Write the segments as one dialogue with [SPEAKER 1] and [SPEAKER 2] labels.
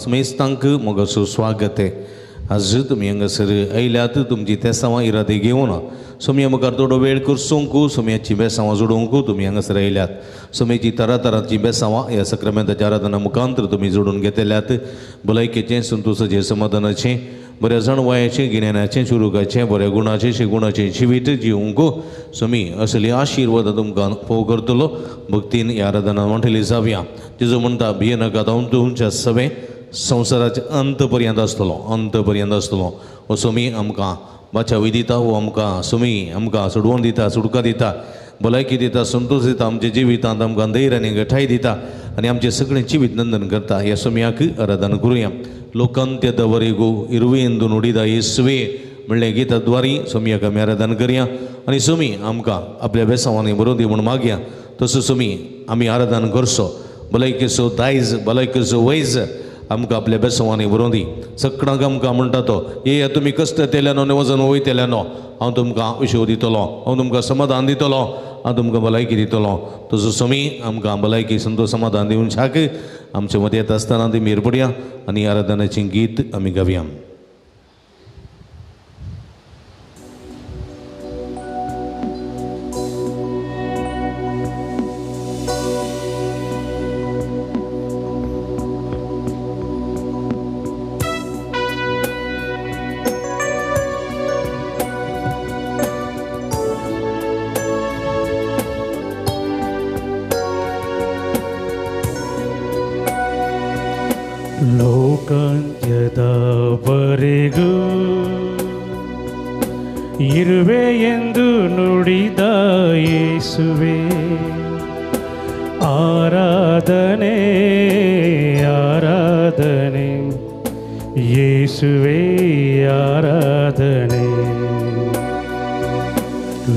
[SPEAKER 1] समेस्तांक मोगाचो स्वागत आहे. आज तुमी हांगासर आयल्यात तुमची तेसांवां इरादे घेवन सोमया मुखार थोडो वेळ करसूंक सोमयाची बेसांवां जोडूंक तुमी हांगासर आयल्यात. सोमयाची तरातरांची बेसांवां ह्या सक्रामेंताच्या आराधना मुखांतर तुमी जोडून घेतल्यात. भलायकेचें, संतोसाचें, समाधानाचें, बऱ्या जाणवायाचें, गिन्यानाचें, चुरुकाचें, बऱ्या गुणाचें, शेगुणाचें जिवीत जिवंक सोमी असली आशिर्वाद तुमकां फोव करतलो. भक्तीन ह्या आराधना वांटली जावया. तिजो म्हणटा भियेनाकात, हांव तुमच्या सगळें संवसाराचे अंत पर्यंत आसतलो, अंत पर्यंत आसतलो. हो सोमी आमकां बाचावी दिता, हो आमकां सोमी आमकां सोडवण दिता, सुटका दिता, भलायकी दिता, संतोश दिता, आमच्या जिवितांत आमकां धैर्य आनी गठाय दिता आनी आमचें सगळें जिवीत नंदन करता. ह्या सोमयाक आराधना करुया. लोकांत्यदवरेगो इरुवेंदू नुडिदा येसुवे म्हणलें गीता द्वारी सोमयाक आमी आराधना करया आनी सोमी आमकां आपल्या बेसांवांनी बरोवन दी म्हूण मागया. तसो सोमी आमी आराधना करचो. भलायकेचो दायज, भलायकेचो वैज आमकां आपल्या बेसवांनी बरोवन दी. सगळ्यांक आमकां म्हणटा तो येया तुमी कश्ट तेल्यानो आनी वजन वयतेल्यानो, हांव तुमकां विशव दितलो, हांव तुमकां समाधान दितलो, हांव तुमकां भलायकी दितलो. तसो सोमी आमकां भलायकी संतोष समाधान दिवन शाक आमचे मदें येता आसतना ती मेर पडया आनी आराधनाचें गीत आमी गावया.
[SPEAKER 2] ಲೋಕಾಂತ್ಯದವರೆಗೂ ಇರುವೆ ಎಂದು ನುಡಿದ ಯೇಸುವೆ, ಆರಾಧನೆ ಆರಾಧನೆ ಯೇಸುವೆ ಆರಾಧನೆ.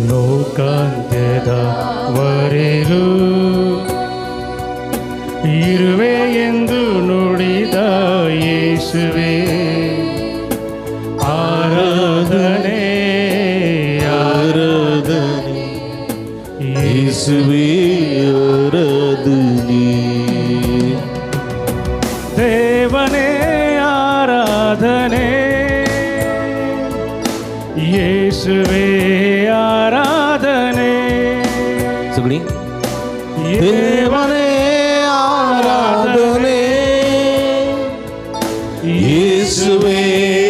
[SPEAKER 2] ಲೋಕಾಂತ್ಯದವರೆಗೂ ಇರುವೆ ಎಂದು ನುಡಿದ ಯೇಸುವೆ, ಆರಾಧನೆ ಆರಾಧನೆ
[SPEAKER 1] ಯೇಸುವೆ ಆರಾಧನೆ.
[SPEAKER 2] ದೇವನೇ ಆರಾಧನೆ ಯೇಸುವೆ ಆರಾಧನೆ.
[SPEAKER 1] ಸಗಳಿ ದೇವನೇ ಆರಾಧನೆ ಯೇಸುವೆ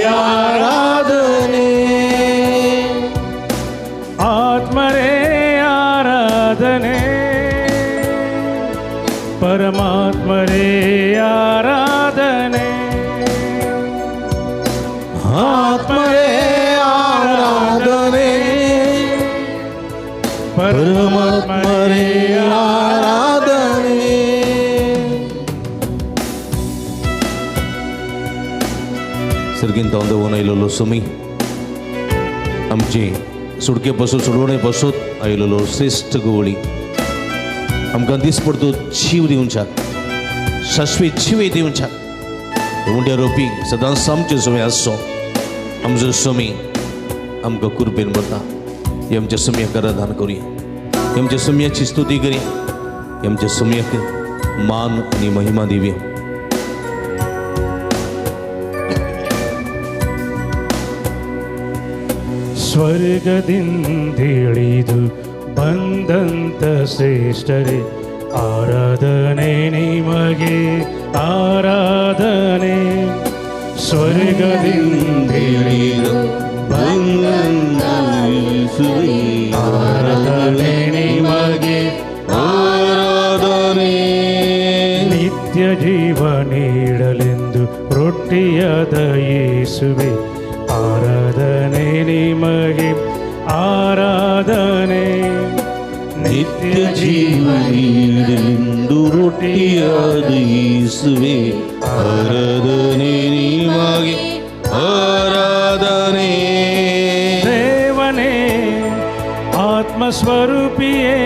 [SPEAKER 1] ಆರಾಧನೆ.
[SPEAKER 2] ಆತ್ಮರೇ ಆರಾಧನೆ ಪರಮಾತ್ಮರೇ ಆರಾಧನೆ.
[SPEAKER 1] ಆತ್ಮರೇ ಆರಾಧನೆ ಪರಮಾತ್ಮರೇ ಆರಾಧನೆ. सर्गीन तांदवून आयलेलो सोमी आमचे सुटके पासून सोडवणे पासून आयलेलो श्रेश्ठ गवळी आमकां दिसपडतो जीव दिवच्याक, शाश्वीत जीव दिवच्याक उंड्या रोपी सदांच आमचे सोमी आसचो. आमचो सोमी आमकां कुरपेन भरता. हे आमच्या सोमयाक आराधना करुया, आमच्या सोमयाची स्तुती करुया, आमच्या सोमयाक मान आनी महिमा दिवया.
[SPEAKER 2] ಸ್ವರ್ಗದಿಂದಿಳಿದು ಬಂದಂತ ಶ್ರೇಷ್ಠರೇ ಆರಾಧನೆ ನಿಮಗೆ ಆರಾಧನೆ. ಸ್ವರ್ಗದಿಂದಿಳಿದು ಬಂದಂತ ಆರಾಧನೆ ನಿಮಗೆ
[SPEAKER 1] ಆರಾಧನೆ.
[SPEAKER 2] ನಿತ್ಯ ಜೀವ ನೀಡಲೆಂದು ರೊಟ್ಟಿಯಾದ ಯೇಸುವೆ ಆರಾಧನೆ ನಿಮಗೆ ಆರಾಧನೆ.
[SPEAKER 1] ನಿತ್ಯ ಜೀವ ನೀಡಲೆಂದು ರೊಟ್ಟಿಯಾದ ಯೇಸುವೆ ಆರಾಧನೆ ನಿಮಗೆ ಆರಾಧನೆ.
[SPEAKER 2] ದೇವನೇ ಆತ್ಮಸ್ವರೂಪಿಯೇ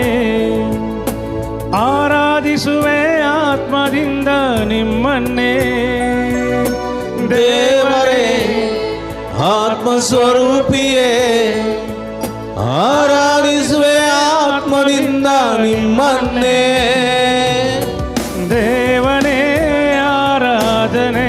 [SPEAKER 2] ಆರಾಧಿಸುವೆ ಆತ್ಮದಿಂದ ನಿಮ್ಮನ್ನೇ.
[SPEAKER 1] ದೇವರೇ ಆತ್ಮಸ್ವರೂಪಿಯೇ ಆರಾಧಿಸುವೆ ಆತ್ಮದಿಂದ ನಿಮ್ಮನ್ನೇ.
[SPEAKER 2] ದೇವನೇ ಆರಾಧನೆ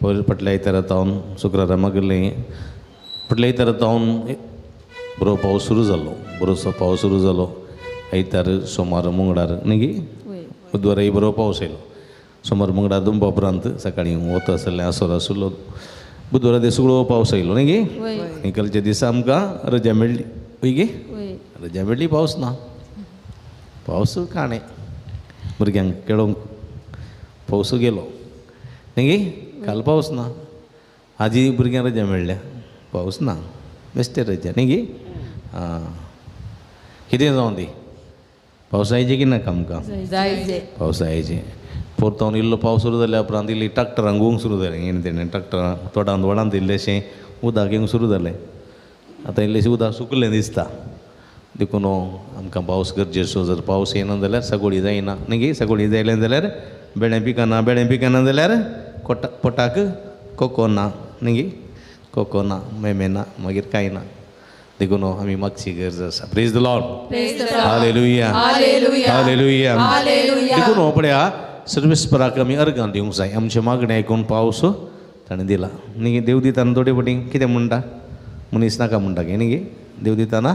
[SPEAKER 1] फाटल्या आयतारा तावन शुक्रारा मागले फाटल्या आयतारा तावन बरो पावस सुरू जालो, बरोसो पावस सुरू जालो. आयतार सोमार मंगळार न्ही गे, बुधवारय बरो पावस आयलो. सोमार मंगळार दुंबा उपरांत सकाळीं वत आसलें, आसोर आसलो, बुधवारा ते सगळो पावस आयलो न्ही गे. आनी कालच्या दिसा आमकां रजा मेळ्ळी, हय गे, रजा मेळ्ळी, पावस ना, पावस काणें भुरग्यांक खेळोंक पावस गेलो न्ही गे. काल पावस ना, आजी भुरग्यांक रजा मेळ्ळ्या, पावस ना, बेश्टे रजा न्ही गे. आं, कितें जावं दी, पावसा येयचे की नाका आमकां? पावसा येयचे. पोरतून इल्लो पावस सुरू जाल्या उपरांत इल्ली ट्रॅक्टरां घुवूंक सुरू जालें, हें तेणें ट्रॅक्टरां तोडांत वडांत इल्लेशें उदक येवंक सुरू जालें. आतां इल्लेशें उदक सुकलें दिसता, देखून आमकां पावस गरजेचो. जर पावस येना जाल्यार सगोळी जायना न्ही गे, सगोळी जायलें जाल्यार बेळें पिकना, बेळें पिकना जाल्यार कोटा पोटाक कोको ना न्ही गे, कोको ना, मेमे ना, मागीर कांय ना. देखून आमी मागची गरज आसा. Praise the Lord, hallelujah, hallelujah. देखून पळया सर्वेस्पराक आमी अर्गां दिवंक जाय. आमचें मागणें आयकून पावस ताणें दिला न्ही. देव दिताना थोडे फावटी कितें म्हणटा, मनीस नाका म्हणटा गे न्ही गे, देव दिताना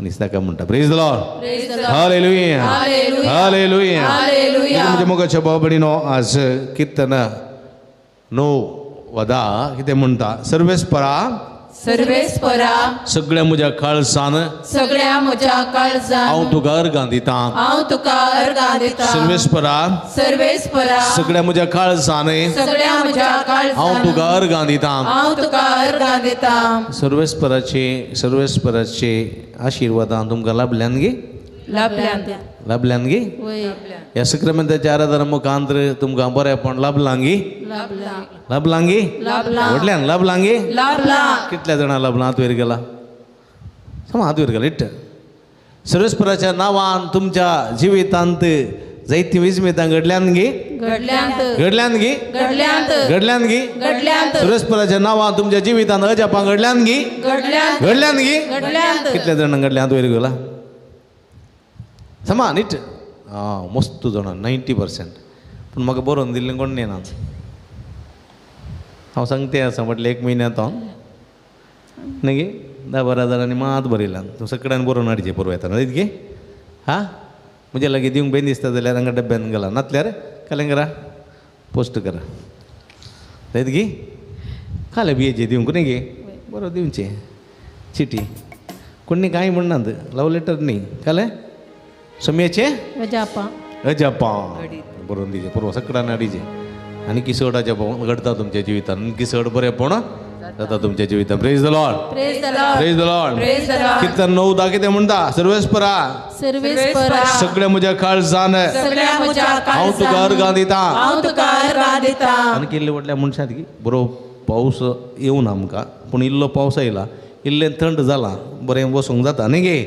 [SPEAKER 1] मनीस नाका म्हणटा. Praise the Lord, hallelujah, hallelujah. म्हज्या मोगाच्या भाव भयणीनो, आज किर्तन 9 कितें म्हणटा, सर्वेस्परा,
[SPEAKER 3] सर्वेस्परा,
[SPEAKER 1] सगळ्या म्हज्या काळजान,
[SPEAKER 3] सगळ्या म्हज्या काळजान
[SPEAKER 1] हांव तुका अर्गां दितां,
[SPEAKER 3] हांव तुका अर्गां दितां.
[SPEAKER 1] सर्वेस्परा,
[SPEAKER 3] सर्वेस्परा,
[SPEAKER 1] सगळ्या म्हज्या काळजान,
[SPEAKER 3] सगळ्या म्हज्या काळजान
[SPEAKER 1] हांव तुका अर्गां दितां,
[SPEAKER 3] हांव तुका अर्गां दितां.
[SPEAKER 1] सर्वेस्पराचे, सर्वेस्पराचे आशिर्वादान तुमकां लाभल्यान गे,
[SPEAKER 3] लाभल्यान,
[SPEAKER 1] लाभल्यान गे. ह्या सक्रामेंताच्या आराधना मुखांतर तुमकां बरेंपण लाभलां गे, लाभलां गे, व्हडल्यान लाभलां गे. कितल्या जाणां लाभलां? हात वयर गेला, समा हात वयर गेला. It सर्वेस्पराच्या नांवान तुमच्या जिवितांत जायतीं विस्मितां घडल्यान गे, घडल्यान गे, घडल्यान गे. सर्वेस्पराच्या नांवान तुमच्या जिवितांत अजापां घडल्यान गे, घडल्यान गे. कितल्या जाणां घडल्या? हात वयर गेला, समा नीट. आं, मस्त जाणां, 90%. पूण म्हाका बरोवन दिल्लें कोण न्ही ना. हांव सांगते आसा म्हटलें एक म्हयन्यांत हांव न्ही गे 10-12 जाणांनी मात बरयलां, तूं सगळ्यान बरोवन हाडचें परवा येतना गे. हां, म्हज्या लागीं दिवंक बेन दिसता जाल्यार हांगा डब्यान घाला, नातल्यार कालें करा, पोस्ट करा जायत गे. कालें बियेचें दिवंक न्ही गे, बरो दिवचें चिटी, कोण कांय म्हणनात, लव लेटर न्ही. कालें सम्याचें अजापां बरोवन दिवचें परवा सगळ्यान हाडचें. आनी की चड अजापां घडता तुमच्या जिवितान, आनी चड बरेंपण जाता तुमच्या जिवितान. Praise the Lord, praise the Lord. किर्तन 9 कितें म्हणटा, सर्वेस्परा,
[SPEAKER 3] सर्वेस्परा,
[SPEAKER 1] सगळ्या म्हज्या काळजान हांव तुका अर्गां दितां,
[SPEAKER 3] हांव तुका अर्गां दितां.
[SPEAKER 1] आनी इल्ले व्हडल्या मनशांत की बरो पावस येवना आमकां, पूण इल्लो पावस आयला, इल्लें थंड जालां, बरें वसूंक जाता न्ही गे.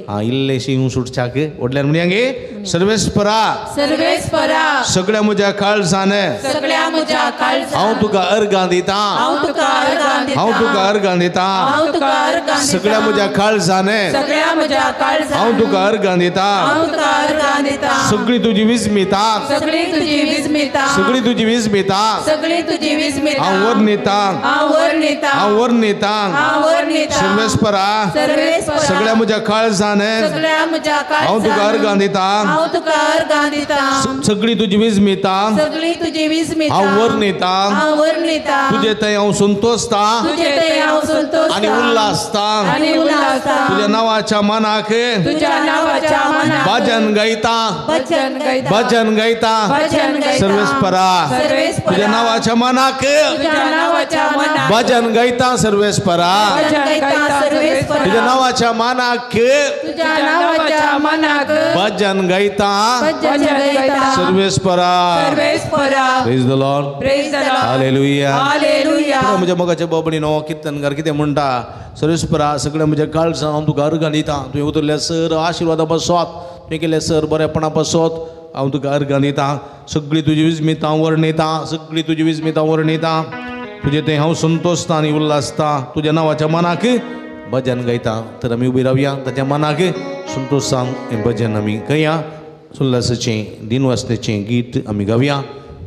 [SPEAKER 1] आं, इल्लेशें येवं सुटच्याक व्हडल्यान म्हणया गे, सर्वेस्परा,
[SPEAKER 3] सर्वेस्परा,
[SPEAKER 1] सगळ्या म्हज्या काळजान,
[SPEAKER 3] सगळ्या म्हज्या काळजान
[SPEAKER 1] हांव तुका अर्गां दितां,
[SPEAKER 3] हांव तुका अर्गां दितां,
[SPEAKER 1] हांव तुका अर्गां दितां,
[SPEAKER 3] हांव तुका अर्गां दितां.
[SPEAKER 1] सगळ्या म्हज्या काळजान,
[SPEAKER 3] सगळ्या म्हज्या काळजान
[SPEAKER 1] हांव तुका अर्गां दितां,
[SPEAKER 3] हांव तुका अर्गां दितां.
[SPEAKER 1] सगळी तुजी विस्मितां,
[SPEAKER 3] सगळी तुजी विस्मितां,
[SPEAKER 1] सगळी तुजी विस्मितां,
[SPEAKER 3] सगळी तुजी विस्मितां
[SPEAKER 1] हांव वर्णितां,
[SPEAKER 3] हांव वर्णितां,
[SPEAKER 1] हांव वर्णितां.
[SPEAKER 3] हांव वर्णितां.
[SPEAKER 1] सर्वेस्परा,
[SPEAKER 3] सर्वेस्परा,
[SPEAKER 1] सगळ्या म्हज्या काळजान
[SPEAKER 3] सगळ्या म्हज्या काळजान
[SPEAKER 1] हांव तुका अर्गां दितां,
[SPEAKER 3] हांव तुका अर्गां दितां.
[SPEAKER 1] सगळी तुजी विस्मितां,
[SPEAKER 3] सगळी तुजी विस्मितां
[SPEAKER 1] हांव वर्णितां,
[SPEAKER 3] हांव वर्णितां.
[SPEAKER 1] तुजे थंय हांव संतोषता,
[SPEAKER 3] तुजे थंय हांव संतोषता
[SPEAKER 1] आनी उल्हासता,
[SPEAKER 3] आनी उल्हासता.
[SPEAKER 1] तुज्या नांवाच्या मनाक,
[SPEAKER 3] तुज्या नांवाच्या मनाक
[SPEAKER 1] भजन गायता,
[SPEAKER 3] भजन गायता,
[SPEAKER 1] भजन गायता.
[SPEAKER 3] भजन गायता.
[SPEAKER 1] सर्वेस्परा,
[SPEAKER 3] सर्वेस्परा,
[SPEAKER 1] तुज्या नांवाच्या मनाक,
[SPEAKER 3] तुज्या नांवाच्या मनाक
[SPEAKER 1] भजन गायता. सर्वेस्परा,
[SPEAKER 3] भजन गायता. सर्वेस्परा,
[SPEAKER 1] तुज्या नांवाच्या मनाक,
[SPEAKER 3] तुज्या नांवाच्या मनाक
[SPEAKER 1] भजन गायता.
[SPEAKER 3] भजन गायता.
[SPEAKER 1] सर्वेस्परा,
[SPEAKER 3] सर्वेस्परा.
[SPEAKER 1] Praise the Lord,
[SPEAKER 3] praise the Lord.
[SPEAKER 1] Hallelujah,
[SPEAKER 3] hallelujah.
[SPEAKER 1] म्हज्या मोगाच्या भाव भयणीनो, किर्तनकार कितें म्हणटा, सर्वेस्परा, सगळ्या म्हज्या काळजान हांव तुका अर्गां दितां, तुवें उतरल्या सर आशिर्वादा पासत, तुवें केल्या सर बरेपणा पासत हांव तुका अर्गां दितां. सगळी तुजी विस्मितां वर्णितां, सगळी तुजी विस्मितां वर्णितां. तुजे थंय हांव संतोषता आनी उल्हासता, तुज्या नांवाच्या मनाक भजन गायता. तर आमी उबी रावया, ताच्या मनाक संतोषान हें भजन आमी गाया. उल्हासाचें दिनवासनेचें गीत आमी गावया,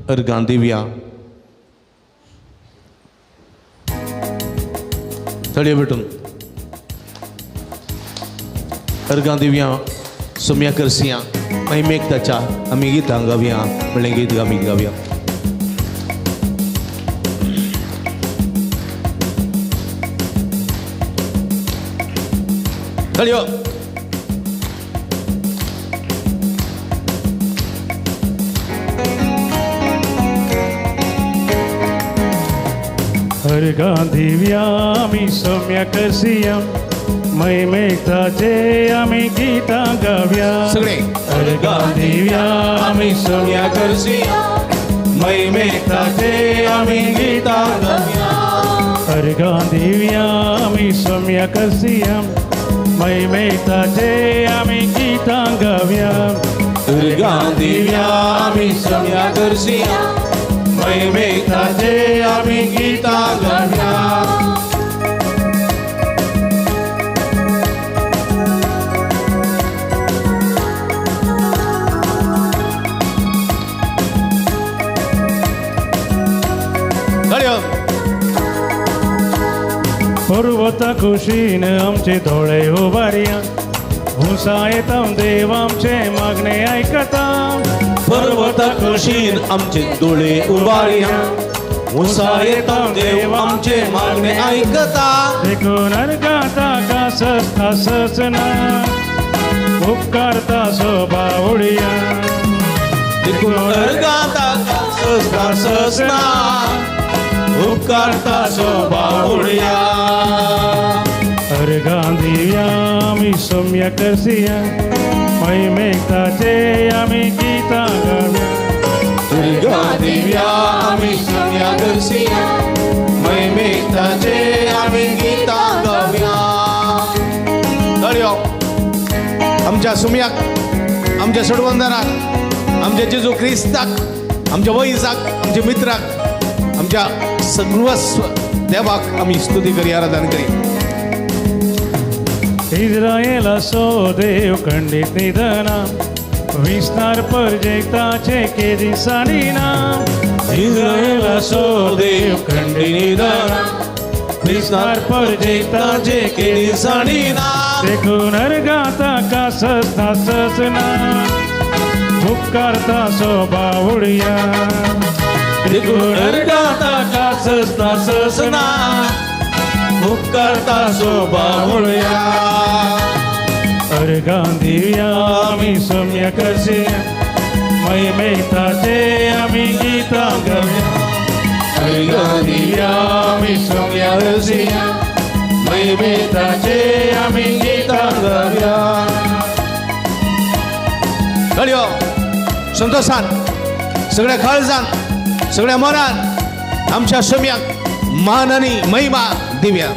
[SPEAKER 1] अर्गां दिवया. तळयो भेटून अर्गां दिवया सोम्या करसिया महिमेक ताच्या आमी गितां गावया म्हणलें गीत आमी गावया. तळयो.
[SPEAKER 2] अर्गां दिवया आमी सोम्या करसिया महिमेक ताचे आमी गितां गावया.
[SPEAKER 1] सगळे
[SPEAKER 2] अर्गां दिवया आमी सोम्या करसिया महिमेक ताचे आमी गितां गावया. अर्गां दिवया आमी सोम्या करसिया महिमेक ताचे आमी गितां गावया.
[SPEAKER 1] अर्गां दिवया आमी सोम्या करसिया महिमेक ताचे आमी गितां गावया.
[SPEAKER 2] पर्वता कुशीन आमचे दोळे उबारया हुसा येता देव आमचे मागणे आयकता.
[SPEAKER 1] पर्वता कुशीन आमचे दोळे उबारया हुसा येता देव आमचे मागणे आयकता.
[SPEAKER 2] देखून अर्गां ताका सस्ता ससना उपकारता सोबा उडया.
[SPEAKER 1] देखून अर्गां ताका सस्ता ससना उपकारता सोबा उडया.
[SPEAKER 2] अर्गां दिवया आमी सोम्या करसिया महिमेक ताचे आमी गितां गावया.
[SPEAKER 1] अर्गां दिवया आमी सोम्या करसिया महिमेक ताचे आमी गितां गावया. तळयो आमच्या सोम्याक आमच्या सोडवंदराक आमच्या जेजू क्रिस्ताक आमच्या वैजाक आमच्या मित्राक आमच्या सर्वस्व देवाक आमी स्तुती करी आराधन करी.
[SPEAKER 2] इस्रायेलाचो देव खंडीत निधना विस्तार परजेताचे के दिसांनी ना.
[SPEAKER 1] इस्रायेलाचो देव खंडीत निधना विस्तार परजेताचे के दिसांनी ना.
[SPEAKER 2] देखून अर्गां ताका सस्ता ससना उपकारता सोबा उडया.
[SPEAKER 1] देखून अर्गां ताका सस्ता ससना उपकारता सोबा उडया.
[SPEAKER 2] अर्गां दिवया आमी सोम्या करसिया महिमेक ताचे आमी गितां गावया.
[SPEAKER 1] अर्गां दिवया आमी सोम्या करसिया महिमेक ताचे आमी गितां गावया. तळयो संतोषान सगळ्या काळजान सगळ्या मनान आमच्या सोम्याक मान आनी महिमा दिवया.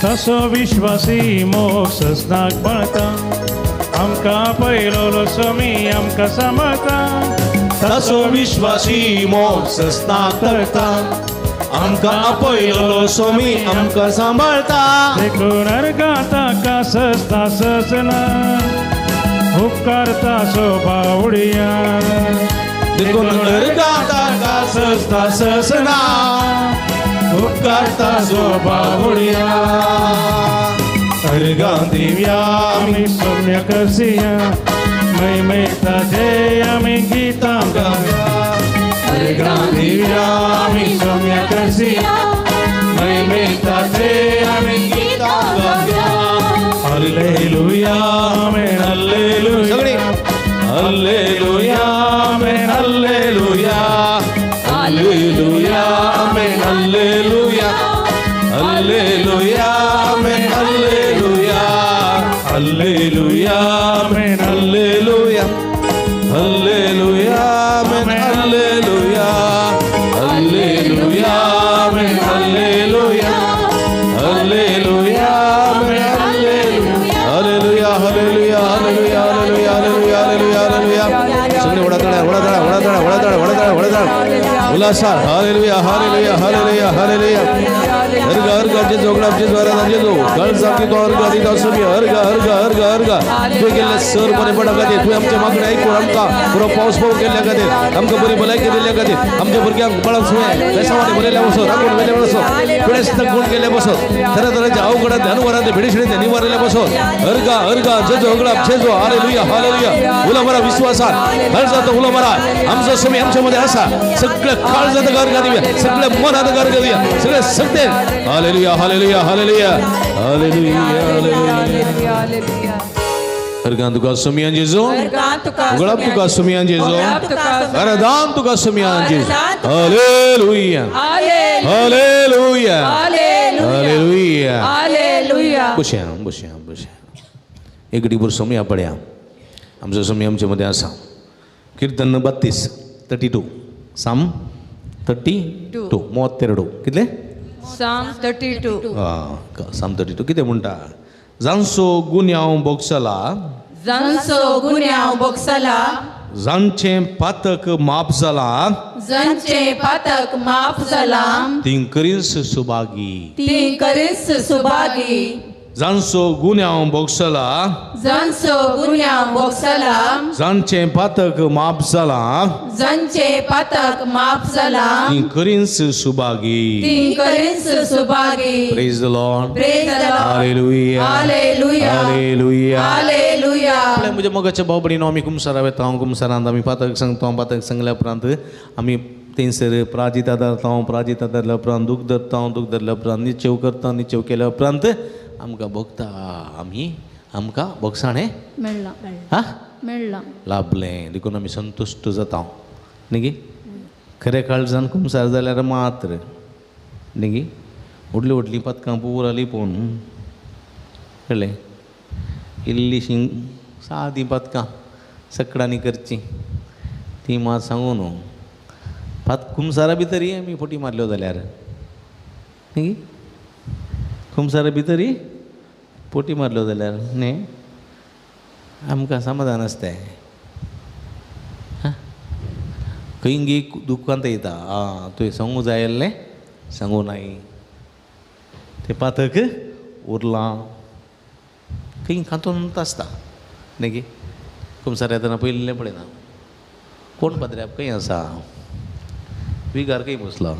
[SPEAKER 2] तसो विश्वासी मोग ससनाक बळता आमकां पयलो सोमी आमकां सांबाळता.
[SPEAKER 1] तसो विश्वासी मोग ससनाक तळता आमकां आपयलो सोमी आमकां सांबाळता.
[SPEAKER 2] देखून अर्गां ताका सस्ता ससना उपकारता सोबा उडया.
[SPEAKER 1] देखून अर्गां ताका सस्ता ससना उपकारता सोबा उडया. अर्गां दिवया
[SPEAKER 2] आमी सोम्या करसिया महिमेक ताचे आमी गितां गावया.
[SPEAKER 1] अर्गां दिवया आमी सोम्या करसिया महिमेक ताचे आमी गितां गावया.
[SPEAKER 2] Hallelujah amen hallelujah.
[SPEAKER 1] सगळी hallelujah amen hallelujah hallelujah amen hallelujah hallelujah amen hallelujah hallelujah amen hallelujah hallelujah amen hallelujah hallelujah amen hallelujah hallelujah amen hallelujah hallelujah hallelujah hallelujah hallelujah hallelujah hallelujah. सगळे वडाताळ्या वडाताळ्या वडाताळ्या वडाताळ्या वडाताळ्या वडाताळ. आसा. Hallelujah hallelujah hallelujah hallelujah. अर्ग अर्ग जेजू उगडाप जेजू आराधना जेजू कळजांत तो अर्ग दिता सोम्या. अर्ग अर्ग अर्ग अर्ग तुवें केल्लें सर बरेपणा खातीर, तुवें आमचें मागणें आयकून आमकां पुरो पावस पावून केल्ल्या खातीर, आमकां बरी भलायकी दिल्ल्या खातीर, आमच्या भुरग्यांक बाळांक सुवें बेसावांनी भरयल्ल्या बसत, राखून वेल्या बसत, पिडेस्त गुण केल्ल्या बसत, तरातरांच्या अवघडांत अनुवारांत भेडेशिणींत निवारलेल्या बसत. अर्ग अर्ग जेजू उगडाप जेजू. Hallelujah hallelujah. उलो मारा विश्वासान, काळजांत उलो मारा. आमचो स्वामी आमच्या मध्ये आसा. सगळं काळजांत अर्ग दिवया, सगळं मनात अर्ग दिवया, सगळे सगळे. Hallelujah hallelujah hallelujah hallelujah hallelujah. Organ तुका सोमियान जेजू, उगडाप तुका सोमियान जेजू, आराधन तुका सोमियान जेजू. Hallelujah hallelujah hallelujah
[SPEAKER 3] hallelujah.
[SPEAKER 1] बसया बसया बसया. एक घडीभर सोमिया पळया. आमचो सोमी आमचे मध्ये आसा. कीर्तन 32 32 साम 32 32 कितले?
[SPEAKER 3] साम 32.
[SPEAKER 1] साम 32 कितें म्हणटा? जांचो गुन्यांव भोगसला,
[SPEAKER 3] जांचो गुन्यांव भोगसला,
[SPEAKER 1] जांचें पातक माफ जालां,
[SPEAKER 3] जांचें पातक माफ जालां,
[SPEAKER 1] ती करींस सुभागी,
[SPEAKER 3] ती करींस सुभागी.
[SPEAKER 1] जांचो गुन्यांव भोगसला,
[SPEAKER 3] जांचो गुन्यांव भोगसला,
[SPEAKER 1] जांचें पातक माफ जालां,
[SPEAKER 3] जांचें पातक माफ जालां,
[SPEAKER 1] ती करींस सुभागी,
[SPEAKER 3] ती करींस Subhagi.
[SPEAKER 1] Praise the Lord,
[SPEAKER 3] praise the Lord.
[SPEAKER 1] Hallelujah
[SPEAKER 3] hallelujah
[SPEAKER 1] hallelujah
[SPEAKER 3] hallelujah.
[SPEAKER 1] म्हज्या मोगाच्या भाव भयणीनो, आमी कुमसारा वेता, कुमसारांत आमी पातक सांगता. पातक सांगल्या उपरांत आमी थंयसर प्राजिता धरता, प्राजिता धरल्या उपरांत दूख धरता, दूख धरल्या उपरांत निचेव करता, निचेव केल्या उपरांत आमकां भोगता. आमी आमकां भोगसाणें
[SPEAKER 4] मेळ्ळां,
[SPEAKER 1] हा
[SPEAKER 4] मेळ्ळां,
[SPEAKER 1] लाभलें. देखून आमी संतुश्ट जाता न्ही गी. खरें काळजान कुमसार जाल्यार मात्र न्ही गी. व्हडलीं व्हडलीं पदकां पुरा लिपोवन कळ्ळें, इल्लीशीं सादीं पदकां सकडांनी करचीं तीं मात सांगू न्हू. कुमसारा भितरय आमी फटी मारल्यो जाल्यार न्ही गी, कुमसारा भितरय पोटी मारल्यो जाल्यार न्ही आमकां समाधान आसताय. खंय गी दुख्खांत येता, आं तुवें सांगूं जाय आसलें सांगूं नाय, तें पातक उरलां खंय खातून आसता न्ही गी. कुमसार येतना पयलीं पळयना कोण पाद्र्याप खंय आसा, विगार खंय बसला,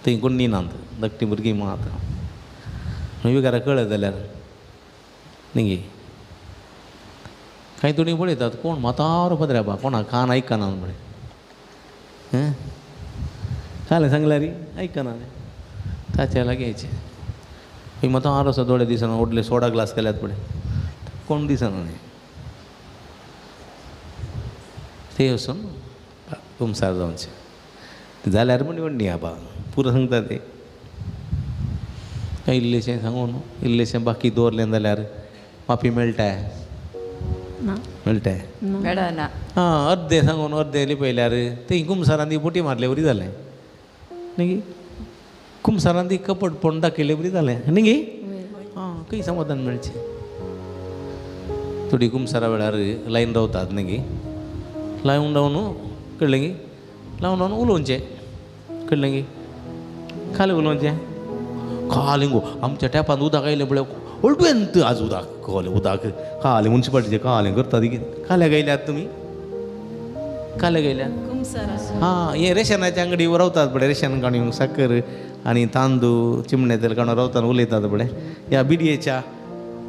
[SPEAKER 1] थंय कोण न्हिनात, धाकटीं भुरगीं मात विगारा कळत जाल्यार न्ही गी. कांय थोडीं पळयतात कोण म्हातारो पाद्र्यापा, कोणा कान आयकना म्हळें, कालें सांगल्यार आयकना ताच्या लागीं यायचें. खंय म्हातारो आसा दोळे दिसना, व्हडले सोडा ग्लास केल्यात पळय, कोण दिसना न्ही. ते वचून कुमसार जावचें जाल्यार म्हण व्हडली आबा पुरो सांगता ते. कांय इल्लेशें सांगू न्हू, इल्लेशें बाकी दवरलें जाल्यार माफी मेळटा, मेळटा
[SPEAKER 3] मेळना.
[SPEAKER 1] आं अर्दें सांगून अर्दें लिपयल्यार थंय कुमसारान ती बोटी मारले वरी जालें न्ही गी. कुमसारान ती कपटपण दाखयले वरी जालें न्ही गी. आं खंय समाधान मेळचें. थोडी कुमसारा वेळार लायन रावतात न्ही गी, लावन रावन कळ्ळें गी, लावन रावन उलोवचें कळ्ळें गी, खाली उलोवचें खाली गो आमच्या टॅपांत उदक आयलें पळय व्हडलें आज उदक कळ्ळें, उदक खालें मुन्सिपालिटीचें खालें करता ती खाल्याक आयल्यात तुमी, खाल्याक आयल्यात. हां हें रेशनाच्या अंगडीवर रावतात पळय, रेशन काडून साकर आनी तांदूळ चिमणे तेल काडून रावतात उलयतात पळय. ह्या बिडयेच्या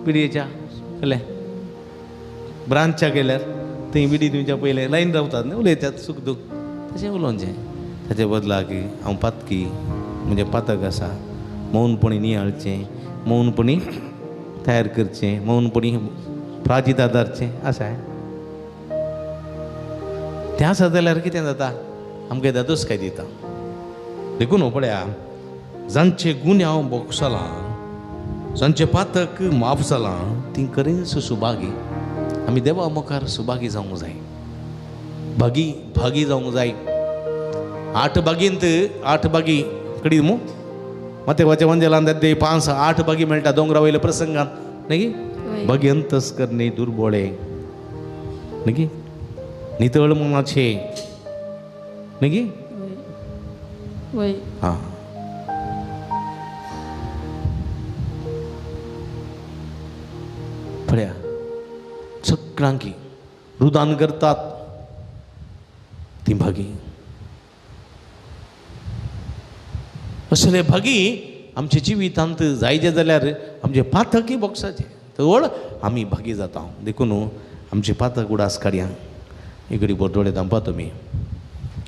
[SPEAKER 1] बिडयेच्या कळ्ळें ब्रांच्या गेल्यार थंय बिडी दिवच्या पयलें लायन रावतात न्ही, उलयतात सूख दूख तशें उलोवचें. ताचे बदलाक हांव पातकी म्हणजे पातक आसा, मौनपणी नियाळचें, मौनपणी तयार करचें, मौनपणी प्राजिता धरचें आसा. तें आसा जाल्यार कितें जाता, आमकां दादोस काय दिता. देखून पळया जांचे गुन्यांव भोगसलां, जांचें पातक माफ जालां, ती खरेंच सुभागी. आमी देवा मुखार सुभागी जावंक जाय, भागी भागी जावंक जाय. 8 भागींत 8 भागी कडी मू मातेवाच्या वंजेलान ते 5 8 भागी मेळटा दोंगरा वयल्या प्रसंगान न्ही. भागी अंतस करणे दुर्बोळे न्ही, नितळ मनाचे न्ही,
[SPEAKER 3] वय.
[SPEAKER 1] हां पळया सगळ्यांकी रुदान करतात ती भागी. असले भागी आमच्या जिवितांत जायचे जाल्यार आमचे पातकय बोगसाचे तवळ आमी भागी जाता. देखून आमचे पातक उडास काडया. इकडे बोरदोळे धांपा तुमी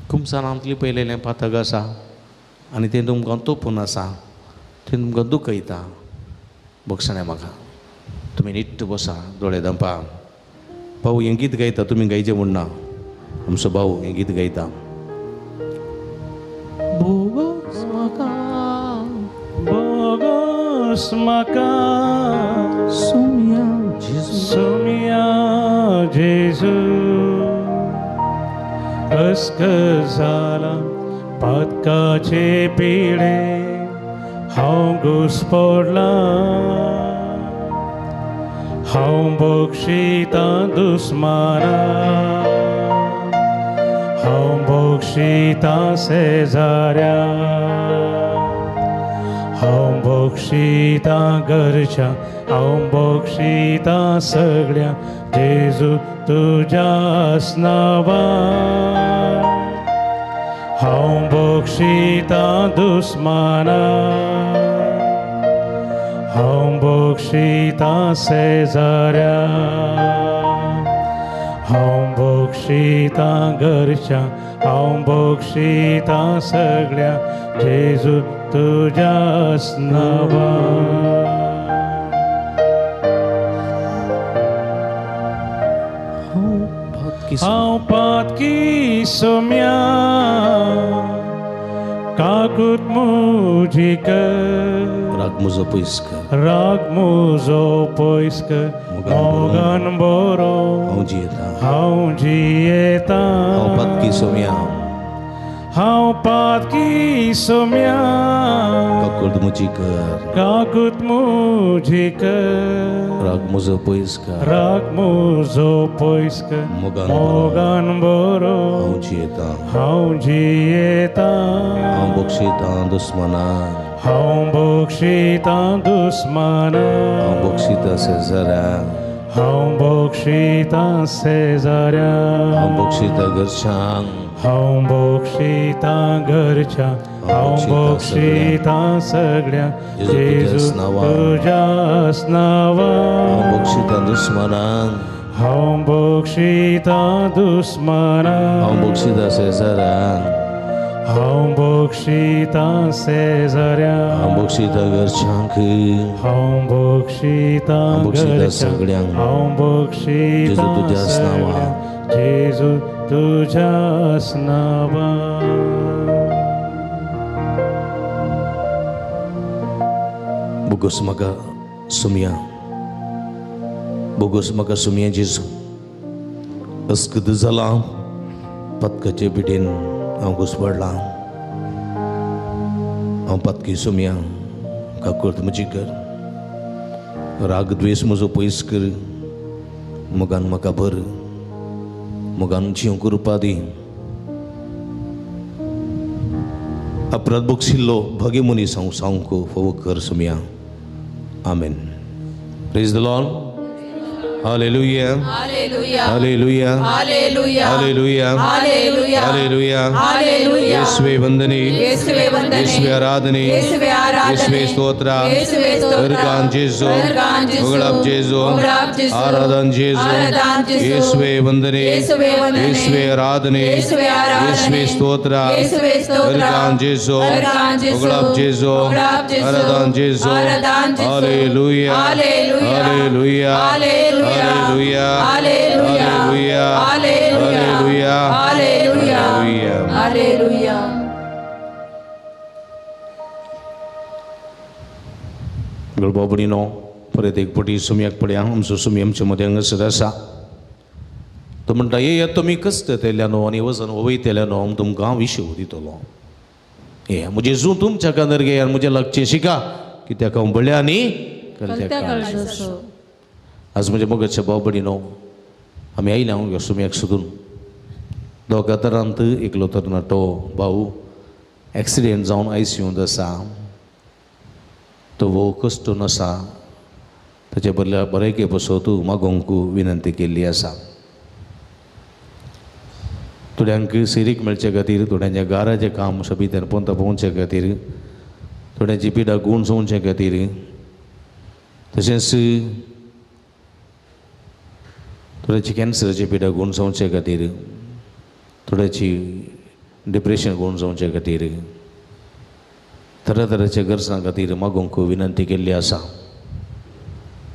[SPEAKER 1] कुमसारांतली पयलेलें पातक आसा आनी तें तुमकां तोपून आसा, तें तुमकां दुखयता. बोगसाणें म्हाका तुमी नीट्ट बसा, दोळे धांपा. भाऊ हें गीत गायता, तुमी गायचें म्हूण ना, आमचो भाऊ हें गीत गायता. बोगोस म्हाका,
[SPEAKER 2] बोगोस म्हाका
[SPEAKER 1] सोम्या जेजू,
[SPEAKER 2] सोम्या जेजू, अस्क जाला पातकाचे पिडे हांव घुसपडला, हांव बक्षिता दुस्माना, हांव बक्षिता शेजाऱ्या, हांव बक्षिता घरच्या, हांव बक्षिता सगळ्या जेजू तुज्याच नांवान. हांव बक्षिता दुस्माना, हांव बक्षिता शेजाऱ्या, हांव बक्षिता घरच्या, हांव बक्षिता सगळ्या जेजू तुज्याच नांवान. हांव पातकी सोम्या काकूत मुजी कर,
[SPEAKER 1] राग मुजो पयस कर,
[SPEAKER 2] राग मुजो पयस कर, मोगान बरो
[SPEAKER 1] हांव जियेता,
[SPEAKER 2] हांव जियेता.
[SPEAKER 1] हांव पातकी सोम्या,
[SPEAKER 2] हांव पातकी सोम्या
[SPEAKER 1] काकूत मुजी कर,
[SPEAKER 2] काकूत मुजी कर,
[SPEAKER 1] राग मुजो पयस कर,
[SPEAKER 2] राग मुजो पयस कर, मोगान बरो
[SPEAKER 1] हांव जियेता,
[SPEAKER 2] हांव जियेता.
[SPEAKER 1] हांव बक्षिता दुस्मना,
[SPEAKER 2] हांव बक्षिता दुस्मना,
[SPEAKER 1] हांव बक्षिता शेजाऱ्या,
[SPEAKER 2] हांव बक्षिता शेजाऱ्या,
[SPEAKER 1] हांव बक्षिता घरच्यांक,
[SPEAKER 2] हांव बक्षिता घरच्या, हांव बक्षिता सगळ्या जेजू तुज्याच नांवान.
[SPEAKER 1] हांव बक्षिता दुस्मनांक,
[SPEAKER 2] हांव बक्षिता दुस्मनांक,
[SPEAKER 1] हांव बक्षिता शेजाऱ्यांक,
[SPEAKER 2] हांव बक्षिता शेजाऱ्या,
[SPEAKER 1] हांव बक्षिता घरच्यांक,
[SPEAKER 2] हांव बक्षिता
[SPEAKER 1] सगळ्यांक,
[SPEAKER 2] हांव बक्षिता
[SPEAKER 1] तुज्याच नांवान,
[SPEAKER 2] जेजू तुज्याच नांवान.
[SPEAKER 1] बोगोस म्हाका सुमया, बोगोस म्हाका सुमया जेजू. अस्कद जालां पातकाचे पिठेन हांव घुसपडलां. हांव पातकी सुमया काकूर्त म्हजी कर, राग द्वेश म्हजो पयस कर, मोगान म्हाका भर, मोगान जिवंक रुपा दी. अपराध बक्षिल्लो भगे मनीस हांव सावंक फोव कर सुमया. आमेन. Praise the Lord. Hallelujah.
[SPEAKER 3] Hallelujah.
[SPEAKER 1] Hallelujah.
[SPEAKER 3] Hallelujah.
[SPEAKER 1] Hallelujah.
[SPEAKER 3] Hallelujah.
[SPEAKER 1] Hallelujah.
[SPEAKER 3] Hallelujah.
[SPEAKER 1] येसुवे वंदने,
[SPEAKER 3] येसुवे वंदने,
[SPEAKER 1] येसुवे आराधने,
[SPEAKER 3] येसुवे आराधने,
[SPEAKER 1] येसुवे स्तोत्र,
[SPEAKER 3] येसुवे स्तोत्र,
[SPEAKER 1] वरदान जेजू,
[SPEAKER 3] वरदान जेजू,
[SPEAKER 1] उगडाप जेजू,
[SPEAKER 3] उगडाप जेजू,
[SPEAKER 1] आराधन जेजू,
[SPEAKER 3] आराधन जेजू,
[SPEAKER 1] येसुवे वंदने,
[SPEAKER 3] येसुवे वंदने,
[SPEAKER 1] येसुवे आराधने,
[SPEAKER 3] येसुवे आराधने,
[SPEAKER 1] येसुवे स्तोत्र,
[SPEAKER 3] येसुवे स्तोत्र,
[SPEAKER 1] वरदान जेजू,
[SPEAKER 3] वरदान जेजू,
[SPEAKER 1] उगडाप जेजू,
[SPEAKER 3] उगडाप जेजू,
[SPEAKER 1] आराधन जेजू,
[SPEAKER 3] आराधन जेजू,
[SPEAKER 1] hallelujah,
[SPEAKER 3] hallelujah,
[SPEAKER 1] hallelujah,
[SPEAKER 3] hallelujah,
[SPEAKER 1] hallelujah,
[SPEAKER 3] hallelujah,
[SPEAKER 1] hallelujah,
[SPEAKER 3] hallelujah,
[SPEAKER 1] hallelujah,
[SPEAKER 3] hallelujah.
[SPEAKER 1] गळबाबणीनो परत एक पटी सुमयाक पडया. आमचो सुमी आमचे मदें हांगासर आसा. तो म्हणटा, येयात तुमी कश्ट तेल्यानो आनी वजन वयतेल्यानो, हांव तुमकां विशेव दितलो. हे म्हजें जूं तुमच्या कानार घेया, म्हजें लागचें शिका, कित्याक हांव बळ्या आनी कलत्या. आज म्हज्या मोगाच्या भाव भयणीनो, आमी आयल्या हांव सुमयाक सोदून. दोगा तरांत एकलो तरणाटो भाऊ एक्सिडेंट जावन आयसीयूंत आसा, तो भोव कश्टून आसा, ताचे बदल्या बरें बसोत मागोवंक विनंती केल्ली आसा. थोड्यांक सिरीक मेळचे खातीर, थोड्यांच्या घराचें काम सोबीतेन पोंता पोवचे खातीर, थोड्यांची पिडा गूण जावचे खातीर, तशेंच थोड्याची कॅन्सराची पिडा गूण जावचे खातीर, थोड्याची डिप्रेशन गूण जावचे खातीर, तरातराच्या गरजां खातीर मागोवंक विनंती केल्ली आसा.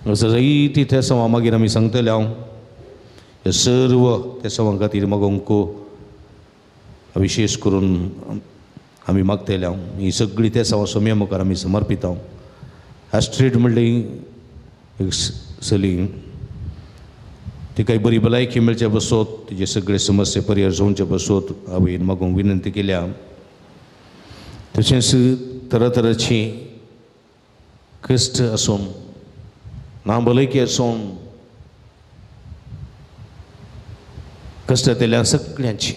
[SPEAKER 1] जायती तेसांवां मागीर आमी सांगतले हांव हे सर्व तेसांवां खातीर मागोवंक विशेष करून आमी मागतले हांव. ही सगळीं तेसांवां सोम्या मुखार आमी समर्पिता. ॲस्ट्रीड म्हणली एक चली, तिका बरी भलायकी मेळचे बसोत, तिचे सगळे समस्ये परिहार जावचे बसोत आवयन मागूंक विनंती केल्या. तशेंच तरातराची कश्ट आसून ना भलायकी आसून कश्टांतल्या सगळ्यांची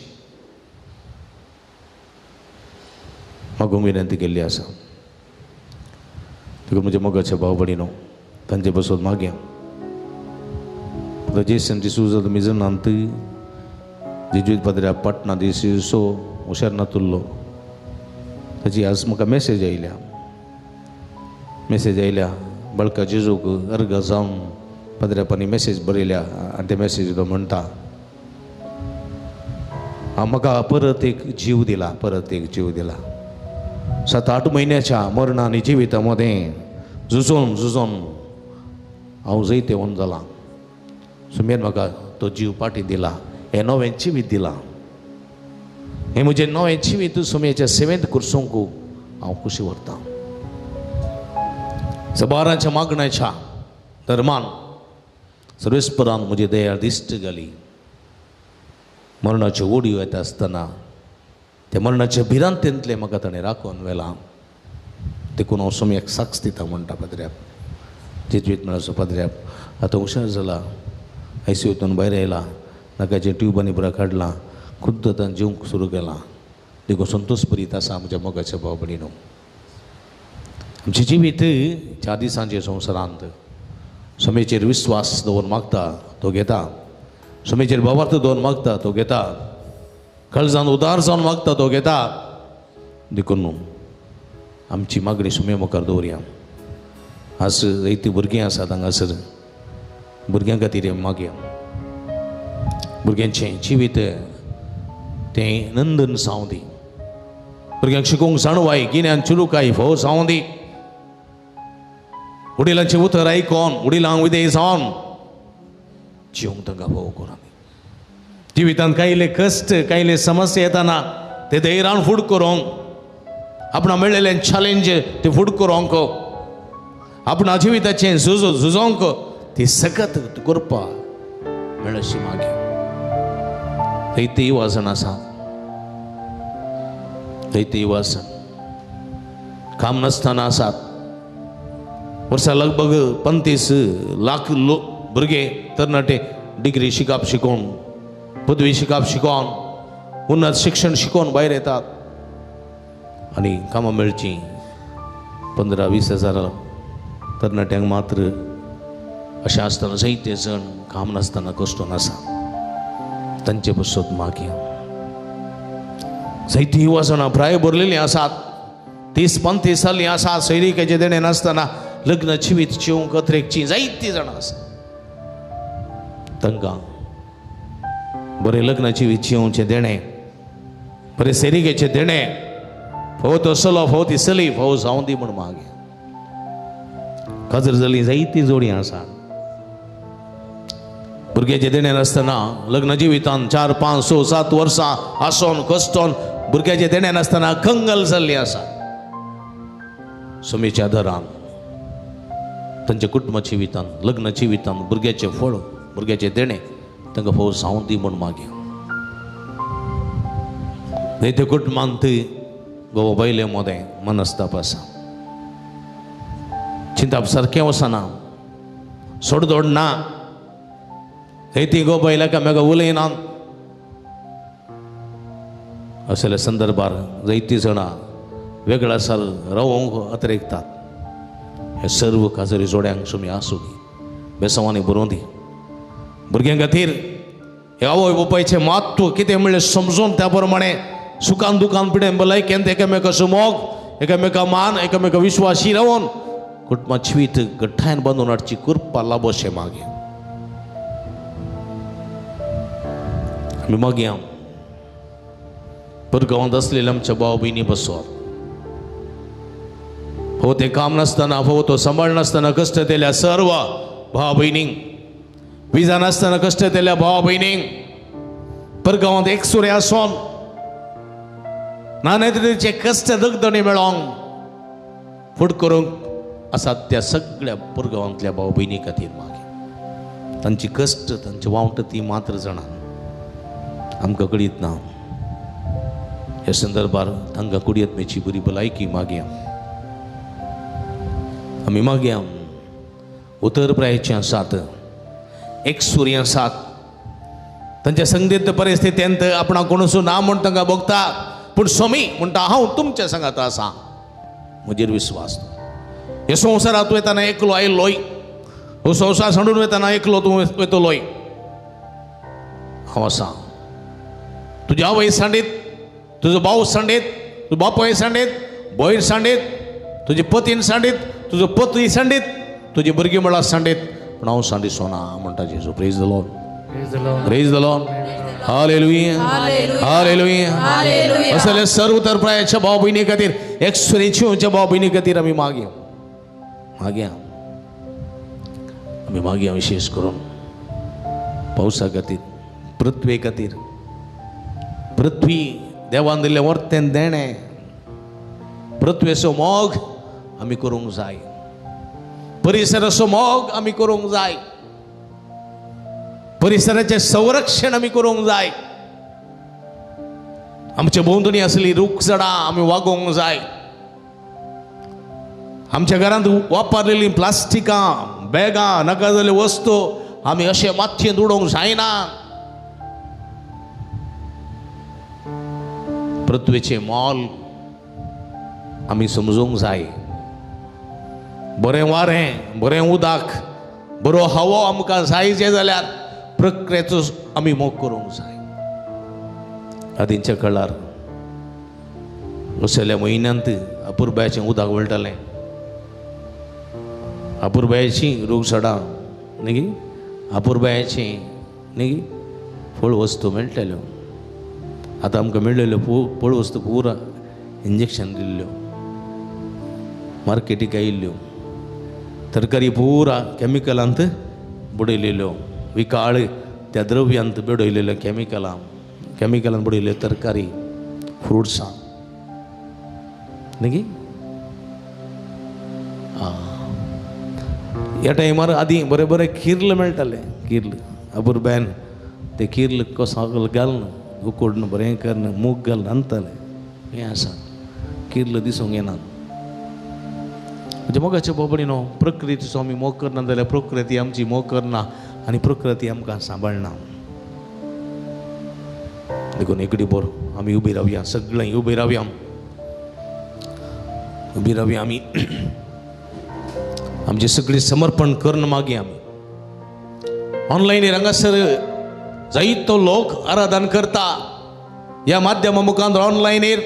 [SPEAKER 1] मागूंक विनंती केल्ली आसा. तुका म्हज्या मोगाच्या भाव भयणीनो तांचे बसोत मागया. जेसन डिसूजा मिजनांत जेजुईत पाद्र्या पाटणा दिसो हुशार नातुल्लो, ताची आज म्हाका मॅसेज आयल्या. मॅसेज आयल्या बळका जेजूक अर्ग जावन पाद्र्यापांनी मॅसेज बरयल्या आनी ते मॅसेज तो म्हणटा, म्हाका परत एक जीव दिला, परत एक जीव दिला. 7-8 म्हयन्याच्या मरणा आनी जिविता मदें झुजोन झुजोन हांव जैतेवन जालां. सुमेर म्हाका तो जीव पाटी दिला, हें नवें जिवीत दिलां, हें म्हजें नवें जिवीत सुमेच्या सेवेंत कुर्सूंक हांव खुशी व्हरतां. सबारांच्या मागण्याच्या धर्मान सर्वेस्परान म्हजी दया दिश्ट घाली. मरणाच्यो ओडयो येता आसतना त्या मरणाच्या भिरांतेंतलें म्हाका ताणें राखून व्हेलां. देखून हांव सोम्याक साक्ष दिता म्हणटा पाद्र्याप. जेजुईत म्हळ्याचो पाद्र्याप आतां हुशार जाला, आयसीयूतून भायर आयला, नाकाचें ट्यूबांनी पुरा काडलां, खुद्द आतां जेवंक सुरू केलां. देखून संतोश भरीत आसा म्हज्या मोगाच्या भाव भयणीनो. आमचें जिवीत 4 दिसांचे संवसारांत सोमेचेर विस्वास दवरून मागता तो घेता, सोमेचेर भावार्थ दवरून मागता तो घेता, कळजान उदार जावन मागता तो घेता. देखून आमची मागणी सुमे मुखार दवरया. आज जायतीं भुरगीं आसात हांगासर, भुरग्यां खातीर मागया. भुरग्यांचें जिवीत तें नंदन जावं दी, भुरग्यांक शिकोवंक जाणवाय गिन्यान चुरुकाय फोव जावं दी, वडिलांचें उतर आयकोन वडिलांक विधेय जावन जिवंक तांकां फोव करून. जिवितांत कांयले कश्ट कांयले समस्या येताना ते धैर्यान फूड करूंक, आपणा मेळिल्लें चॅलेंज ते फूड करूंक, आपणा जिविताचें झुज झुजोवंक ती सकत करपा मेळशी मागीर. जायते वासन आसा, जायते वासन काम नासतना आसात. वर्सा लगभग 35 लाख लोक भुरगे तरणाटे डिग्री शिकप शिकोवन, पदवी शिकप शिकोवन, उन्नत शिक्षण शिकोवन भायर येतात आनी कामां मेळचीं 15-20 हजार तरणाट्यांक मात्र. अशें आसतना जायते जण काम नासतना कश्टून आसा, तांचे बसत मागीर. जायतीं युवा जाणां प्राय भरलेलीं आसात, 30-35 जाल्लीं आसात, सैरिकेचें देणें नासतना लग्न जिवीत जिवंक अत्रेकचीं जायतीं जाणां आसात. तांकां बरें लग्न जिवीत जिवचें देणें, बरें सैरिकेचें देणें, फोव तो चलो फोव ती चली फोव जावं दी म्हूण मागीर. काजर जाल्लीं जायतीं जोडीं आसात. भुरग्याचें देणें नासतना लग्न जिवितान 4, 5, 6, 7 वर्सां आसोन कश्टोन भुरग्याचें देणें नासतना कंगल जाल्लीं आसा. सुमेच्या आदारान तांच्या कुटुंब जिवितान लग्न जिवितान भुरग्याचें फळ भुरग्याचें देणें तांकां फोव जावं दी म्हूण मागीर. जायते कुटुंबांत गोवा बायले मदें मनस्ताप आसा, चिंताप सारकें वचना, सोडदोड ना. जायतीं गो बायलां एकामेका उलयना. असल्या संदर्भार जायतीं जाणां वेगळा सार रावोंक अतिरेकतात. हे सर्व काजरी जोड्यांक सुमी आसूं दी, बेसांवांनी बरोवं दी. भुरग्यां खातीर हे आवय बापायचें म्हत्व कितें म्हणलें समजून त्या प्रमाणे सुखान दुखान पिडेन भलायकेन एकामेकाचो मोग, एकामेका मान, एकामेका विश्वासी रावन कुटुंबा जिवीत गठायन बांदून हाडची कृपा लाभोशें मागीर. आमी मागया परगांवांत आसलेल्या आमच्या भाव भयणी बसोत, हो तें काम नासतना, हो तो सांबाळ नासतना कश्ट केल्या सर्व भाव भयणींक, विजा नासतना कश्ट केल्या भाव भयणींक, परगांवांत एकसुरे आसोन नानातरेचे कश्ट दगदणी मेळोंक फुड करूंक आसात त्या सगळ्या परगांवांतल्या भाव भयणी खातीर मागीर तांची कश्ट, तांची वावट ती मात्र जाणां आमकां कळीत ना. ह्या संदर्भार तांकां कुडयतमेची बरी भलायकी मागया. आमी मागया उतर प्रायचे आसात, एकसुरी आसात, तांच्या संदिग्ध परिस्थितींत आपणाक कोणूसो ना म्हूण तांकां भोगता, पूण स्वामी म्हणटा हांव तुमच्या सांगात आसा, म्हजेर विस्वास. हे संवसारांत वयतना एकलो आयलोय, हो संवसार सांडून वयतना एकलो तूं वयतलोय, हांव आसा. तुजी आवय सांडीत, तुजो भाव सांडीत, तुजो बापूय सांडीत, भयण सांडीत, तुजी पतीन सांडीत, तुजो पती सांडीत, तुजी भुरगीं म्हळ्यार सांडीत, पूण हांव सांडिचो ना म्हणटा जेजू. Praise the Lord, praise the Lord, hallelujah, hallelujah. असले सर्व तर प्रायाच्या भाव भयणी खातीर, एकसुरेच्या भाव भयणी खातीर आमी मागया, मागया, आमी मागया विशेष करून पावसा खातीर, पृथ्वे खातीर. पृथ्वी देवान दिल्लें वर्तेन देणें, पृथ्वेचो मोग आमी करूंक जाय, परिसराचो मोग आमी करूंक जाय, परिसराचें संरक्षण आमी करूंक जाय. आमच्या भोंवतणी आसली रूख झाडां आमी वागोवंक जाय. आमच्या घरांत वापरलेलीं प्लास्टिकां, बॅगां, नाका जाल्ल्यो वस्तू आमी अशें मातयेंत उडोवंक जायना. पृथ्वेचें मोल आमी समजूंक जाय. बरें वारें, बरें उदक, बरो हवो आमकां जाय जे जाल्यार प्रक्रियेचो आमी मोग करूंक जाय. आदींच्या काळार असल्या म्हयन्यांत अपुरबायेचें उदक मेळटालें, अपुरबायेचीं रूख झाडां न्ही, अपुरबायेचीं न्ही फळ वस्तू मेळटाल्यो. आतां आमकां मेळ्ळेल्यो फळ वस्तू पुरा इंजेक्शन दिल्ल्यो, मार्केटीक आयिल्ल्यो, तरकारी पुरा कॅमिकलांत बुडयलेल्यो, विकाळ त्या द्रव्यांत बुडयलेल्यो, कॅमिकलां कॅमिकलान बुडयल्यो तरकारी, फ्रुट्सां न्ही. ह्या टायमार आदीं बरें बरें किर्ल मेळटालें, किर्ल अपुरबायन तें किर्ल कसो घालून उकडून बरें करून मूग घालून रांदतालें. हें आसा किर्ल दिसूंक येना. म्हणजे मोगाचे बाबडी न्हू, प्रकृतीचो आमी मोग करना जाल्यार प्रकृती आमची मोग करना आनी प्रकृती आमकां सांबाळना. देखून एकडी बोर आमी उबी रावया, सगळीं उबी रावया, उबी रावया आमी, आमचें सगळें समर्पण करून मागीर आमी ऑनलायन हांगासर जायतो लोक आराधन करता ह्या माध्यमा मुखार. ऑनलायनीर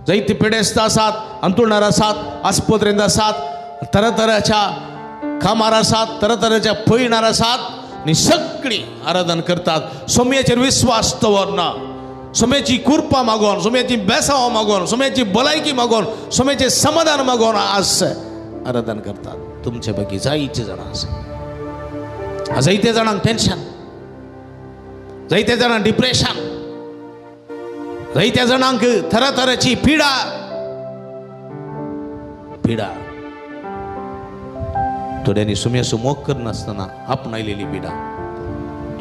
[SPEAKER 1] जायते पिडेस्त आसात, अंतुळणार आसात, आस्पत्रेंत आसात, तरातराच्या कामार आसात, तरातराच्या पयणार आसात आनी सगळीं आराधन करतात. सोम्याचेर विस्वास दवरना, सोम्याची कृपा मागोन, सोम्याची बेसांव मागोन, सोम्याची भलायकी मागोन, सोम्याचें समाधान मागोन आज आराधन करतात. तुमचे पैकी जायते जाणां आसा, जायते जाणांक टेन्शन, जायते जाणांक डिप्रेशन, जायत्या जाणांक तरातराची पिडा पिडा. थोड्यांनी सुम्याचो मोग करनासतना आपणायलेली पिडा,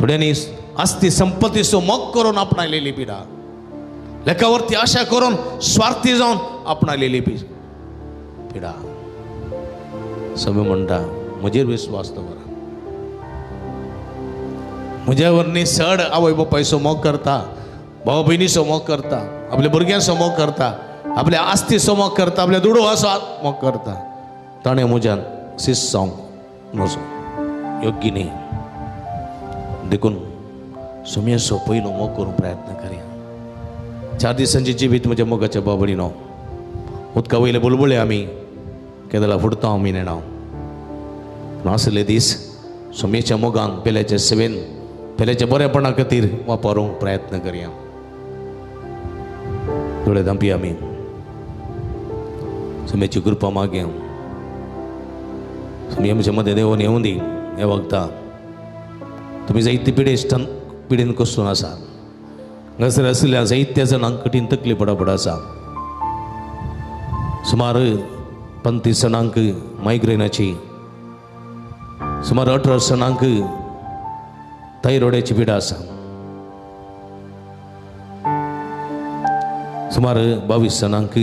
[SPEAKER 1] थोड्यांनी आस्ती संपत्तीचो मोग करून आपणायलेली पिडा, लेखावरती आशा करून स्वार्थी जावन आपणायलेली पिडा. सगळे म्हणटा म्हजेर विस्वास दवरा, म्हज्या वरनी चड आवय बापायचो मोग करता, भाव भयणीचो मोग करता, आपल्या भुरग्यांचो मोग करता, आपल्या आस्तीचो मोग करता, आपल्या दुडवाचो मोग करता. ताणें म्हज्यान शिस्त जावंक नजो, योग्य न्ही. देखून सुमयेचो पयलो मोग करूंक प्रयत्न करया. 4 दिसांचे जिवीत म्हज्या मोगाच्या बाबडीनो उदका वयले बुलबुले आमी केदला फुडता आमी नेणाव. पूण आसले दीस सुमयेच्या मोगान पेल्याच्या सेवेन पेल्याच्या बरेपणा खातीर वापरूंक प्रयत्न करया. दोळे धांपी आमी सुमयेची कृपा मागया. सुमये आमच्या मदें देवून येवं दी. हे वखदां तुमी जायते पिडेस्तान पिडेन कसून आसा, हांगासर आशिल्ल्या जायत्या जाणांक कठीण तकली पडापड आसा. सुमार 35 जाणांक मायग्रेनाची, सुमार 18 जाणांक थायरॉयडाची पिडा आसा, सुमार 22 जाणांक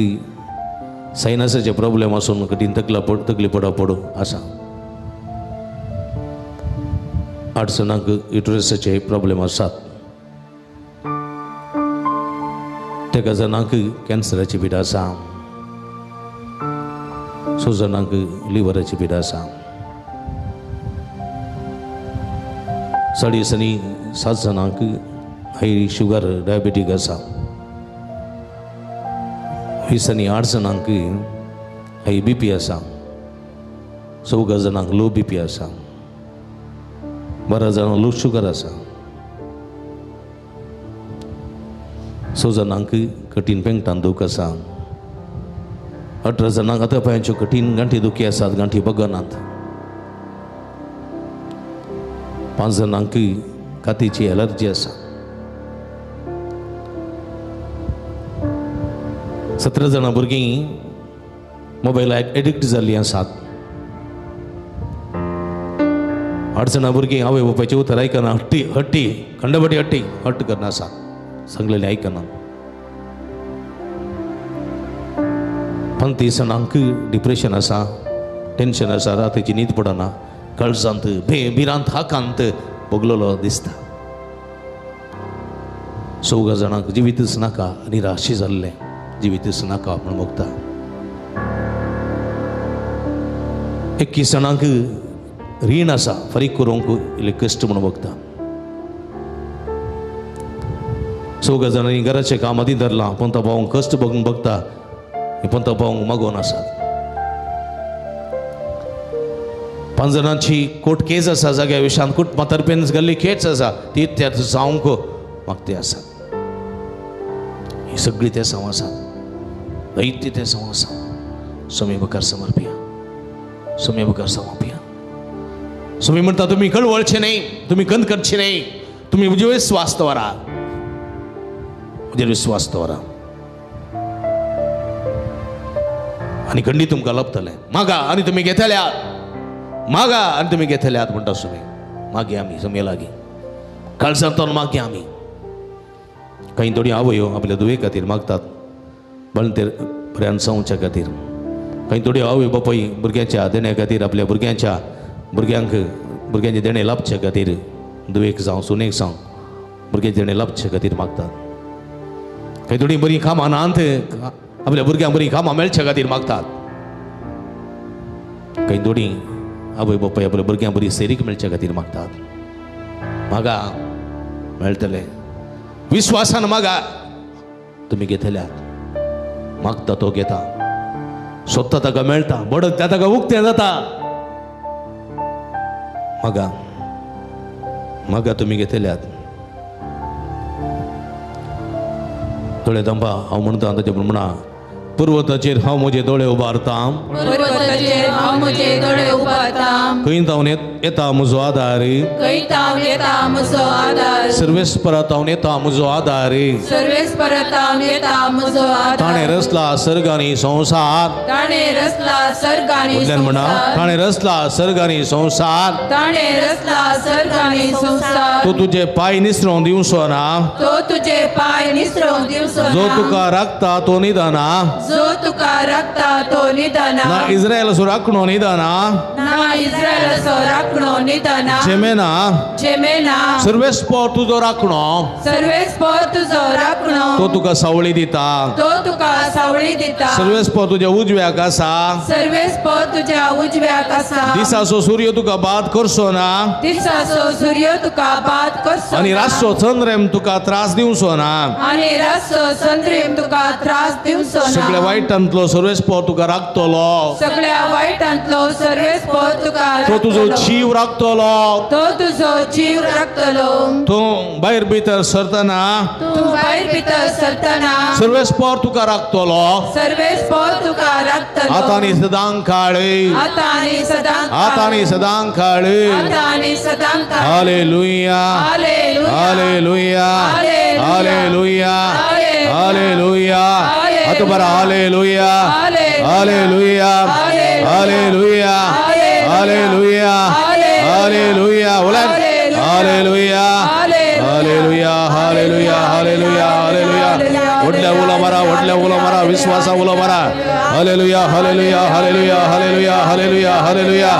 [SPEAKER 1] सायनसाचे प्रॉब्लेम आसून कठीण तकली पडापड आसा. 8 जाणांक युटरसाचे प्रॉब्लेम आसात. 13 जाणांक कॅन्सराची पिडा आसा. 6 जाणांक लिव्हराची पिडा आसा. 7.5 जाणांक हाय शुगर डायबेटीक आसा. 28 जाणांक हाय बी पी आसा. 4 जाणांक लो बी पी आसा. 12 जाणांक लो शुगर आसा. 6 जाणांक कठीण पेंगटान दूख आसा. 18 जाणांक आतां पांयांच्यो कठीण गांठी दुखी आसात, गांठी बगनात. 5 जाणांक कातीची एलर्जी आसा. 17 जाणां भुरगीं मोबायलाक एडिक्ट जाल्लीं आसात. 8 जाणां भुरगीं आवय बापायचें उतर आयकना, हट्टी हट्टी खंडबटी हट्टी हट्ट करना आसा, सांगलेलें आयकना. 35 जाणांक डिप्रेशन आसा, टेन्शन आसा, रातीची न्हीद पडना, काळजांत भिरांत हाकांत भोगलेलो दिसता. 4 जाणांक जिवीतच नाका, निराशी जाल्लें, जिवीतच नाका म्हूण भोगता. 21 जाणांक रीण आसा, फारीक करूंक इल्लें कश्ट म्हूण भोगता. 4 जाणांनी घराचें काम आदी धरलां, पोंता पावोवंक कश्ट भोगून भोगता, पोंता पावोवंक मागोवन आसात. 5 जाणांची कोर्ट केस आसा, जाग्या विशांत कुटुंबा तर्फेन घाल्ली केस आसा, ती त्यात जावंक मागती आसात. ही सगळी ते सांव आसात, जायती ते सांव आसा. स्वामी मुखार समर्पिया, स्वामी मुखार समर्पिया. स्वामी म्हणटा तुमी कळवळचे न्ही, तुमी गंद करचे न्ही, तुमी म्हजे विस्वास दवरा, म्हजेर विस्वास दवरा आनी खंडीत तुमकां लभतलें. मागा आनी तुमी घेतल्यात, मागा आनी तुमी घेतल्यात म्हणटा स्वामी. मागया आमी स्वामी लागीं, काळजांतल्यान मागया आमी. काही थोडी आवयो आपल्या धुवे खातीर मागतात, बळंतेर बऱ्यान जावच्या खातीर. काही थोडी आवय बापाय भुरग्यांच्या देण्या खातीर, आपल्या भुरग्यांच्या भुरग्यांक भुरग्यांचें देणें लाभचे खातीर, धुवेक जावं सुनेक जावं भुरग्यांचें देणें लाभचे खातीर मागतात. काही थोडी बरीं कामां नात, आपल्या भुरग्यांक बरीं कामां मेळचे खातीर मागतात. काही थोडी आवय बापाय आपल्या भुरग्यांक बरी सैरीक मेळचे खातीर मागतात. मागा, मेळटलें, विस्वासान मागा, तुमी घेतल्यात. मागता तो घेता, सोदता ताका मेळटा, बडकता ताका उक्तें जाता. मागा, मागा, तुमी घेतल्यात. दोळे धांपा. हांव म्हणटा ताचें म्हणा, पर्वताचेर हांव म्हजे दोळे उबारतां,
[SPEAKER 3] पर्वताचेर हांव म्हजे दोळे उबारतां,
[SPEAKER 1] खंय तावन येता म्हजो आदार,
[SPEAKER 3] खंय तावन येता म्हजो आदार,
[SPEAKER 1] सर्वेस्परा तावन येता म्हजो आदार,
[SPEAKER 3] सर्वेस्परा तावन येता म्हजो आदार.
[SPEAKER 1] ताणें रचला सर्ग आनी संवसार,
[SPEAKER 3] ताणें रचला सर्ग आनी संवसार,
[SPEAKER 1] ताणें रचला सर्ग आनी संवसार,
[SPEAKER 3] ताणें रचला सर्ग आनी संवसार.
[SPEAKER 1] तो तुजे पांय निसरोवन दिवचो ना,
[SPEAKER 3] तो तुजे पांय निसरोवन दिवचो ना,
[SPEAKER 1] जो तुका राखता तो निदाना,
[SPEAKER 3] जो तुका राखता तो निदाना
[SPEAKER 1] ना इस्रायलाचो राखणो निदाना
[SPEAKER 3] ना इस्रायलाचो राखणो निदाना
[SPEAKER 1] झेमेना
[SPEAKER 3] झेमेना
[SPEAKER 1] सर्वेस्पोर तुजो राखणो
[SPEAKER 3] सर्वेस्पोर तुजो राखणो
[SPEAKER 1] तो तुका सावळी दिता
[SPEAKER 3] तो तुका सावळी दिता
[SPEAKER 1] सर्वेस्पोर तुज्या उजव्याक आसा
[SPEAKER 3] सर्वेस्पोर तुज्या उजव्याक आसा
[SPEAKER 1] दिसाचो सूर्य तुका बाद करचो ना
[SPEAKER 3] दिसाचो सूर्य तुका बाद करचो
[SPEAKER 1] आनी रातचो चंद्रेम तुका त्रास दिवचो ना
[SPEAKER 3] आनी रातचो चंद्रेम तुका त्रास दिवचो ना
[SPEAKER 1] सगळ्या वायटांतलो सर्वेस्पोर तुका राखतलो
[SPEAKER 3] सगळ्या वायटांतलो सर्वेस्पोर तुका
[SPEAKER 1] तो तुजो जीव राखतलो
[SPEAKER 3] तो तुजो जीव राखतलो
[SPEAKER 1] तूं भायर भितर सरतना
[SPEAKER 3] तूं भायर भितर सरतना
[SPEAKER 1] सर्वेस्पोर तुका राखतलो
[SPEAKER 3] सर्वेस्पोर तुका राखतलो
[SPEAKER 1] आतां आनी सदां काळ
[SPEAKER 3] आतां आनी सदां
[SPEAKER 1] आतां आनी सदां काळ
[SPEAKER 3] आतां आनी सदां काळ.
[SPEAKER 1] Hallelujah hallelujah hallelujah hallelujah. आतां बरा hallelujah hallelujah hallelujah hallelujah hallelujah. Hallelujah hallelujah hallelujah hallelujah hallelujah. व्हडल्या उलो मारा व्हडल्या उलो मारा विश्वासा उलो मारा. Hallelujah hallelujah hallelujah hallelujah hallelujah hallelujah.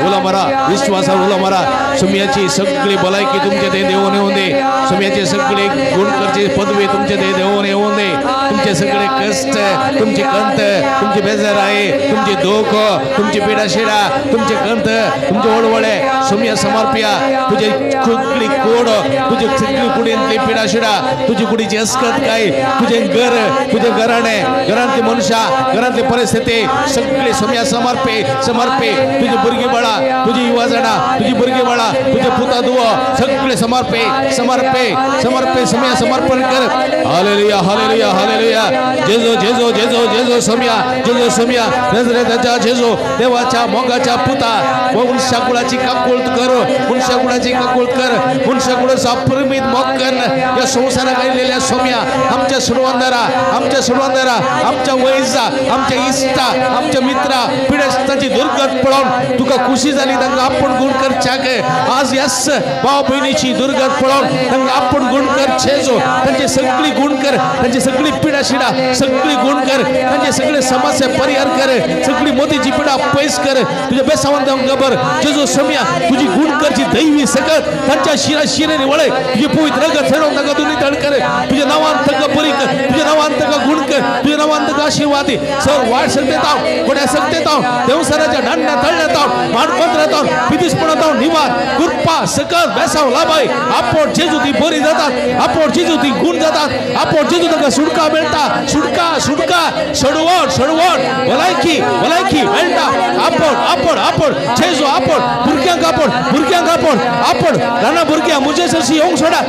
[SPEAKER 1] उलो मारा विश्वासा उलो मारा. सुम्याची सगळी भलायकी तुमचे ते देवून येवन दे. सुम्याची सगळी गुणकरची पदवी तुमचे ते देवून येवन दे. तुमचे सगळे कष्ट तुमची कंत तुमची बेजाराय तुमची दुःख तुमची पिडाशिडा तुमचे कंत तुमचे ओडवळे सुम्या समर्पिया. तुझे सगळी कोड तुझे सगळी कुडींतली पिडाशिडा तुझी कुडीची अस्कत काय तुझे घर तुझे घराणे घरांतली मनुष्या घरांतली परिस्थिती सगळी सुम्या समर्पे समर्पे. तुझी भुरगीं बाळा तुझी युवा जाणा तुझी भुरगीं बाळा तुझे पुता दुवो सगळे समर्पे समर्पे समर्पे. सुम्या समर्पण कर. Hallelujah hallelujah hallelujah. जेजो जेजो जेजो जेजो सुम्या जेजो सुम्या नजरेताच्या जेजो देवाच्या मोगाच्या पुता मनशाकुळाची काकुळत कर मनशाकुळाची काकुळत कर मनशाकुळाचो अपरिमित मोग कर. या संवसाराक आयिल्ल्या सोम्या आमच्या सोडवंदारा आमच्या सोडवंदारा आमच्या वैजा आमच्या इश्टा आमच्या मित्रा पिडेस्तांची दुर्गत पळोवन तुका खुशी जाली तांकां आपूण गुण करच्याक आज ह्याच भाव भयणीची दुर्गत पळोवन तांकां आपूण गुण कर जेजो. तांची सगळी गुण कर तांची सगळी पिडा शिडा सगळी गुण कर तांचे सगळे समस्या परिहार कर सगळी मोतीची पिडा पयस कर. तुझ्या बेसावन खबर जेजो सोम्या तुझी गुण करची दैवी सकत तांच्या शिरा शिरेने वळय. तुझी पवित्र रगत चडोवन तांकां तूं नितळ कर. तुझ्या नांवान तांकां बरी कर तुझ्या नांवान तांकां गुण कर तुझ्या नांवान तांकां आशीर्वाद. सर वायट शक्तेत हांव कोण्या शक्तेत हांव देवसराच्या दांड्या तळण्यात हांव माडपत्रात हांव पितिसपणात हांव निवार कृपा सकत बेसाव लाभाय. आपोट जेजू ती बरी जातात आपोट जेजू ती गुण जातात आपोट जेजू तांकां सुटका मेळटा सुटका सुटका सडवण सडवण भलायकी भलायकी मेळटा. आपोट आपोट आपोट जेजू आपोट भुरग्यांक आपोट भुरग्यांक आपोट आपोट ल्हान भुरग्यां म्हजे सरशी येवंक सोडा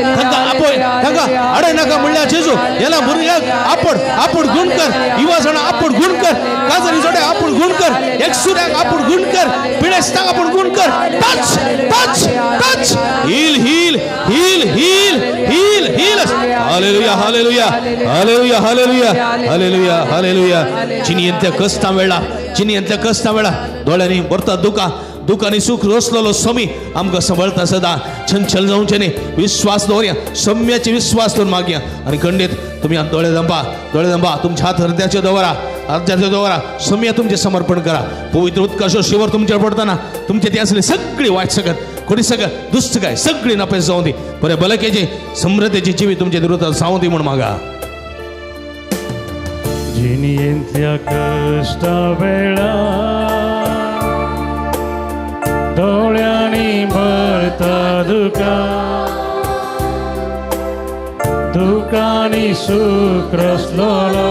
[SPEAKER 1] तांकां आपोय तांकां अडय नाका म्हणल्यार जेजू ह्या भुरग्यांक आपोट आपोट गुण कर. युवा जाणां आपोट गुण कर काजरी जोडे आपूण गुण कर एकसुऱ्याक आपूण गुण कर पिडेस्तांक आपूण गुण कर. Touch touch touch heal heal heal heal heal heal. Hallelujah hallelujah hallelujah hallelujah hallelujah hallelujah. चिनियेंतल्या कश्टां वेळा चिनियेंतल्या कश्टां वेळा दोळ्यांनी भरता दुकां दुखांनी सुख रोसलेलो समी आमकां सांबाळता सदां. छंचल जावचें न्ही. विश्वास दवरया सम्याचे विश्वास दवरून मागया. आनी खंडीत तुमी दोळे दंपा दोळे दंपा तुमच्या हात हृदयाचे दवरा हृदयाचे दवरा सम्या तुमचें समर्पण करा. पवित्र उदकाचो शिवर तुमचेर पडटना तुमचे ती आसली सगळी वायट सकत खोडी सकत दुश्ट काय सगळी नापेस जावं दी. बरें भलायकेची समृद्धेची जिवीत तुमचे विरोधात जावं दी म्हूण मागा.
[SPEAKER 2] जिणेंतल्या कश्टा वेळा दोळ्यांनी भरता दुकां दुकांनी सूख रसलोलो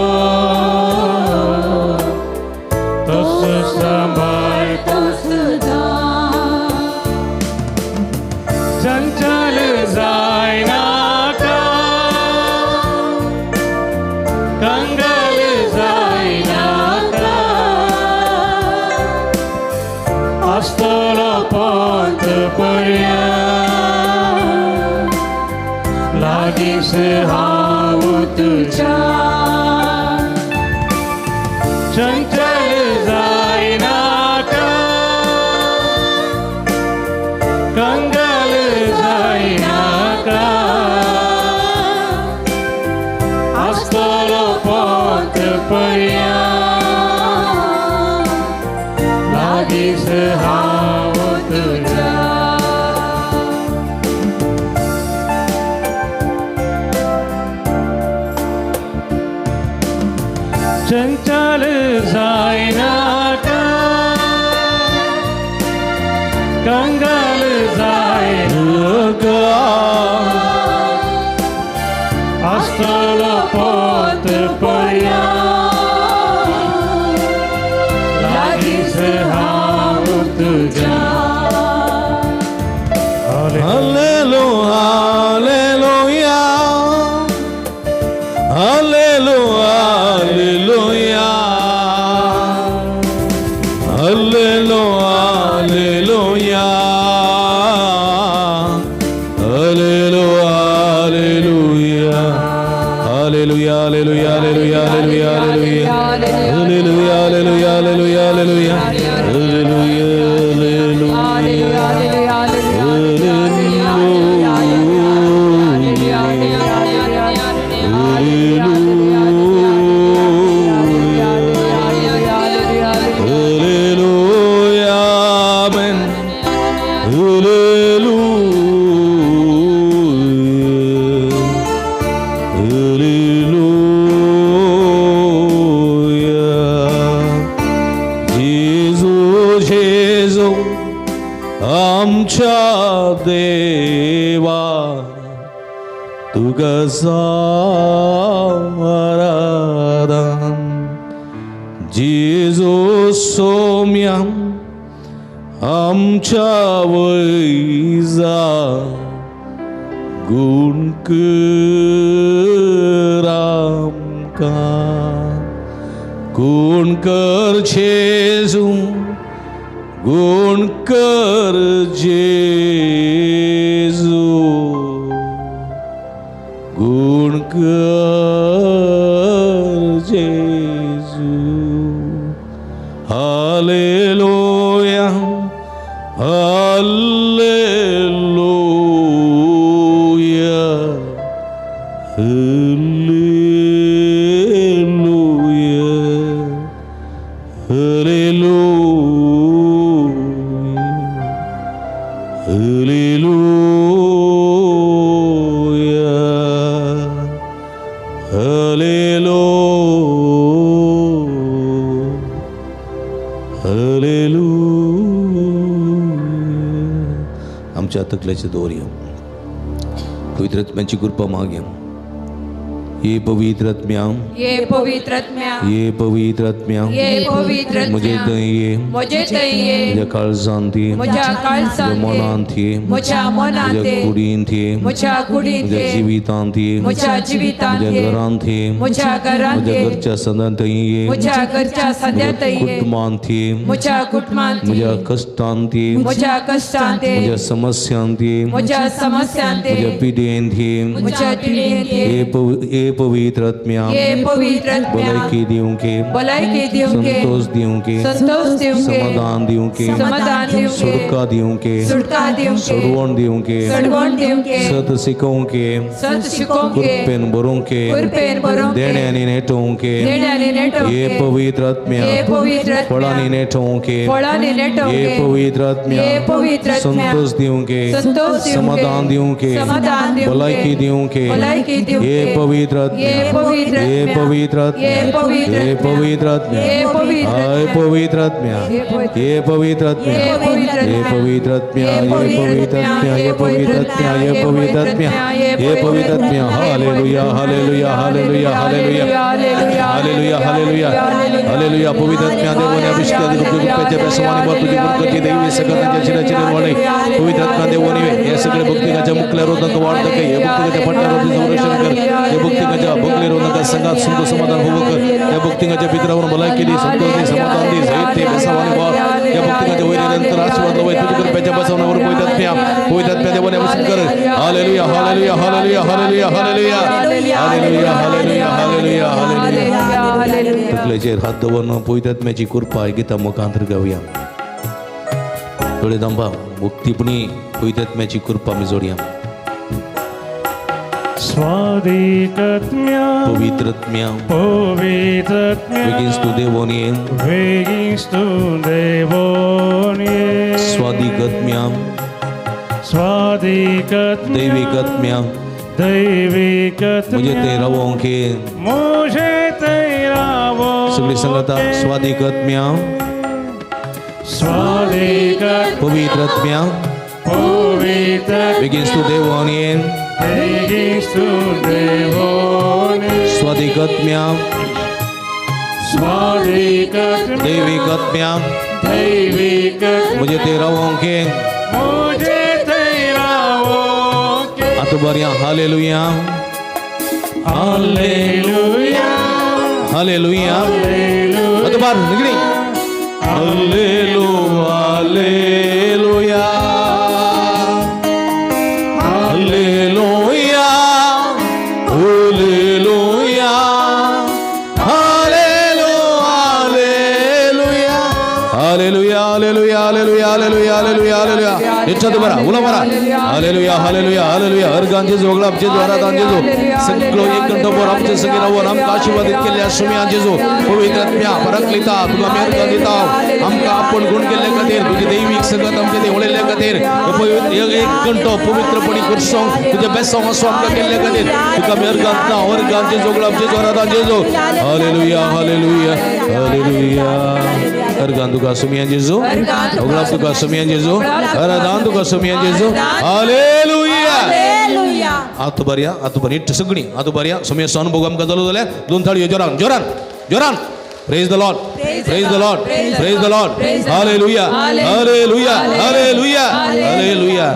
[SPEAKER 2] तसो सांबाळटा
[SPEAKER 3] सुद्दां
[SPEAKER 2] चंचल जायनाका कंगल जायनाका आसतलो पंत पर्यंत लागींच हांव तुज्या चंचल जायनाका कंगल जायनाका आसतलो पंत पर्या लागींच हांव तुज्या. चंचल जायनाका कंगाल जायनाका आसतलो पोत पर्या लागींच हांव तुज्या.
[SPEAKER 1] Hallelujah, hallelujah, hallelujah, hallelujah, hallelujah, hallelujah, hallelujah, hallelujah, hallelujah, hallelujah, hallelujah, hallelujah, hallelujah, hallelujah, hallelujah, hallelujah, amen. Hallelujah, hallelujah. जेजू जेजू आमच्या देवा तुका आराधन. जेजू सोम्या आमच्या वैजा गुण कर आमकां. गुण कर जेजू, गुण कर जेजू, गुण कर जेजू. Hallelujah, hallelujah, hallelujah, hallelujah, hallelujah, hallelujah, hallelujah. आमच्या तकलेचे दोरया पवित्र आत्म्याची कृपा मागया. ये पवित्र आत्म्या,
[SPEAKER 3] ये पवित्र आत्म्या,
[SPEAKER 1] ये पवित्र आत्म्या,
[SPEAKER 3] ये पवित्र आत्म्या,
[SPEAKER 1] म्हजे थंय ये,
[SPEAKER 3] म्हजे थंय ये,
[SPEAKER 1] म्हज्या काळजांत ये,
[SPEAKER 3] म्हज्या काळजांत
[SPEAKER 1] म्हज्या मनांत ये,
[SPEAKER 3] म्हज्या मनांत
[SPEAKER 1] म्हज्या
[SPEAKER 3] ये,
[SPEAKER 1] कुडींत ये,
[SPEAKER 3] म्हज्या कुडींत
[SPEAKER 1] म्हज्या
[SPEAKER 3] ये,
[SPEAKER 1] जिवितांत ये,
[SPEAKER 3] म्हज्या जिवितांत
[SPEAKER 1] म्हज्या
[SPEAKER 3] ये,
[SPEAKER 1] घरांत ये,
[SPEAKER 3] म्हज्या घरांत
[SPEAKER 1] म्हज्या
[SPEAKER 3] ये,
[SPEAKER 1] घरच्या संदांत ये,
[SPEAKER 3] म्हज्या घरच्या संद्यांत
[SPEAKER 1] म्हज्या
[SPEAKER 3] ये,
[SPEAKER 1] कुटुंबांत ये,
[SPEAKER 3] म्हज्या कुटुंबांत ये,
[SPEAKER 1] म्हज्या कश्टांत ये,
[SPEAKER 3] म्हज्या कश्टांत ये,
[SPEAKER 1] म्हज्या समस्यांत ये,
[SPEAKER 3] म्हज्या समस्यांत ये,
[SPEAKER 1] म्हज्या पिडेंत ये,
[SPEAKER 3] म्हज्या पिडेंत ये,
[SPEAKER 1] ये पवित्र आत्म्या,
[SPEAKER 3] ये पवित्र आत्म्या,
[SPEAKER 1] भलायकी दिवंके,
[SPEAKER 3] भलायकी दिवंके,
[SPEAKER 1] संतोष दिवंके,
[SPEAKER 3] संतोष दिवंके,
[SPEAKER 1] समाधान दिवंके,
[SPEAKER 3] समाधान दिवंके,
[SPEAKER 1] सुटका दिवंके,
[SPEAKER 3] सुटका दिवंके,
[SPEAKER 1] सोडवण दिवंके,
[SPEAKER 3] सोडवण दिवंके,
[SPEAKER 1] सत शिकोवंके,
[SPEAKER 3] सत शिकोवंके,
[SPEAKER 1] कृपेन भरोवंके,
[SPEAKER 3] कृपेन भरोवंके,
[SPEAKER 1] देण्यांनी नेटोवंके,
[SPEAKER 3] देण्यांनी नेटोवंके,
[SPEAKER 1] ये पवित्र आत्म्या,
[SPEAKER 3] ये पवित्र आत्म्या,
[SPEAKER 1] फळांनी नेटोवंके,
[SPEAKER 3] फळांनी नेटोवंके,
[SPEAKER 1] ये पवित्र आत्म्या,
[SPEAKER 3] ये पवित्र आत्म्या,
[SPEAKER 1] संतोष दिवंके,
[SPEAKER 3] संतोष दिवंके,
[SPEAKER 1] समाधान दिवंके,
[SPEAKER 3] समाधान दिवंके,
[SPEAKER 1] भलायकी दिवंके,
[SPEAKER 3] भलायकी दिवंके,
[SPEAKER 1] ये पवित्र आत्म्या,
[SPEAKER 3] ये पवित्र
[SPEAKER 1] ये
[SPEAKER 3] आत्म्या,
[SPEAKER 1] पवित्र आत्म्या,
[SPEAKER 3] ये पवित्र
[SPEAKER 1] ये
[SPEAKER 3] आत्म्या,
[SPEAKER 1] पवित्र आत्म्या,
[SPEAKER 3] ये पवित्र
[SPEAKER 1] हाय
[SPEAKER 3] आत्म्या,
[SPEAKER 1] पवित्र आत्म्या,
[SPEAKER 3] ये पवित्र
[SPEAKER 1] ये पवित्र आत्म्या,
[SPEAKER 3] ये पवित्र
[SPEAKER 1] ये पवित्र आत्म्या, ये पवित्र आत्म्या, ये पवित्र आत्म्या, ये पवित्र आत्म्या, ये पवित्र आत्म्या. Hallelujah, hallelujah, hallelujah, hallelujah, hallelujah, hallelujah, hallelujah. पवित्र आत्म्या देवाने अभिषेक कृपेच्या बेसवाने भर तुझी बरकती देवी सगळ्यांच्या शिराची निर्वणे. पवित्र आत्म्या देवाने हे सगळे भक्तिकाच्या मुकल्या रोधक वाढ हे भक्तिकाच्या पटल्या रोधी संरक्षण कर, हे भक्तिकाच्या भोगले रोधका संघात संतोष समाधान होवं कर, या भक्तिकाच्या पितरावर भलायकी दे, संतोष दे, समाधान दे, सहित ते बेसवाने भर, या भक्तिकाच्या वैर्यानंतर आशीर्वाद लवय तुझी कृपेच्या बसवण्यावर पवित्र आत्म्या, पवित्र आत्म्या देवाने अभिषेक कर. Hallelujah, hallelujah, hallelujah, hallelujah, hallelujah, hallelujah, hallelujah, hallelujah, hallelujah. तकलेचेर हात दवरून पवित्र आत्म्याची कृपा गीता मुखांतर गावया. डोळे दांबा मुक्तीपणी पवित्र आत्म्याची कृपा मी जोडया.
[SPEAKER 2] स्वादिकत्म्या
[SPEAKER 1] पवित्रत्म्या
[SPEAKER 2] पवित्रत्म्या
[SPEAKER 1] वेगींच तूं देवोन ये
[SPEAKER 2] वेगींच तूं देवोन ये
[SPEAKER 1] स्वादिकत्म्या
[SPEAKER 2] स्वादिकत्म्या
[SPEAKER 1] दैविकत्म्या
[SPEAKER 2] दैविकत्म्या
[SPEAKER 1] मुझे ते रावोंक ये
[SPEAKER 2] मुझे ते रावोंक
[SPEAKER 1] सगळी संगता स्वादिकत्म्या
[SPEAKER 2] स्वादिकत्म्या
[SPEAKER 1] पवित्रत्म्या
[SPEAKER 2] पवित्रत्म्या
[SPEAKER 1] वेगींच तूं देवोन ये
[SPEAKER 2] वेगींच तूं देवोन ये
[SPEAKER 1] स्वादिकत्म्या
[SPEAKER 2] स्वादिकत्म्या
[SPEAKER 1] दैविकत्म्या
[SPEAKER 2] दैविकत्म्या
[SPEAKER 1] मुझे ते रावोंक ये
[SPEAKER 2] मुझे ते रावोंक ये
[SPEAKER 1] आतां बरया हालेलुया
[SPEAKER 2] हालेलुया
[SPEAKER 1] हालेलुया आतां bar Nigdi hallelujah hallelujah hallelujah hallelujah hallelujah hallelujah hallelujah hallelujah hallelujah hallelujah hallelujah इच्छा बरा उला बरा हालेलुया हालेलुया हालेलुया हर जेजू वगळा जेजू आराधन जेजू सगळो एक कंठभर आमचे संगी रावून आमकां आशीर्वादीत केल्ल्या सुम्या जेजू पवित्र आत्म्या परकलिता तुका मेहरबान दिता आमकां आपण गुण केल्ले खातीर तुजी दैवीक संगत आमचे ते उलयल्ले खातीर एक कंठो पवित्रपणी करसोंक तुजें बेसांव असो आमकां केल्ले खातीर तुका मेहरबान दिता हर जेजू वगळा जेजू आराधन जेजू हालेलुया हालेलुया हालेलुया हर तुका सुम्या जेजू वगळा तुका सुम्या जेजू आराधन तुका सुम्या जेजू हालेलुया आतां बरया आतां बरी सगळी आतां बरया सुम्याचो अनुभव आमकां जालो जाल्यार दोन थाळयो जोरान जोरान जोरान praise the Lord praise the Lord praise the Lord hallelujah hallelujah hallelujah hallelujah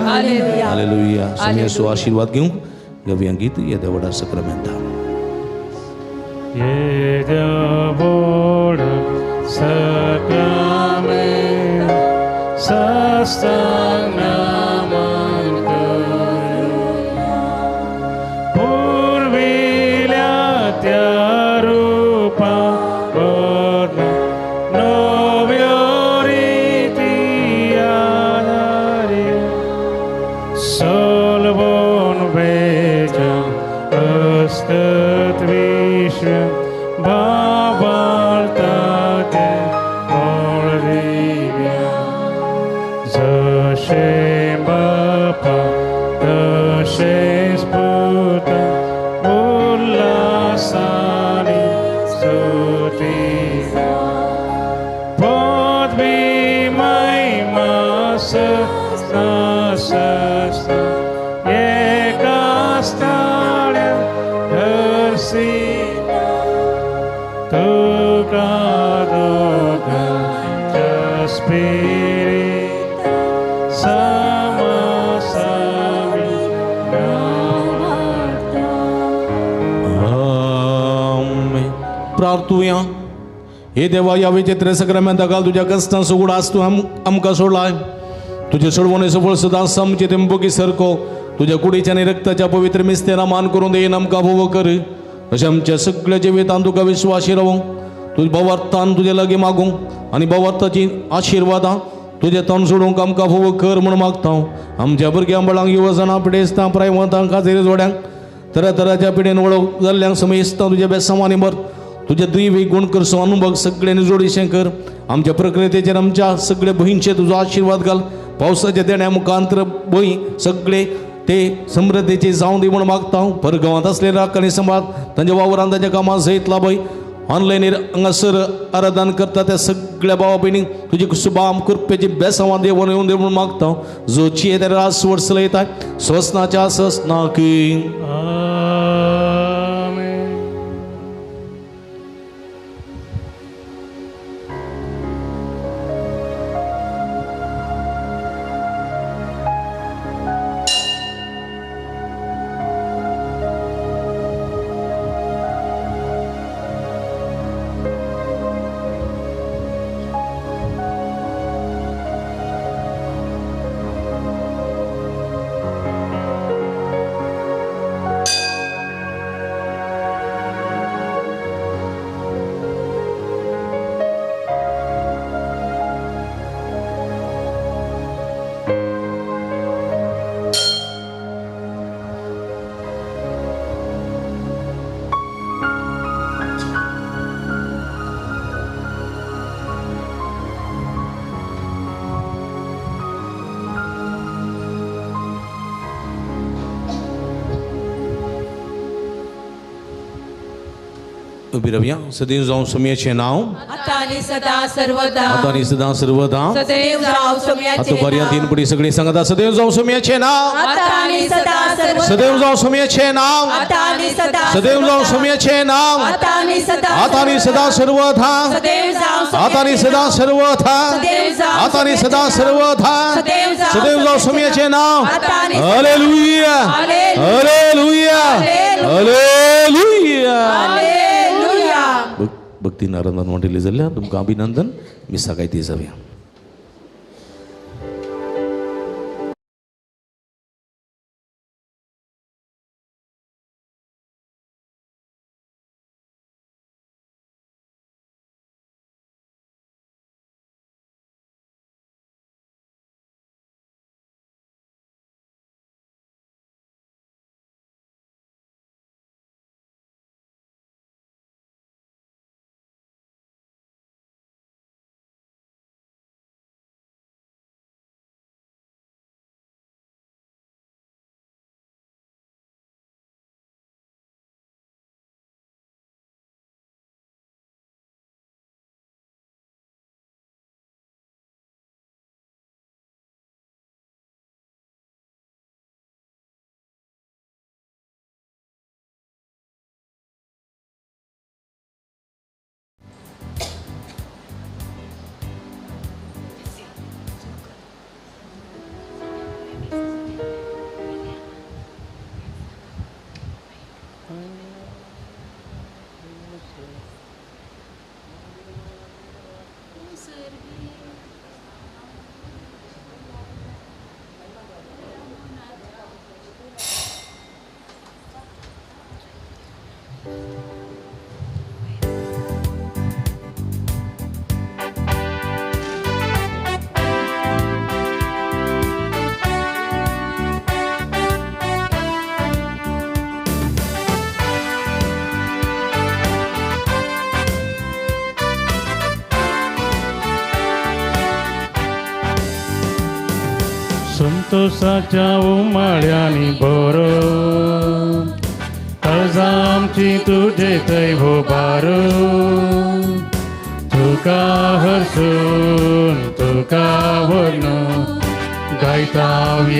[SPEAKER 1] hallelujah सुम्याचो आशीर्वाद घेवंक घेवया गीत येद्या व्हडा सक्रामेंता
[SPEAKER 2] येद्या व्हडा सक्रामेंत साष्टांग नमन करुया पुर्विल्या त्या रुपा बदलून नव्यो रिती आधारी सलवून वेच्या अस्कत विश्व बाबाळता तें मळदिव्या जशें बापा तशेंच पुता उल्हासानी स्तुतिया पदवी महिमा सस्ना सस्ना एका स्थाळ्या धरसिता तुका दोगांच्या स्पिरिता समासामी नामार्ता.
[SPEAKER 1] आमेन. प्रार्थुया. हे देवा ह्या विचित्र सक्रामेंता घाल तुज्या कश्टां उगडास तूं आमकां सोडलाय तुजे सोडवणेचो फळ सदांच आमचे तेंबोगी सारको तुज्या कुडीच्या आनी रक्ताच्या पवित्र मिस्तेरा मान करून देईन आमकां भोव कर अशें आमच्या सगळ्या जिवितांत तुका विश्वासी रावूंक तुज्या भावार्थान तुजे लागीं मागूंक आनी भावार्थाची आशिर्वादां तुजें तोंड सोडूंक आमकां भोव कर म्हूण मागता आमच्या भुरग्यां बाळांक युवजणां पिडेस्तां प्रायवंतांक खाजरी जोड्यांक तरातराच्या पिडेन वळख जाल्ल्यांक समेस्तां तुज्या बेसांवांनी भर तुजे दैवी गुण करसो अनुभव सगळ्यांनी जोडीशें कर आमच्या प्रकृतीचेर आमच्या सगळे भंयचेर तुजो आशिर्वाद घाल पावसाच्या देण्या मुखांतर भंय सगळे ते समृद्धीची जावं दी म्हूण मागता परगांवांत आसले राखणी सांबाळ तांच्या वावरान तांच्या कामां सयत लाभय ऑनलायन हांगासर आराधन करता त्या सगळ्या भावा भयणींक तुजी सुबाम कृपेची बेसांवां देवून येवन दी म्हूण मागता जो चिये त्या रास वर्स लयता स्वस्नाच्या सस्नाक.
[SPEAKER 2] आमेन.
[SPEAKER 1] उबी रावया. सदैव जावं सोम्याचें नांव
[SPEAKER 3] आतां आनी सदां सर्वदा,
[SPEAKER 1] आतां आनी सदां सर्वदा,
[SPEAKER 3] सदैव जावं सोम्याचें
[SPEAKER 1] आतां बऱ्या तीन पुढे सगळी सांगता. सदैव जावं सोम्याचें नांव
[SPEAKER 3] आतां आनी सदां सर्वदा,
[SPEAKER 1] सदैव जावं सोम्याचें नांव
[SPEAKER 3] आतां आनी सदां,
[SPEAKER 1] सदैव जावं सोम्याचें नांव
[SPEAKER 3] आतां आनी सदां,
[SPEAKER 1] आतां आनी सदां सर्वदा,
[SPEAKER 3] सदैव जावं
[SPEAKER 1] आतां आनी सदां सर्वदा, आतां आनी सदां सर्वदा, सदैव जावं सोम्याचें नांव. Hallelujah, hallelujah, hallelujah. भक्ती नारायण म्हटली जाल्यार तुमकां अभिनंदन. मिसाक आयती जावया.
[SPEAKER 2] संतोषाच्या उमाळ्यांनी भर काळजां आमची तुजे थंय भोबार, तुका हरसून तुका वर्णून गायता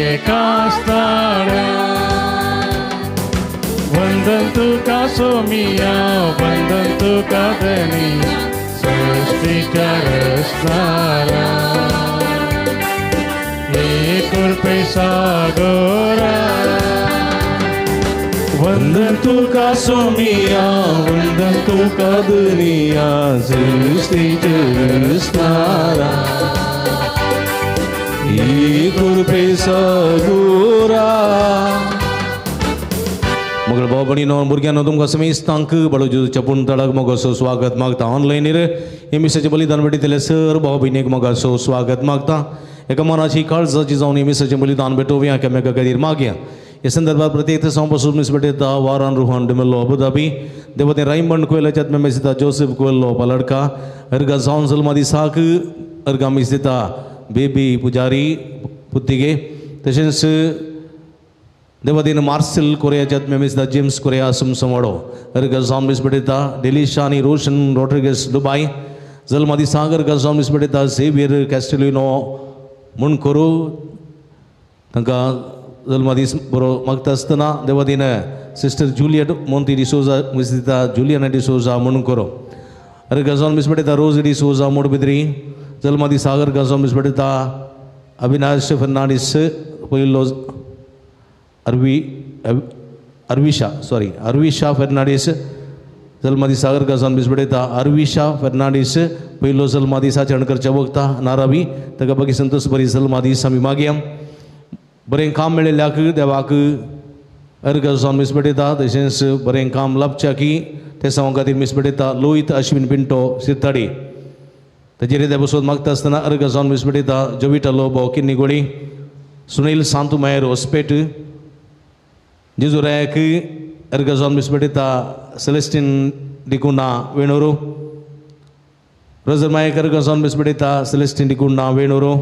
[SPEAKER 2] एका स्थाना. वंदन तुका सोमिया, वंदन तुका धनी, सृष्टीच्या रचणारा, कृपे सागरा.
[SPEAKER 1] वंदन तुका सोमिया, वंदन तुका दुनिया, सृष्टीच्या रचणारा, कृपे सागरा. मगळ भाव भयणीनो भुरग्यांनो तुमकां समेस्तांक बळोजुच्या पुणतळाक मोगाचो स्वागत मागता. ऑनलायनीर हे मिसाचें बलिदान भेटयतले सर भाव भयणीक मोगाचो स्वागत मागता. एका मनाची काळजाची जावन हे मिसाचें बलिदान भेटोवया एकामेका खातीर मागया. हे संदर्भात प्रत्येक संपासून मिस भेटयता वारान रुहान डिमेल्लो अबुधाबी, देवते रायमंड कोयलाच्या आत्म्या मिस दिता जोसेफ कोयल्लो पालडका, अर्गा जावन जल्मा दिसाक अर्गा मिस दिता बेबी पुजारी पुत्तिगे, तशेंच देवादीन मार्सेल कोरियाच्या आत्म्या मिस दिता जेम्स कोरिया सुमसमवाडो, अर्गा जावन मिस भेटयता डेलिशा आनी रोशन रॉड्रिगस दुबाय, जल्मा दिसाक अर्गा जावन मिस भेटयता झेवियर कॅस्टेलिनो मुणकोरू, तांकां जल्मा दीस बरो मागता आसतना Devadin sister Juliet Monti D'Souza miss दिता जुलियाना डिसोजा मुणकोरो, अर्गा जावन मिस भेटयता रोज डिसोजा मोडबिद्री, जल्मा दीस अर्गा जावन मिस भेटयता अविनाश फर्नांडीस पयलो अरविशा सॉरी अरविशा फर्नांडीस, जल्मा दीस अर्गा जावन मिस भेटयता अरविशा फर्नांडीस पयलो जल्मा दिसाचें अणकरच्या वखता नारावी, ताका बाकी संतोष बरी जल्मा दीस आमी मागया. बरें काम मेळिल्ल्याक देवाक अर्घ जावन मिस भेटयता, तशेंच बरें काम लाभच्या की ते सांगो खातीर मिस भेटयता लोहित अश्विन पिंटो सिरताडी, ताचेर त्या बसोत मागता आसतना अर्घ जावन मिस भेटयता जोविटा लोबो किन्नीगोळी, सुनील सांतू मायर होसपेट, जेजुरायक अर्घ जावन मिस भेटयता सेलेस्टीन डिकुना वेणुरू, रोजर मायक अर्घ जावन मिस भेटयता सेलेस्टीन डिकुना वेणुरू,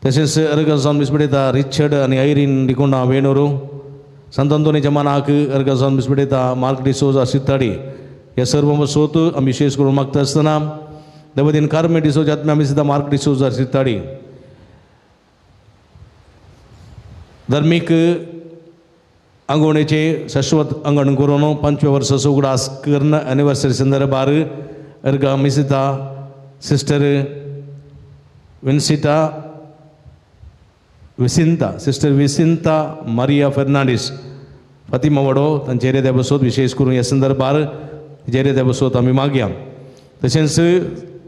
[SPEAKER 1] तशेंच अर्घ जावन मिस भेटयता रिचर्ड आनी ऐरीन डिकुना वेणुरू, संत अंतोनीच्या मनाक अर्घ जावन मिस भेटयता मार्क डिसोजा सित्ताडी, ह्या सर्व बसोत आमी विशेश करून मागता आसतना देवदीन कार्मे डिसोजा आत्म्या मिसिता मार्क डिसोजा सिताडी धर्मीक आंगवणेचे शाश्वत अंगण करून 5व्या वर्साचो उगडास करून एनिवर्सरी संदर्भार अर्गा मिसिता सिस्टर विन्सिटा विसिंता सिस्टर विसिंता मारिया फेर्नांडीस फातिमा वडो तांचे एरिया बसोत विशेष करून ह्या संदर्भार जेरे त्या बसोत आमी मागया. तशेंच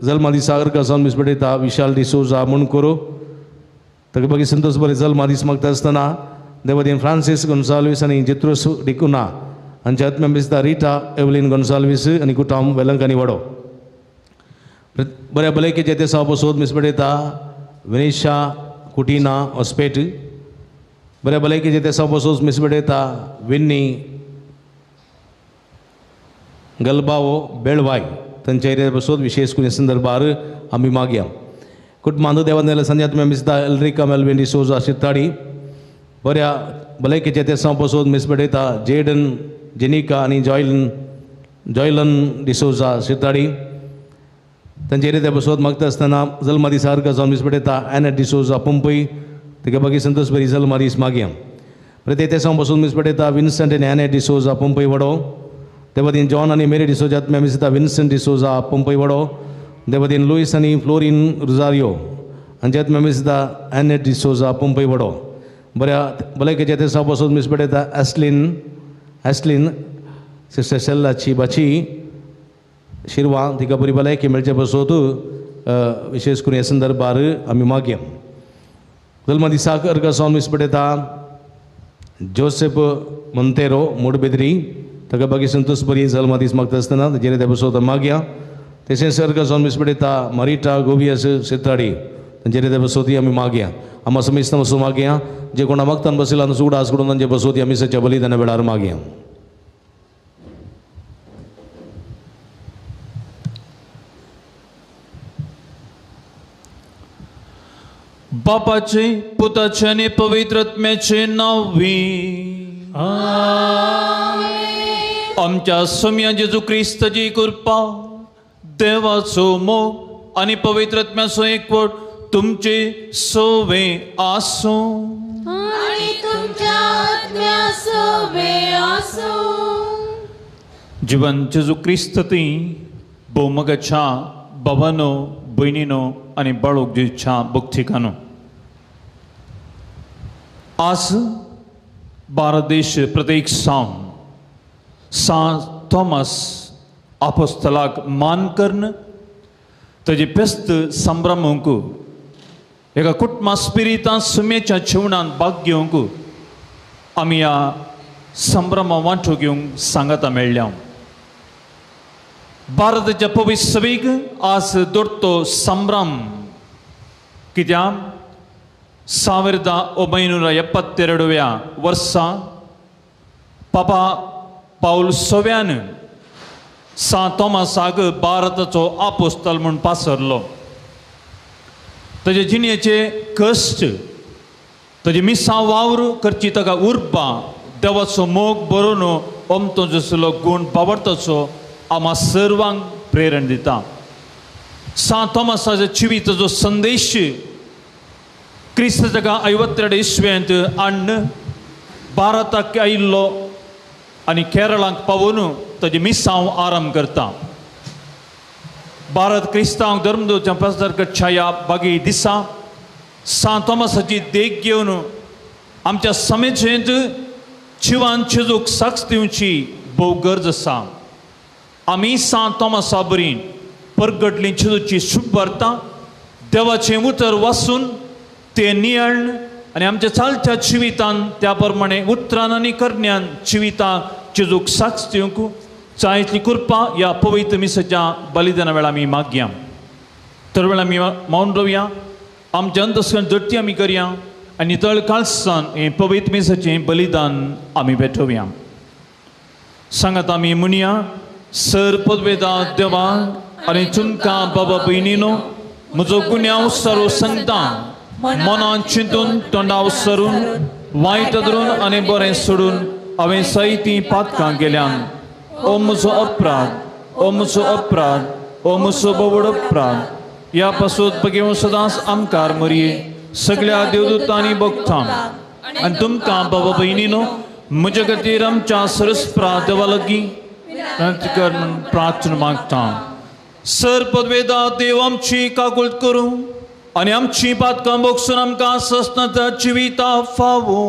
[SPEAKER 1] जल्मा दिसा अर्गा जावन मिसपेटयता विशाल डिसोजा म्हूण करूं ताका बाकी संतोष बरे जल्मा दीस मागता आसतना देवदीन फ्रांसीस गोन्साल्वीस आनी जेत्रोस डिकुना हांच्या आत्म्या मिसता रिटा एवलीन गोन्साल्वीस आनी कुटाम वेलंकानी वडो. बऱ्या भलायकेचे ते साव बसोत मिसपेटयता विनिशा कुटिना हॉस्पेट. बऱ्या भलायकेचे ते साव बसोत मिसपेटयता विन्नी गलबावो बेळवाय तांच्या एरिया बसोत विशेष करून संदर्भार आमी मागया. कुटुंबांत देवान संजय तुमी मिसता एल्रिका मेलविन डिसोजा शिताडी बऱ्या भलायकेचे ते साव बसोत मिसपेटयता जेडन जेनिका आनी जॉयलन डिसोजा शिताडी तांचे एरिया बसोत मागता आसतना जल्मा दीस अर्गा जावन मिसपेटयता एनट डिसोजा पंपय ताका बाकी संतोष बरी जल्मा दीस मागया. प्रत्येक ते साव बसोत मिसपेटयता विन्संट आनी एनट डिसोजा पंपय वडो. देवदीन जॉन आनी मेरी डिसोजा आत्म्या मिसता विन्संट डिसोजा पंपय वडो. देवदीन लुईस आनी फ्लोरीन रुजारियो हांच्या आत्म्या मिसता एनट डिसोजा पंपय वडो. बऱ्या भलायकेचे ते साव बसोत मिसपेटयता एस्लिन सिस्टर शेल्लाची बाची शिरवा तिका बरी भलायकी मेळचे बसोत विशेष करून ह्या संदर्भार आमी मागया. जल्मा दिसाक अर्गा जावन मिसपेटयता जोसेफ मोंतेरो मोडबेद्री ताका बाकी संतोष बरी जल्मा दीस मागता आसतना ताचेर त्या बसोत मागया. तशेंच अर्गा जावन मिसपेटयता मरिटा गोबियस शेताडी तांचेर त्या बसोती आमी मागया. आमा समेस्तां बसून मागया जे कोणा मागतान बसयला उगडास करून तांचे बसोती आमी सच्या बलिदाना वेळार मागया.
[SPEAKER 4] बापाचे पुताचे आनी पवित्र आत्म्याचे नांवी आमच्या सोम्या जेजू क्रिस्ताची कृपा देवाचो मोग आनी पवित्र आत्म्याचो एकवट तुमचे सोवे आसूं
[SPEAKER 3] आनी तुमच्या आत्म्या सोवे आसूं.
[SPEAKER 4] जिवन जेजू क्रिस्त ती भोवमगाच्या बाबानो भयणीनो आनी बाळूक दिवच्या भक्तिकानो आज भारत देश प्रत्येक सावन सांत थॉमस आपोस्तलाक मान करून ताजे फेस्त संभ्रमूंक एका कुटुंबा स्पिरितान सुमेच्या जेवणान भाग घेवंक आमी ह्या संभ्रमा वांटो घेवंक सांगाता मेळ्ळ्या. भारताच्या पवित्र सभेक आज दोडतो संभ्रम कित्याक 1972 वर्सा पापा पावल सव्यान सांत थॉमसाक भारताचो आपोस्तल म्हूण पासरलो. ताजे जिणेचे कश्ट ताजे मिसां वावर करची ताका उर्बा देवाचो मोग बरोवन अमतो जसलो गूण बावडताचो आमा सर्वांक प्रेरण दिता. सांत थॉमसाच्या जिविताचो संदेश क्रिस्त ताका 52 इस्वेंत हाडून भारताक आयिल्लो आनी केरळाक पावून ताजे मिसांव आरंभ करता. भारत क्रिस्तांव धर्मदूत प्रसार करच्या ह्या बागी दिसा सांत थॉमसाची देख घेवन आमच्या समाजेंत जिवान चिजूक साक्ष दिवची भोव गरज आसा. आमी सांत थॉमसा बरीन परगटली चिजूची शुभवार्ता देवाचें उतर वाचून तें नियाळ्ण आनी आमच्या चालत्या जिवितान त्या प्रमाणे उतरान आनी करण्यान जिविताक चिजूक साक्ष दिवंक जायतली कृपा ह्या पवित्र मिसाच्या बलिदाना वेळार आमी मागया. तर वेळार आमी मौन रावया, आमच्या अंतस्करण धरती आमी करया आनी तळ काळसान हें पवित्र मिसाचें बलिदान आमी भेटोवया. सांगात आमी म्हणया, सर पदवेदा देवा आनी तुमकां बाबा भयणीनो म्हजो गुन्यांव सारो सांगता मनान चिंतून तोंडाव सरून वायट धरून आनी बरें सोडून हांवें जायतीं पातकां केल्यान. ओ म्हजो अपराध, ओ मुसो अपराध, ओ मुसो बोवड अपराध, ह्या पासून बगेवन सदांच आमकार मरये सगळ्या देवदूतांनी बगता आनी तुमकां बाबा भयणीनो म्हज्या खातीर आमच्या सरस्प्रा देवा लागीं विनंती कर म्हूण प्रार्थना मागता. सर पदवेदा देव आमची काकुळट करूं आनी आमची पातकां बोगसून आमकां सस्नाच्या जिविता फावो.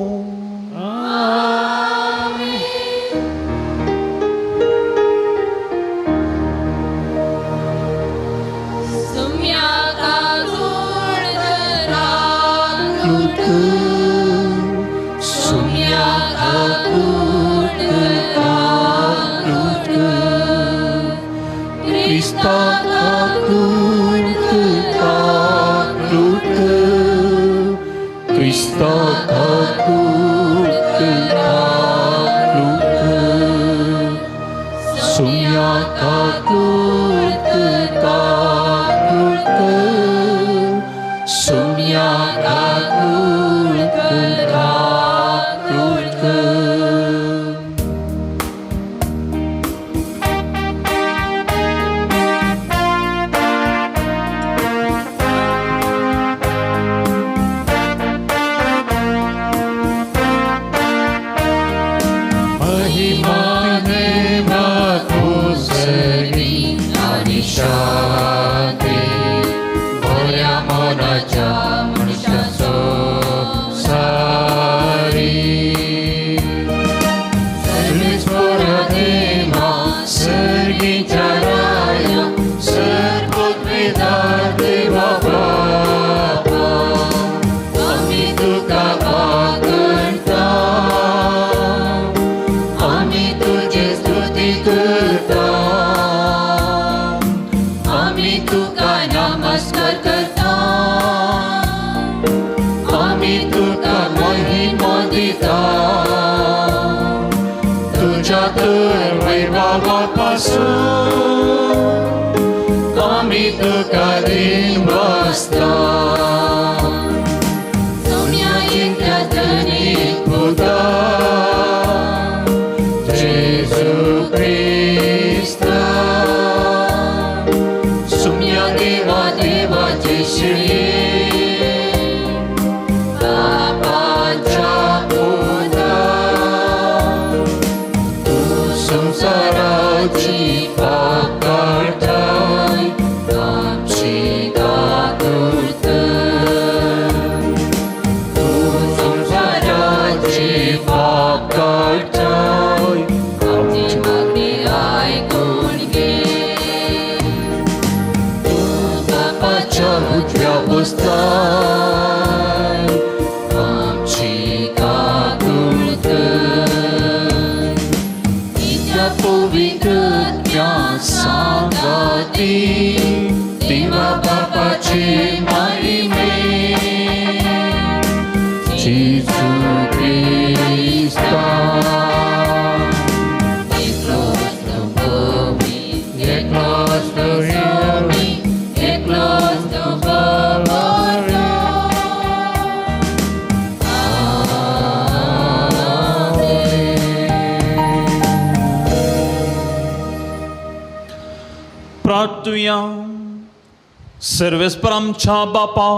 [SPEAKER 4] सर्वेस्पर आमच्या बापा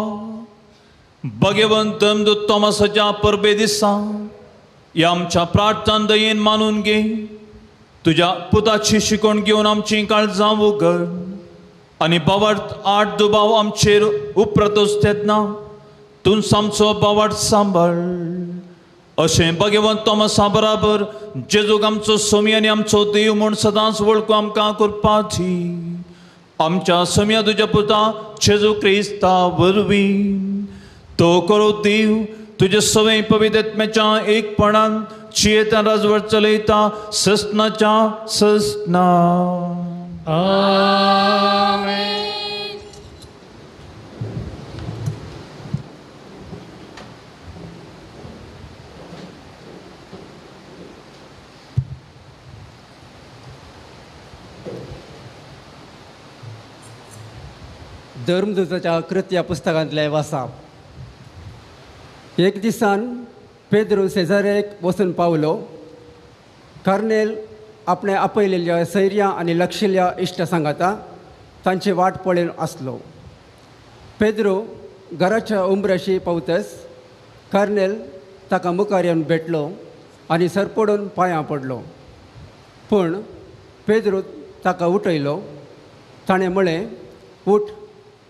[SPEAKER 4] भगवंत तोमासाच्या परबे दिसा ह्या आमच्या प्रार्थना दयेन मानून घे. तुज्या पुताची शिकवण घेवन आमची काळजां उगड आनी बावार्थ आठ दुबाव आमचेर उपरतोच तेन्ना तूं आमचो बावार्थ सांबाळ. अशें भगवंत तोमासा बराबर जेजूक आमचो सोमी आनी आमचो देव म्हूण सदांच वळखू आमकां करपाची आमच्या सोम्या तुज्या पुता जेजू क्रिस्ता वरवीं तो करो देव तुजे सवय पवित्रत्म्याच्या एकपणान चियेता राजवट चलयता ससनाच्या ससना.
[SPEAKER 2] आमेन.
[SPEAKER 5] धर्मदूताच्या कृत्या पुस्तकांतलें वासा. एक दिसान पेद्रू शेजारेक वचून पावलो. कर्नेल आपणे आपयलेल्या सैर्या आनी लक्षिल्ल्या इश्ट सांगाता तांची वाट पळयन आसलो. पेद्रो घराच्या उमऱ्याशी पावतच कर्नेल ताका मुखार येवन भेटलो आनी सरपडून पांयां पडलो. पूण पेद्रो ताका उठयलो. ताणें म्हळें, उठ,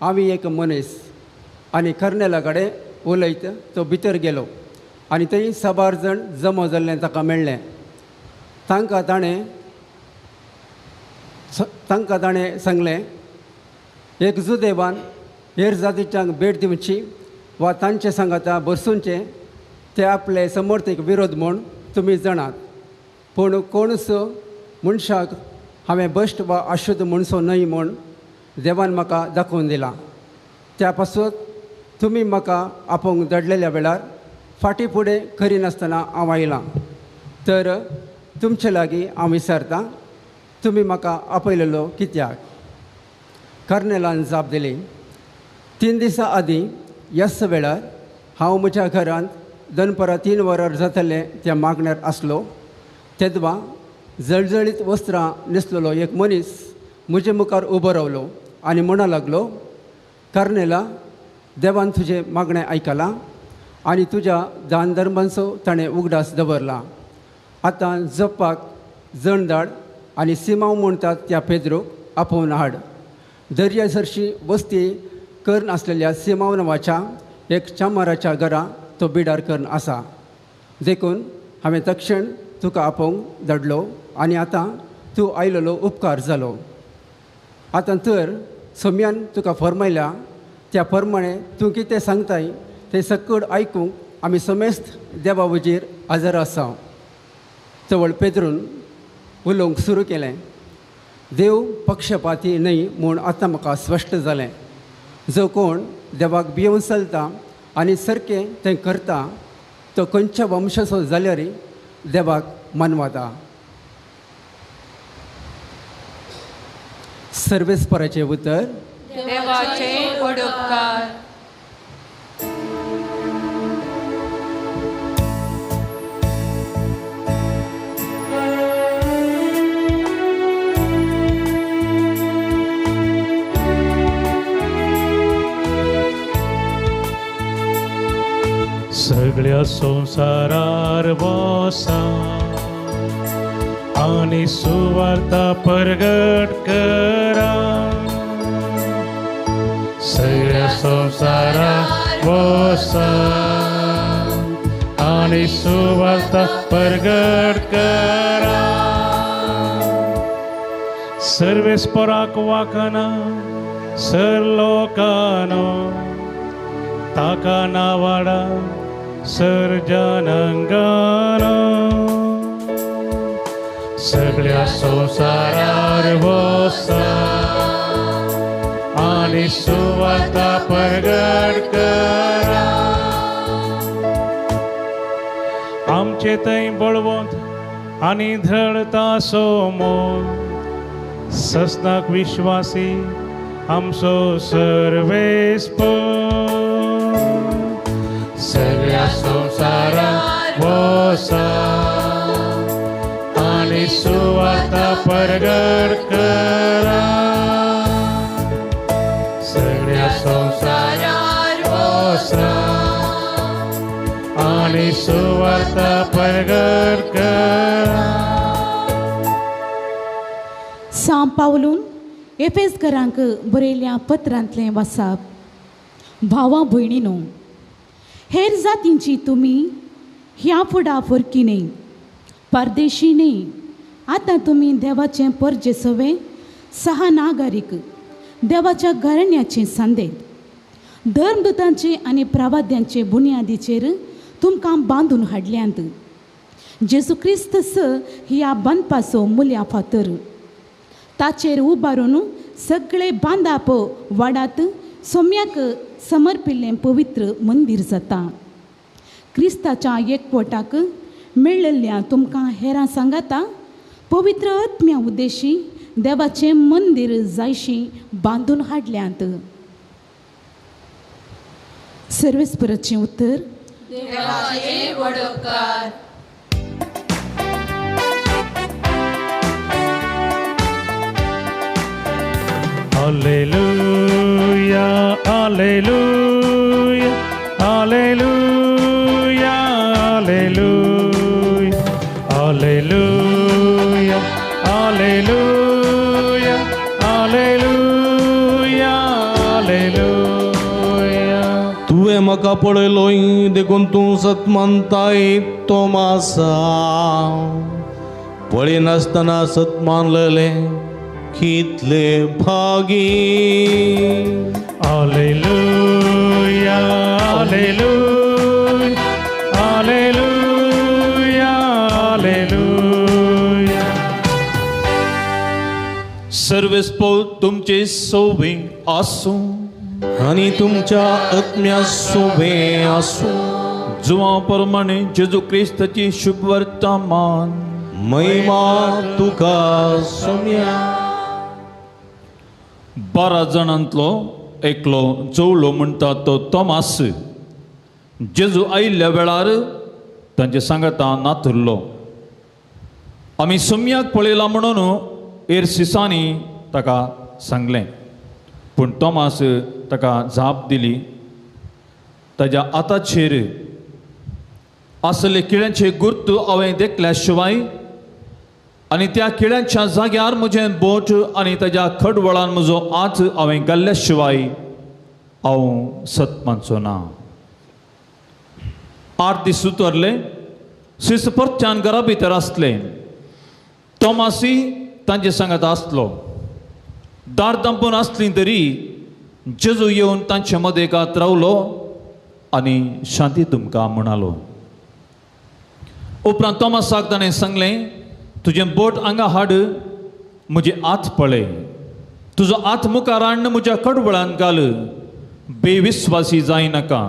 [SPEAKER 5] हांव एक मनीस. आनी कर्नेला कडेन उलयत तो भितर गेलो आनी थंय साबार जाण जमो जाल्लें ताका मेळ्ळें. तांकां ताणें सांगलें, एक जुदेवान हेर जातीच्यांक भेट दिवची वा तांचे सांगाता बसूनचें ते आपले समर्थीक विरोध म्हूण तुमी जाणात. पूण कोणूच मनशाक हांवें भश्ट वा अशुद्ध म्हणचो न्हय म्हूण देवान म्हाका दाखोवन दिलां. त्या पासून तुमी म्हाका आपोवंक धाडलेल्या वेळार फाटीं फुडें करिनासतना हांव आयलां. तर तुमचे लागीं हांव विचारतां, तुमी म्हाका आपयलेलो कित्याक? कर्नेलान जाप दिली, 3 दिसां आदीं ह्याच वेळार हांव म्हज्या घरांत दनपरां 3 वरां जातलें त्या मागण्यार आसलो. तेदवा जळजळीत वस्त्रां न्हेसलेलो एक मनीस म्हजे मुखार उबो रावलो आनी म्हणा लागलो, कर्नेला, देवान तुजें मागणें आयकलां आनी तुज्या दान धर्मांचो ताणें उगडास दवरला. आतां जपाक जण धाड आनी सिमांव म्हणटात त्या पेद्रोक आपोवन हाड. दर्या सरशी वस्ती करून आसलेल्या सिमांव नांवाच्या एक चामाराच्या घरा तो बिडार करून आसा. देखून हांवें तक्षण तुका आपोवंक धाडलो आनी आतां तूं आयलेलो उपकार जालो. आतां तर सोम्यान तुका फरमायल्या त्या प्रमाणे तूं कितें सांगताय तें सकड आयकूंक आमी समेस्त देवा वजीर हजर आसा. तवळ पेद्रून उलोवंक सुरू केलें, देव पक्षपाती न्हय म्हूण आतां म्हाका स्पश्ट जालें. जो कोण देवाक भियोवन चलता आनी सारकें तें करता तो खंयच्या वंशाचो जाल्यार देवाक मानवता. सर्वेस्पराचें उतर.
[SPEAKER 3] देवाचे उपकार.
[SPEAKER 2] सगळ्या संवसारार बसा आनी सुवार्ता परगट करा. सगळ्या संवसारार बसा आनी सुवार्ता परगट करा. सर्वेस्पराक वाकना सर लोकानो ताका नावाडा सर जनांगानो. सगळ्या संवसारार बसा आनी सुवार्ता परगट करा. आमचे थंय बळवंत आनी धडता सोमोल ससनाक विश्वासी आमचो सर्वेस्पर. सगळ्या संवसारार बसा आनी सुवार्ता परगट करा. सगळ्या संवसारार बसा आनी सुवार्ता परगट करा.
[SPEAKER 6] सां पावलून एफेसकरांक बरयल्या पत्रांतलें वासाप. भावा भयणीनो, हेर जातींची तुमी ह्या फुडा फुरकी न्हय, परदेशी न्हय. आतां तुमी देवाचें परजे सवे सहा नागरीक, देवाच्या घराण्याचे सांदे, धर्मदूतांचे आनी प्रवाद्यांचे बुन्यादीचेर तुमकां बांदून हाडल्यांत. जेजू क्रिस्त स ह्या बांदपाचो मुल्या फातर, ताचेर उबारून सगळे बांदाप वाडात सोम्याक समर्पिल्लें पवित्र मंदीर जाता. क्रिस्ताच्या एकवटाक मेळिल्ल्या तुमकां हेरां सांगाता पवित्र आत्म्या उद्देशी देवाचें मंदीर जायशी बांदून हाडल्यांत. सर्वेस्पराचें उतर.
[SPEAKER 3] देवाचे वडोपकार.
[SPEAKER 2] Alleluia, alleluia, alleluia, alleluia, alleluia, alleluia, alleluia, alleluia.
[SPEAKER 1] तुवें म्हाका पळयलोय देखून तूं सत मानताय तोमासा, पळयनासतना सत मानलें कितले भागी.
[SPEAKER 2] Alleluia, alleluia, alleluia, alleluia.
[SPEAKER 4] सर्वेस्पोर तुमचे सोवे आसूं
[SPEAKER 1] आनी तुमच्या आत्म्या सोवे आसूं.
[SPEAKER 4] जुवां प्रमाणे जेजू क्रिस्ताची शुभवर्तमान.
[SPEAKER 1] महिमा तुका सोम्या.
[SPEAKER 4] 12 जाणांतलो एकलो जोवलो म्हणटा तो तोमास जेजू आयिल्ल्या वेळार तांचे सांगाता नातुरलो. आमी सोम्याक पळयला म्हणून एर सिसांनी ताका सांगलें, पूण तोमास ताका जाप दिली, ताज्या आताचेर आसले किळ्यांचे गुर्त हांवें देखल्या शिवाय आनी त्या किळ्यांच्या जाग्यार म्हजें बोट आनी ताज्या खडवळान म्हजो हात हांवें घाल्ल्या शिवाय हांव सत मानचो ना. 8 दीस उतरले, शिस परत्यान घरा भितर आसले. तोमासी तांचे सांगात आसलो. दार दांपून आसली तरी जेजू येवन तांचे मदेकात रावलो आनी शांती तुमकां म्हणालो. उपरांत तोमासाक ताणें सांगलें, तुजें बोट हांगा हाड, म्हजे हात पळय, तुजो हात मुखार हाडून म्हज्या कडवळान घाल, बेविस्वासी जायनाका,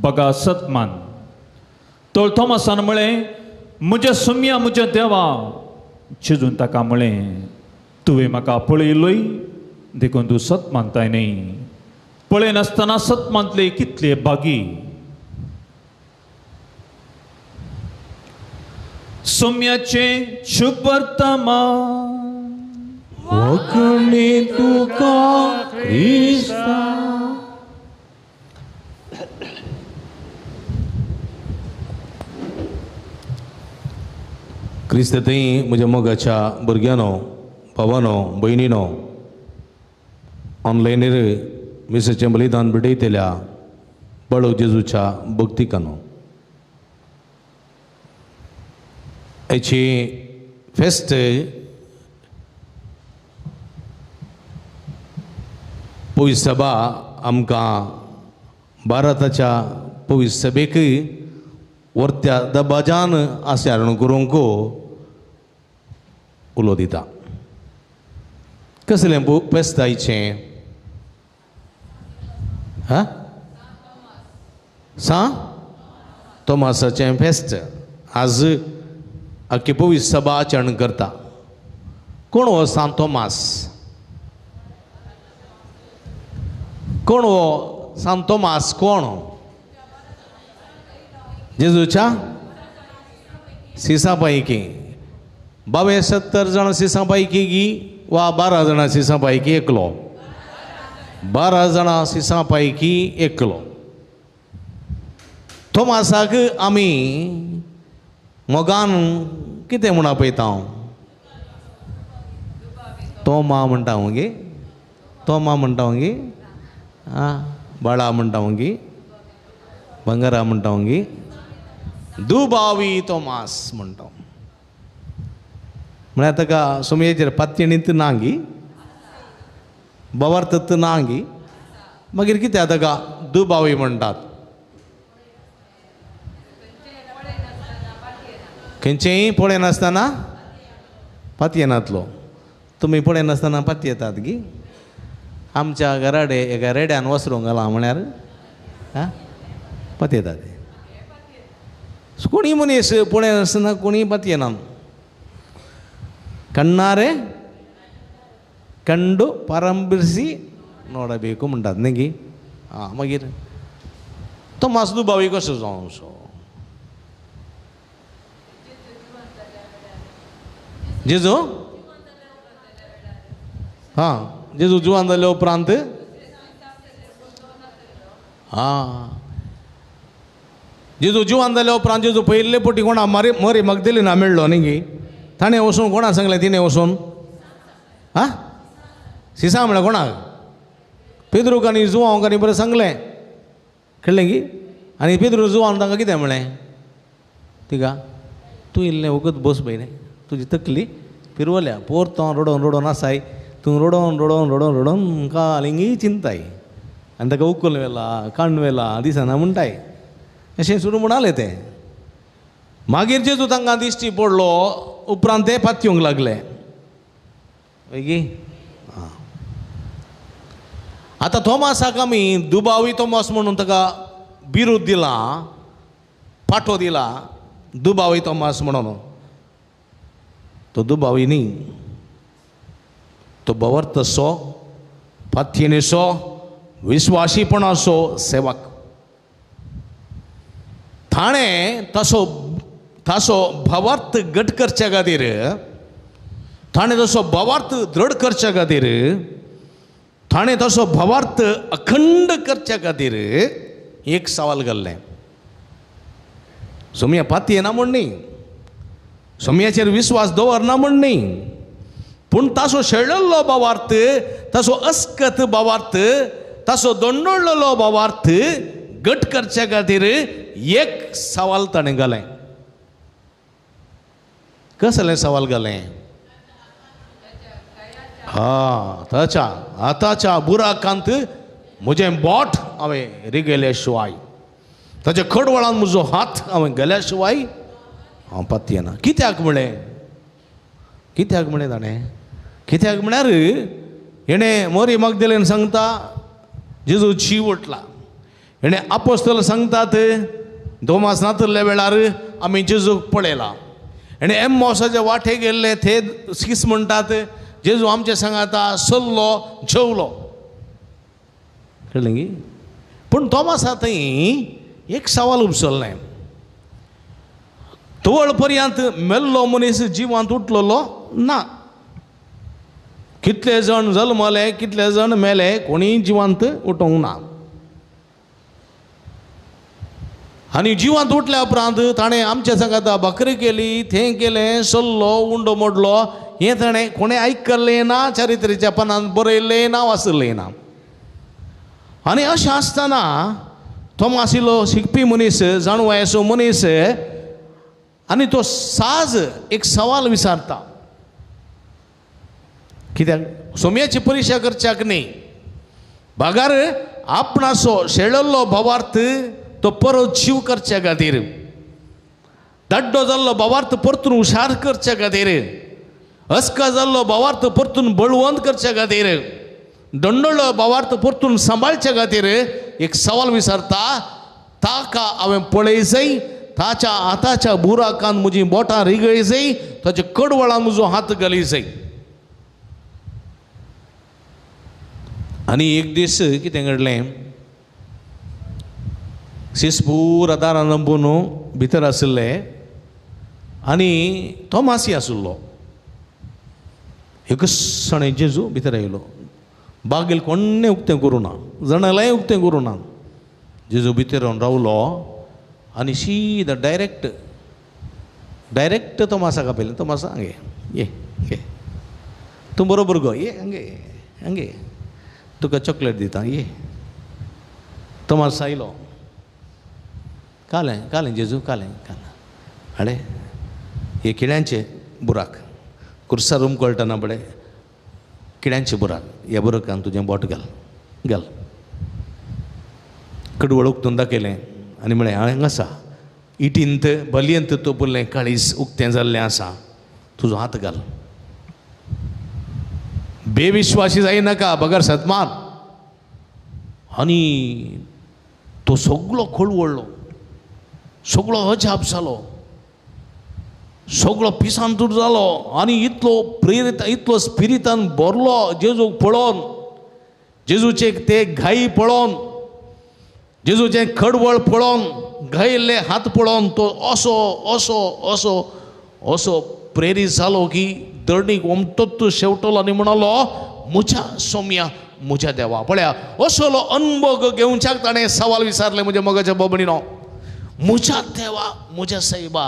[SPEAKER 4] बगा सतमान. तोळ तोमासान म्हळें, म्हज्या सोम्या, म्हज्या देवा. जेजून ताका म्हळें, तुवें म्हाका पळयलोय देखून तूं सत मानताय न्ही, पळयनासतना सत मानतले कितले भागी. सोम्याचें शुभवर्तमान.
[SPEAKER 1] वखणी तुका क्रिस्ता. क्रिस्त थंय म्हज्या मोगाच्या भुरग्यांनो, भावानो, भयणीनो, ऑनलायनीर मिसाचें बलिदान भेटयतल्या बळो जेजूच्या भक्तिकानो, हेची फेस्त पवित्र सभा आमकां भारताच्या पवित्र सभेक वर्त्या दबाजान आसरण करूंक उलो दिता. कसलें फेस्त आयचें? हा, सा तोमासाचें फेस्त आज आख्खी पवित्र सभा आचरण करता. कोण हो सांत तोमास? कोण हो सांत तोमास? कोण? जेजूच्या सिसा पैकी 72 जाण सिसा पैकी गी वा 12 जाणां सिसा पैकी एकलो? 12 जाणां सिसा पैकी एकलो. तोमासाक आमी मोगान कितें म्हूण आपयता? हांव तोमा म्हणटा हांव गे, तोमा म्हणटा हांव गे, आं बाळा म्हणटा हांव गे, बंगारा म्हणटा हांव गे, दुबावी तोमास म्हणटा. म्हळ्यार ताका सुमयेचेर पातयणींत ना गी, बवार्थत ना गी, मागीर कितें ताका दुबावी म्हणटात? खंयचेंय पळयनासतना पातयेनातलो. तुमी पळयनासतना पातयेतात गी? आमच्या घराडे एका रेड्यान वसरूंक घालां म्हळ्यार आं पातयेतात. कोणीय मनीस पळयनासतना कोणीय पातयेना. कण्णारे कंಡು ಪರಂಬಿಸಿ ನೋಡಬೇಕು म्हणटात न्ही गी? आं मागीर तो मास दुबावी कसो जावं सो? जेजू हां जेजू जुवान जाले उपरांत आं जेजू जिवान जाल्या उपरांत जेजू पयले पटी कोणा मरे मरे मगदेलीना मेळ्ळो न्ही गी ताणें वचून कोणा सांगलें तिणें वचून आं सिसा म्हळ्यार कोणाक पेद्रूक आनी जुवांक आनी बरें सांगलें कळ्ळें की आनी पेद्रू जुवान तांकां कितें म्हळें तिका तूं इल्लें वगत बस पळय तुजी तकली पिरवल्या पोरतो रडोवन रडोवन आसाय तूं रडोवन रडोवन रडोवन रडोवन कालिंगी चिंताय आनी ताका उकल व्हेला काण्ण व्हेला दिसना म्हणटाय अशें सुरू म्हणाले ते. मागीर जेजू तांकां दिश्टी पडलो उपरांत ते पातयेवंक लागले वयगी. आतां थोमासाक आमी दुबावी थोमास म्हणून ताका बिरूद दिला, पाठो दिला दुबावी थोमास म्हणून. तो दुबावी न्ही, तो भवर्तसो पातयेणेचो विस्वाशीपणाचो सेवक. ताणें तसो ताचो भावार्थ घट करच्या खातीर, ताणें तसो भावार्थ दृढ करच्या खातीर, ताणें तसो भावार्थ अखंड करच्या खातीर एक सवाल घाल्लें. सोमया पातयेना म्हूण न्ही, सोमयाचेर विस्वास दवरना म्हूण न्ही, पूण ताचो शेळिल्लो भावार्थ, ताचो अस्कत भावार्थ, ताचो दोंडोळ्ळो भावार्थ घट करच्या खातीर एक सवाल ताणें घालें. कसलें सवाल घालें? हा, ताच्या हाताच्या बुराकांत म्हजें बोट हांवें रिगयल्या शिवाय, ताच्या खडवळान म्हजो हात हांवें गेल्या शिवाय हांव पातयेना. कित्याक म्हळें? कित्याक म्हळें ताणें? कित्याक म्हळ्यार हेणें मोरी मगदेलेन सांगता जेजू जीव उठला. हेणें आपोस्तल सांगतात दोमास नातल्ल्या वेळार आमी जेजूक पळयला. हेणें एम्मोसाच्या वाटे गेल्ले ते शीस म्हणटात जेजू आमचे सांगाता सल्लो जेवलो. कळ्ळें की? पूण तोमासा थंय एक सवाल उपसल्लें, तवळ पर्यंत मेल्लो मनीस जिवांत उठलेलो ना. कितले जाण जल्मले, कितले जाण मेले, कोणीय जिवांत उठोवंक ना. आनी जिवांत उठल्या उपरांत ताणें आमच्या सांगाता भाकरी केली, थें केलें, सल्लो, उंडो मोडलो, हें ताणें कोणें आयकल्लें ना, चारित्र्याच्या पानान बरयल्लें ना, वाचल्लें ना. आनी अशें आसतना थोमास इल्लो शिकपी मनीस, जाणवायेचो मनीस, आनी तो साज एक सवाल विचारता. कित्याक? सोम्याची परिक्षा करच्याक न्ही, बागार आपणाचो शेळिल्लो भावार्थ तो परत जीव करच्या खातीर, दाड्डो जाल्लो भावार्थ परतून हुशार करच्या खातीर, अस्का जाल्लो भावार्थ परतून बळवंत करच्या खातीर, दंडोळो भावार्थ परतून सांबाळच्या खातीर एक सवाल विचारता. ताका हांवें पळयजय, ताच्या हाताच्या बुराकान म्हजी बोटां रिगयजय, ताच्या कडवळान म्हजो हात घालीजय. आनी एक दीस कितें घडलें, शीस पुरा दारान लंबून भितर आशिल्ले आनी थोमासी आशिल्लो. एक सणे जेजू भितर आयलो. बागेल कोणें उक्तें करूं ना, जणालाय उक्तें करूं ना. जेजू भितर येवन रावलो आनी सीधा डायरेक्ट डायरेक्ट तोमासाक आपयलें. तोमासा हांगे ये, ये तूं बरोबर गो, ये हांगे हांगे तुका चॉकलेट दिता, ये. तोमास आयलो, कालें कालें जेजू कालें कालें हाडे हे किळ्यांचे बुराक कुर्सार उमकळटना पळय किळ्यांचे बुराक, ह्या बुराकान तुजें बोट घाल घाल. कडवळ उक्तून दाखयलें आनी म्हळें हांगा आसा इटींत बलयंत तोपुल्लें काळीज उक्तें जाल्लें आसा, तुजो हात घाल. बेविश्वासी जायनाका बगर सतमान. आनी तो सगळो खळवळ्ळो, सगळो अजाप जालो, सगळो पिसांतूर जालो आनी इतलो प्रेरीत, इतलो स्पिरितान भरलो जेजूक पळोवन, जेजूचे ते घाई पळोवन, जेजूचें खडवळ पळोवन, घायिल्ले हात पळोवन तो असो असो असो असो प्रेरीत जालो की दर्णीक ओमटोत शेवटलो आनी म्हणालो म्हज्या सोम्या म्हज्या देवा. पळया असलो अनभोग घेवच्याक ताणें सवाल विचारलें म्हज्या मोगाच्या बाबणीनो, म्हज्या देवा म्हज्या सायबा.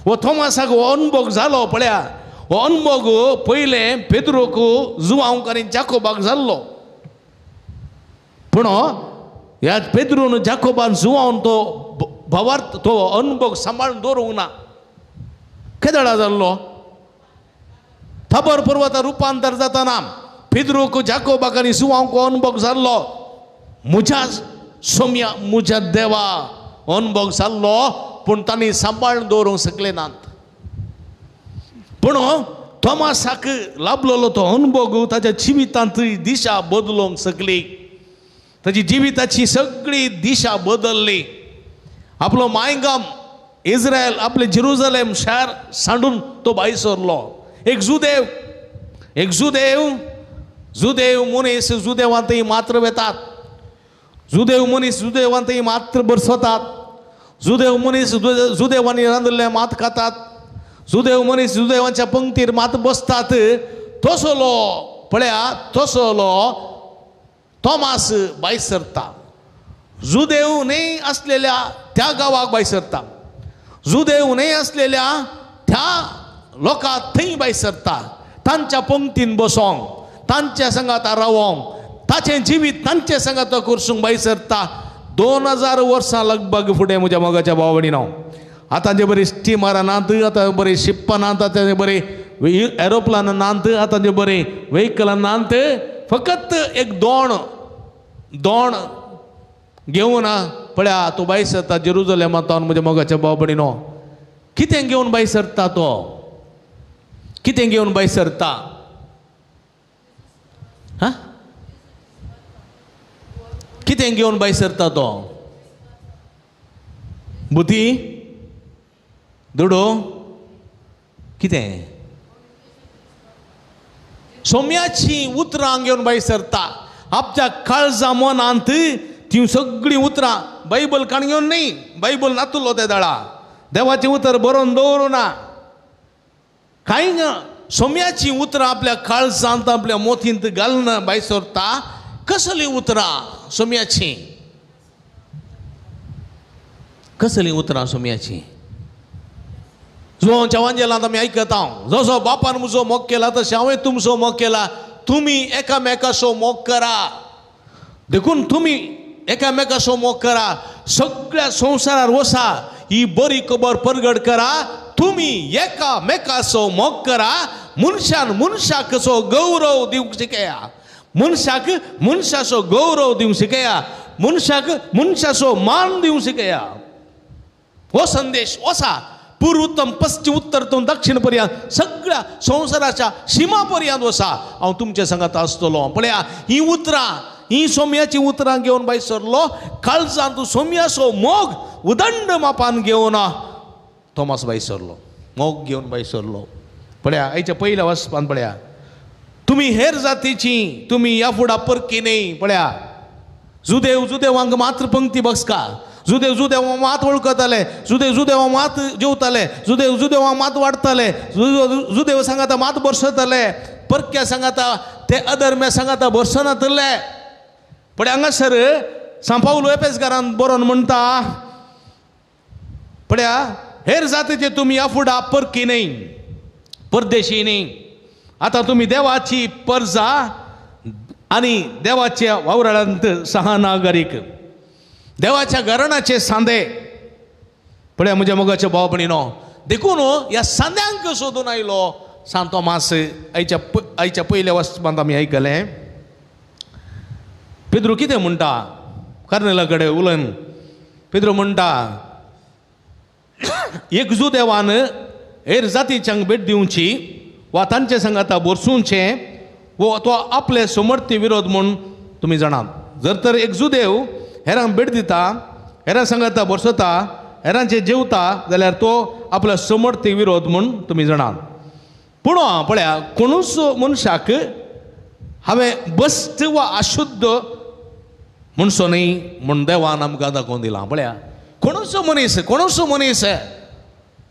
[SPEAKER 1] हो थोमासाक हो अनभोग जालो. पळया हो अनभोग पयलें पेद्रोक जुवांक आनी जाकोबाक जाल्लो, पूण ह्या पेद्रून जाकोबान जुवावन तो भावार्थ तो अनभोग सांबाळून दवरूंक ना. केदळा जाल्लो थबर पर्वता रुपांतर जाताना पेद्रोक जाकोबाक आनी जुवांक अनभोग जाल्लो, म्हज्या सोम्या म्हज्या देवा अनभोग जाल्लो, पूण तांणी सांबाळून दवरूंक शकले नात. पूण थोमासाक लाभलेलो तो अनभोग ताच्या जिवितांत दिशा बदलूंक शकली, ताची जिविताची सगळी दिशा बदलली. आपलो मायगाम इस्रायल आपले जेरुजलेम शार सांडून तो भायर सरलो. एक जुदेव, एक जुदेव, जुदेव मनीस जुदेवांतय मात्र वेतात, जुदेव मनीस जुदेवांतय मात्र बरसतात, जुदेव मनीस जुदेवांनी रांदिल्लें मात खातात, जुदेव मनीस जुदेवांच्या पंक्तीर मात बसतात. तसलो पळया तसलो थोमास भायर सरता, जुदेव न्हय आसलेल्या त्या गांवाक भायर सरता, जुदेव न्हय आसलेल्या त्या लोकांक थंय भायर सरता, तांच्या पंक्तीन बसोंक, तांच्या सांगाता रावोंक, ताचें जिवीत तांचे सांगाता करसूंक भायर सरता. 2000 वर्सां लगभग फुडें म्हज्या मोगाच्या भाव भयणीनो, आतां जे बरी स्टिमरां नात, आतां बरी शिप्पां नात, आतां बरी एरोप्लानां नात, आतां जे बरी व्हेकलां नात, फकत एक दोण दोण घेवन पळया तो भायर सरता जेरुजलेमांत. म्हज्या मोगाच्या भाव भयणीनो, कितें घेवन भायर सरता तो? कितें घेवन भायर सरता? हा, कितें घेवन भायर सरता तो? बुद्धी, दुडो, कितें? सोम्याची उतरां घेवन भायर सरता. आपच्या काळजा मनांत ती सगळीं उतरां, बायबल काण घेवन न्ही, बायबल नातुलो ते दळा, देवाचें उतर बरोवन दवरूं ना, कांय ना. सोम्याची उतरां आपल्या काळजांत आपल्या मोतींत घालून भायर सरता. कसलीं उतरां सोम्याची? कसलीं उतरां सोम्याची? जुवांच्या वांजेलांत आमी आयकता, जसो बापान म्हजो मोग केला तशें हांवें तुमचो मोग केला, तुमी एकामेकाचो मोग करा. देखून तुमी एकामेकाचो मोग करा, सगळ्या संवसारार वसा, ही बरी खबर परगट करा, तुमी एकामेकाचो मोग करा. मनशान मनशाक कसो गौरव दिवंक शिकया, मनशाक मनशाचो गौरव दिवंक शिकया, मनशाक मनशाचो मान दिवंक शिकया. हो संदेश वसा पूर्वोत्तम पश्चिम उत्तर तो दक्षिण पर्यंत सगळ्या संवसाराच्या शिमा पर्यंत वसा, हांव तुमच्या सांगात आसतलो. पळया ही उतरां, ही सोम्याची उतरां घेवन भायर सरलो. काळजांत सोम्याचो मोग उदंड मापान घेवन थोमास भायर सरलो, मोग घेवन भायर सरलो. पळया आयच्या पयल्या वचपान पळया, तुमी हेर जातीची, तुमी ह्या फुडा परकी न्ही. पळया जुदेव जुदेवांक मात्र पंक्ती बसका, जुदेव जुदेवा मात वळखताले, जुदेव जुदेवा मात जेवताले, जुदेव जुदेवा मात वाडटाले, जुदेव सांगाता मात बरसताले, परक्या सांगाता ते अधर्म्या सांगाता बरसनातले. पळय हांगासर सांपावलो एपेसकारान बरोवन म्हणटा, पळया हेर जातीचे तुमी ह्या फुडा परकी न्ही, परदेशी न्ही, आतां तुमी देवाची परजा आनी देवाच्या वावराळांत सहानागरीक, देवाच्या घराण्याचे सांदे. पळया म्हज्या मोगाच्या भाव भयणीनो, देखून ह्या सांद्यांक सोदून आयलो सांत तोमास. आयच्या पयल्या वचपांत आमी आयकलें पेद्रू कितें म्हणटा कार्नेला कडेन उलोवन. पेद्रू म्हणटा, एक जुदेवान हेर जातीच्यांक भेट दिवची वा तांचे सांगाता बरसुचें वो तो आपले समर्थी विरोध म्हूण तुमी जाणात. जर तर एक जुदेव हेरांक भेट दिता, हेरां सांगाता बरसता, हेरांचे जेवता जाल्यार तो आपल्या समर्थी विरोध म्हूण तुमी जाणात. पूण पळया कोणूच मनशाक हांवें बस्त वा अशुद्ध म्हणचो न्ही म्हूण देवान आमकां दाखोवन दिलां. पळया कोणूच मनीस, कोणूच मनीस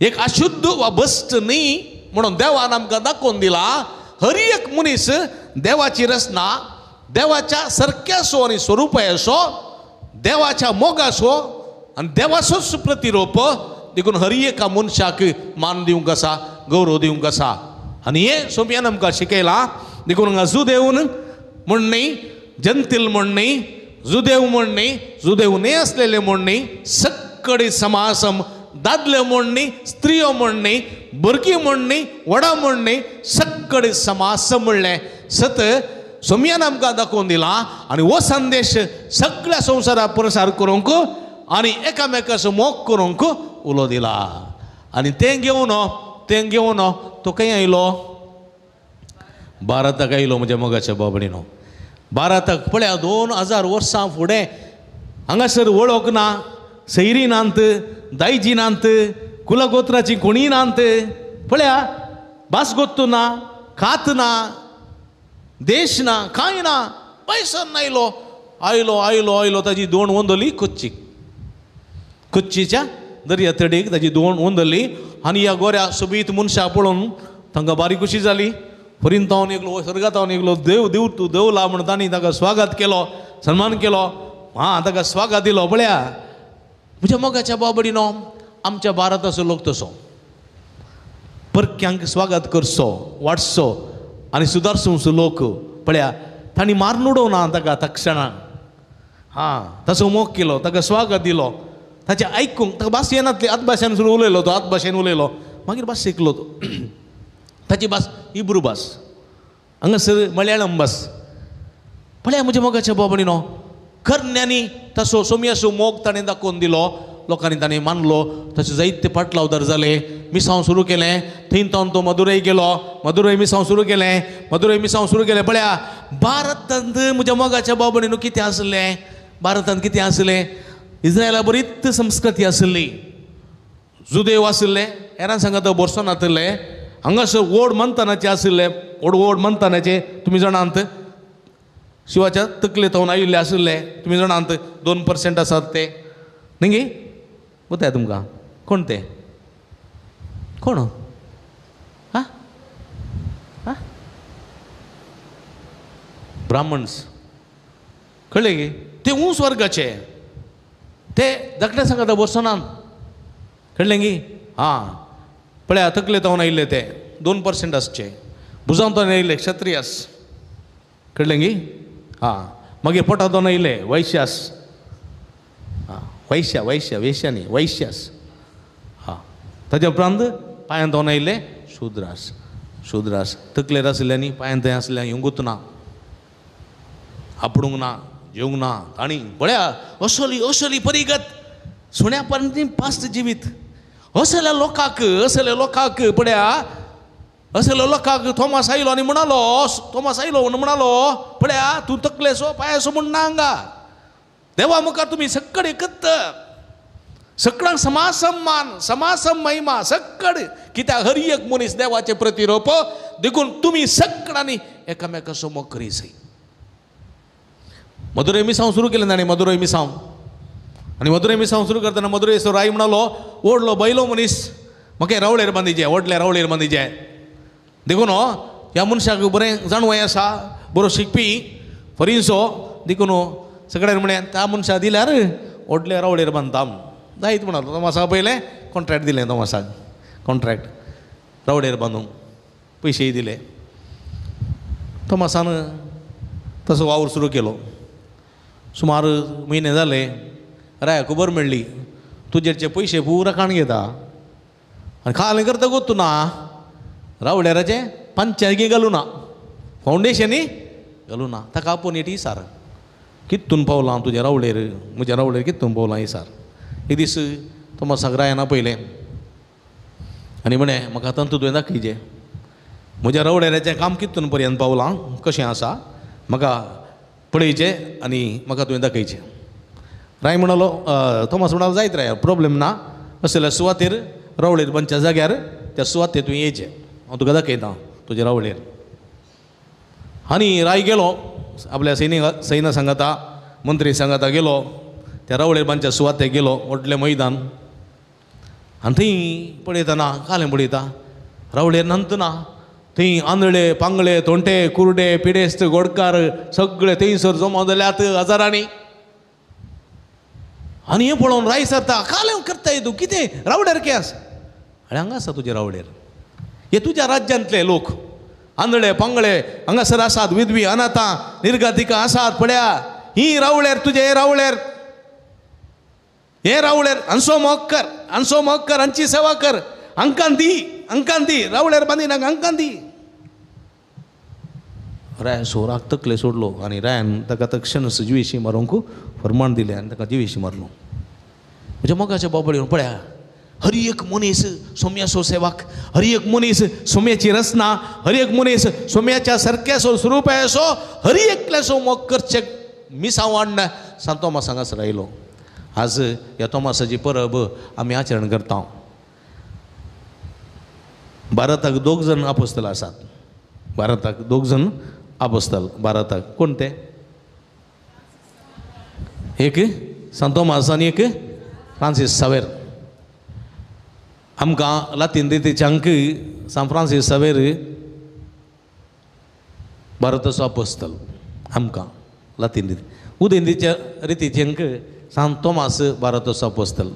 [SPEAKER 1] एक अशुद्ध वा बस्त न्ही म्हणून देवान आमकां दाखोवन दिला. हर एक मनीस देवाची रचना देवाच्या सारक्यासो आनी स्वरुपासो देवाच्या मोगासो आनी देवाचोच प्रतिरोप देखून हर एका मनशाक मान दिवंक आसा गौरव दिवंक आसा. आनी हें सोम्यान आमकां शिकयलां. देखून हांगा जुदेवन म्हण न्ही जंतील म्हण न्ही जुदेव म्हण न्ही जुदेव न्हय आसलेले म्हण न्ही सक्कडे समासम दादले म्हण न्ही स्त्रियो म्हण न्ही भुरगीं म्हण न्ही व्हडां म्हण न्ही सक्कडे समासम म्हणलें सत सोम्यान आमकां दाखोवन दिलां. आनी हो संदेश सगळ्या संवसाराक प्रसार करूंक आनी एकामेकाचो मोग करूंक उलो दिला. आनी तें घेवन तो खंय आयलो भारताक आयलो म्हज्या मोगाच्या बाबडीनो. भारताक पळया 2000 वर्सां फुडें हांगासर वळख ना सैरी नात दायजी नात कुलगोत्राची कोणी नात पळया भास गोत्तू ना खात ना देश ना कांय ना पयसन आयलो आयलो आयलो आयलो ताजी दोण वंदली कोच्चीक कोच्चीच्या दर्या तडीक ताजी दोण वंदली. आनी ह्या गोऱ्या सोबीत मनशां पळोवन तांकां बारीक खुशी जाली. फरीन तावन एकलो स्वर्गात एकलो देव देव तूं देवला म्हण तांणी ताका स्वागत केलो सन्मान केलो हां ताका स्वागत दिलो. पळया म्हज्या मोगाच्या बाबडीनो आमच्या भारताचो लोक तसो परक्यांक स्वागत करचो वाडचो आनी सुदारचो लोक. पळया तांणी मारून उडोवना ताका तक्षणां हां ताचो मोग केलो ताका स्वागत दिलो ताचें आयकूंक ताका भास येनातली आतभाशेन सुरू उलयलो तो आतभाशेन उलयलो मागीर भास शिकलो तो ताची भास हिब्रू भास हांगासर मलयाळम भास. पळया म्हज्या मोगाच्या बाबडीनो करण्यांनी ताचो सोम्याचो मोग ताणें दाखोवन दिलो लोकांनी ताणें मानलो ताचे जायते पाटलावदार जाले. मिसांव सुरू केलें थंय तावन तो मदुरई गेलो मदुरई मिसांव सुरू केलें मदुरई मिसांव सुरू केलें. पळया भारतांत म्हज्या मोगाच्या बाबडीनो कितें आसलें भारतांत कितें आसलें इस्रायला बरीच संस्कृती आसली जुदेव आशिल्ले हेरां सांगात बोरसो नातिल्ले हांगासर व्हड मंथनाचे आशिल्ले व्हड व्हड मंथनाचे तुमी जाणांत शिवाच्या तकले तावन आयिल्ले आशिल्ले तुमी जाणांत 2% आसात ते न्ही गे गोताय तुमकां कोण ते कोण आं आं ब्राह्मण्स कळ्ळें गे ते ऊंच वर्गाचे ते धाकट्या सांगाता बसनात कळ्ळें गी आं पळया तकले तावन आयिल्ले ते 2% आसचे भुजांत तावन आयिल्ले क्षत्रियास कळ्ळें गी आं मागीर पोटांत तावन आयिल्ले वैश्यास आं वैश्या वैश्या वैश्या न्ही वैश्यास आं ताज्या उपरांत पांयांत तावन आयिल्ले शुद्रास शुद्रास तकलेर आशिल्ले न्ही पांयांत थंय आसले येवंकूच ना आपडूंक ना जेवंक ना तांणी पळया असली असली परिगत सुण्या पर्यंत पास्ट जिवीत असल्या लोकांक पळया असल्या लोकांक थॉमस आयलो आनी म्हणालो थॉमस आयलो म्हणून म्हणालो पळया तूं तकलेसो पांयासो म्हण ना हांगा देवा मुखार तुमी सक्कड एकत सगळ्यांक समासम्मान समासम महिमा सक्कड कित्याक हर एक मनीस देवाचें प्रतिरोप देखून तुमी सगळ्यांनी एकामेकाचो मोग करी जाय. मदुरई मिसांव सुरू केलें ताणें मदुरई मिसांव आनी मदुरई मिसांव सुरू करतना मदुरईचो राय म्हणालो व्हडलो बैलो मनीस म्हाका रावळेर बांदिचें व्हडल्या रावळेर बांदिचें देखून ह्या मनशाक बरें जाणवय आसा बरो शिकपी फरीनसो देखून सगळ्यांनी म्हणलें त्या मनशाक दिल्यार व्हडल्या रावळेर बांदता जायत म्हणालो. तोमासा पयलें कॉन्ट्रॅक्ट दिलें तोमासाक कॉन्ट्रॅक्ट रावळेर बांदूंक पयशेय दिले. तोमासान तसो वावर सुरू केलो. सुमार म्हयने जाले राया खबर मेळ्ळी तुजेरचे पयशे पुरा काण घेता आनी खालें करता गोतू ना रावळेराचें पंचायती घालूं ना फावंडेशनी घालूं ना ताका आपोवन येटी सार कितून पावलां तुज्या रावळेर म्हज्या रावळेर कितून पावलां ही सार. एक दीस तोमासाक रायान आपयलें आनी म्हणें म्हाका तंतू तुवें दाखयचें म्हज्या रावळेराचें काम कितून पर्यंत पावलां कशें आसा म्हाका पळयचें आनी म्हाका तुवें दाखयचें. राय म्हणालो थॉमस म्हणालो जायत राय प्रोब्लेम ना असल्या सुवातेर रावळेर बांदच्या जाग्यार त्या सुवातेर तुवें येयचें हांव तुका दाखयता तुज्या रावळेर. आनी राय गेलो आपल्या सैनिक सैना सांगाता मंत्री सांगाता गेलो त्या रावळेर बांदच्या सुवातेर गेलो व्हडलें मैदान आनी थंय पळयतना कालें पळयता रावळेर नंतना थंय आंधळे पांगळे तोंटे कुरडे पिडेस्त गोडकार सगळे थंयसर जमा जाल्यात हजारांनी. आनी हें पळोवन राय सरता काल करताय तूं कितें रावड्यार के आसा? आनी हांगा आसा तुज्या रावड्यार हे तुज्या राज्यांतले लोक आंधळे पांगळे हांगासर आसात, विधवी अनाथां निर्गातिका आसात पळया, ही रावळ्यार तुजे हे रावळ्यार हे रावळ्यार हांचो मोग कर, हांचो मोग कर, हांची सेवा कर, हांकां दी, हांकां दी, रावळ्यार बांदिनाका हांकां दी. रायान सोराक तकले सोडलो आनी रायान ताका तक्षण जिवेशी मारूंक फरमाण दिलें आनी ताका जिवेशी मारलो. म्हज्या मोगाच्या बाबड येवन पळया हर एक मनीस सोम्याचो सेवक, हर एक मनीस सोम्याची रचना, हर एक मनीस सोम्याच्या सारक्याचो स्वरूपाचो, हर एकल्याचो मोग करचे मिसांव हाडून सांत तोमास हांगासर आयलो. आज ह्या तोमासाची परब आमी आचरण करता. भारताक दोग जण आपोस्तल आसात, भारताक दोग जण आपोस्तल, भारताक कोण ते? एक सांत तोमास आनी एक फ्रांसीस सावेर. आमकां लातीन रितीच्यांक सांत फ्रांसीस सावेर भारताचो आपोस्तल, आमकां लातीन रिती. उदेंतीच्या रितीच्यांक सांत तोमास भारताचो आपोस्तल.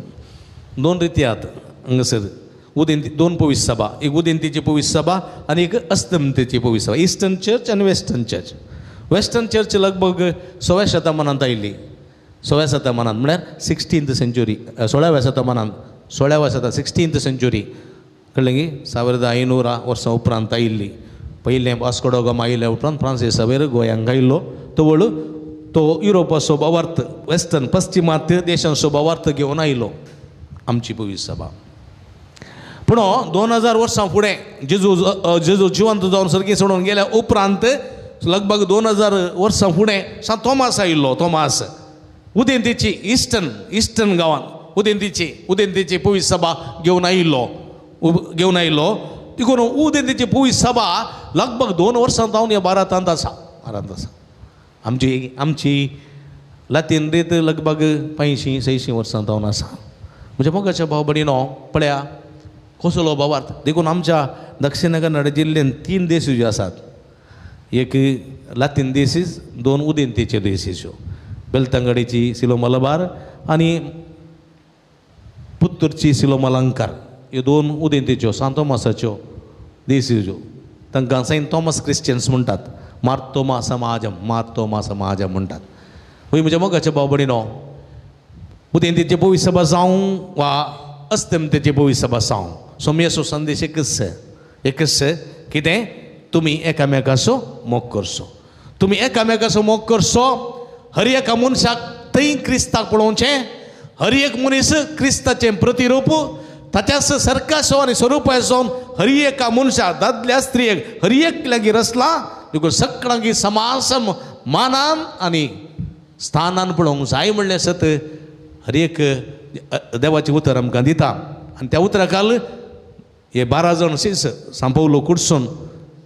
[SPEAKER 1] दोन रिती आहात हांगासर, उदेंती दोन पवित्र सभा, एक उदेंतीची पवित्र सभा आनी एक अस्तंतेची पवित्र सभा, इस्टर्न चर्च आनी वेस्टर्न चर्च. वेस्टर्न चर्च लगभग 16व्या शतमानांत आयिल्ली, 16व्या शतमानांत म्हळ्यार 16th century, 16व्या शतमानांत, 16व्या शतमान 16th century कळ्ळें की 1500 वर्सां उपरांत आयिल्ली. पयलें वास्को डो गामा आयिल्ल्या उपरांत फ्रांसीस सावेर गोंयांक आयिल्लो. तवळ तो युरोपाचो भावार्थ, वेस्टर्न पश्चिमात्य देशांचो भावार्थ घेवन आयलो आमची पवित्र सभा. पूण 2000 वर्सां फुडें जेजू जेजू जिवंत जावन सर्गी सोडून गेल्या उपरांत लगभग 2000 वर्सां फुडें सांत तोमास आयिल्लो. तोमास उदेंतीची इस्टर्न इस्टर्न गांवांत उदेंतीची उदेंतीची पवित्र सभा घेवन आयिल्लो, घेवन आयिल्लो. देखून उदेंतीची पवित्र सभा लगभग 2 वर्सां जावन ह्या भारतांत आसा, भारतांत आसा. आमची आमची लातीन रीत लगभग 500-600 वर्सां जावन आसा. म्हज्या मोगाच्या भाव भयणीनो पळया कसलो भावार्थ. देखून आमच्या दक्षिण कन्नड जिल्ल्यांत 3 देश आसात, एक लातीन देशीस, 2 उदेंतीच्यो देशीच्यो, बेलतंगडीची सिलो मलबार आनी पुत्तूरची सिलो मलंकार. ह्यो 2 उदेंतीच्यो सांत तोमासाच्यो देशीच्यो. तांकां सेंट थॉमस क्रिश्चन्स म्हणटात, मार्तोमा समाजम, मार्तोमा समाजम म्हणटात. हय म्हज्या मोगाच्या भाव भयणीनो उदेंतीचे पवित्र सभा जावं वा अस्तंतेचे पवित्र सभा जावं, सोम्याचो संदेश एकच एकच कितें? तुमी एकामेकाचो मोग करचो, तुमी एकामेकाचो मोग करचो. हर एका मनशाक थंय क्रिस्ताक पळोवचें, हर एक मनीस क्रिस्ताचें प्रतिरूप, ताच्याच सारकाचो आनी स्वरुपाचो हर एका मनशाक, दादल्या स्त्रियेक हर एकल्यागी रचला. देखून सगळ्यांकी समासम मानान आनी स्थानान पळोवंक जाय म्हणलें सत हर एक देवाचें उतर आमकां दिता. आनी त्या उतराकाल हे 12 जाण शिस सांपवलो कुडसून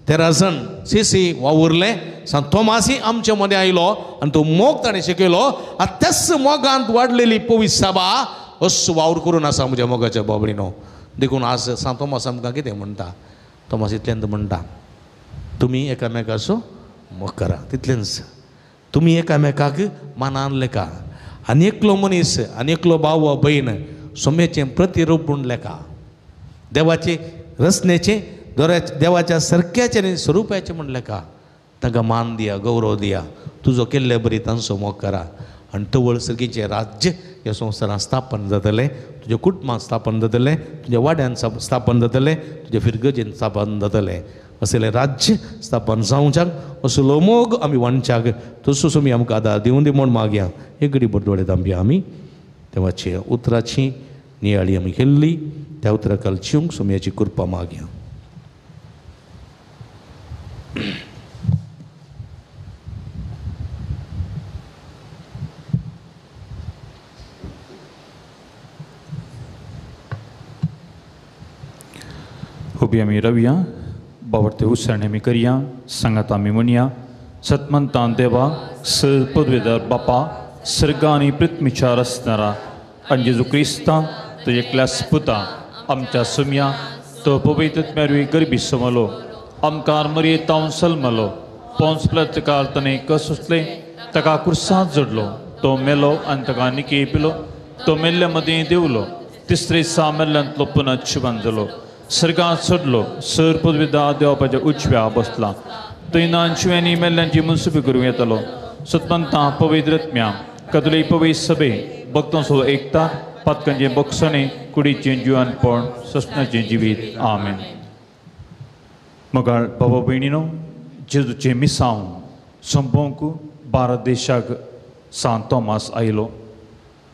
[SPEAKER 1] 13 जाण शिसी वावुरले. सांत तोमासी आमचे मदें आयलो आनी तो मोग ताणें शिकयलो. आनी त्याच मोगांत वाडलेली पवित्र सभा असो वावर करून आसा म्हज्या मोगाच्या बाबडीनो. देखून आज सांत तोमास आमकां कितें म्हणटा? तोमास इतल्यान म्हणटा तुमी एकामेकाचो मोग करा, तितलेंच. तुमी एकामेकाक मानान लेखा. आनी एकलो मनीस आनी एकलो भाव वा भयण सोम्याचें प्रतिरूप म्हूण लेखा, देवाचे रचनेचें, देवाच्या सारक्याचें आनी स्वरुपाचें म्हूण लेखा. तांकां मान दिया, गौरव दिया, तुजो केल्ले बरी तांचो मोग करा. आनी तवळ सर्गीचें राज्य ह्या संवसारांत स्थापन जातलें, तुज्या कुटुंबांत स्थापन जातलें, तुज्या वाड्यान स्थापन जातलें, तुज्या फिरगजेन स्थापन जातलें. असलें राज्य स्थापन जावच्याक असलो मोग आमी वांटच्याक तसोच आमी आमकां आदार दिवन दी म्हूण मागया. एक घडी बरदोळे दामया आमी देवाची उतराची नियाळी आमी केल्ली, त्या उतराकाल चिवंक सोम्याची कृपा मागया.
[SPEAKER 4] उबी आमी रवया, बावडते उसाणे आमी करया, सांगात आमी म्हणया. सतमंतान देवा सर पदवेदार बापा सर्गा आनी पृथ्वीच्या रचणारा आनी जेजू क्रिस्ता तुज्या एकल्याच पुता आमच्या सुमया तो पवित्र आत्म्यावरवीं गरिबी समलो आमकार मरये तावन सलमलो पोंस प्लतकार ताणें कसले ताका कुर्सांत जोडलो तो मेलो आनी ताका निके पिलो तो मेल्ल्या मदीं देवलो तिसरे दिसा मेल्ल्यांतलो पुनः जिवन जालो सर्गांत चडलो सर पदवीदा देवपाच्या उजव्या बसला थंय नानशिव्यांनी मेल्ल्यांची मुन्सुबी करूं येतालो सतमंता पवित्र आत्म्या कदली पवित्र सभे भक्तांसो एकता पातकांचें बक्षणें कुडीचें जिवनपण सस्नाचें जिवीत आमेन. मगाळ बाबा भयणीनो जेजूचें मिसांव संपोवंक भारत देशाक सांत तोमास आयलो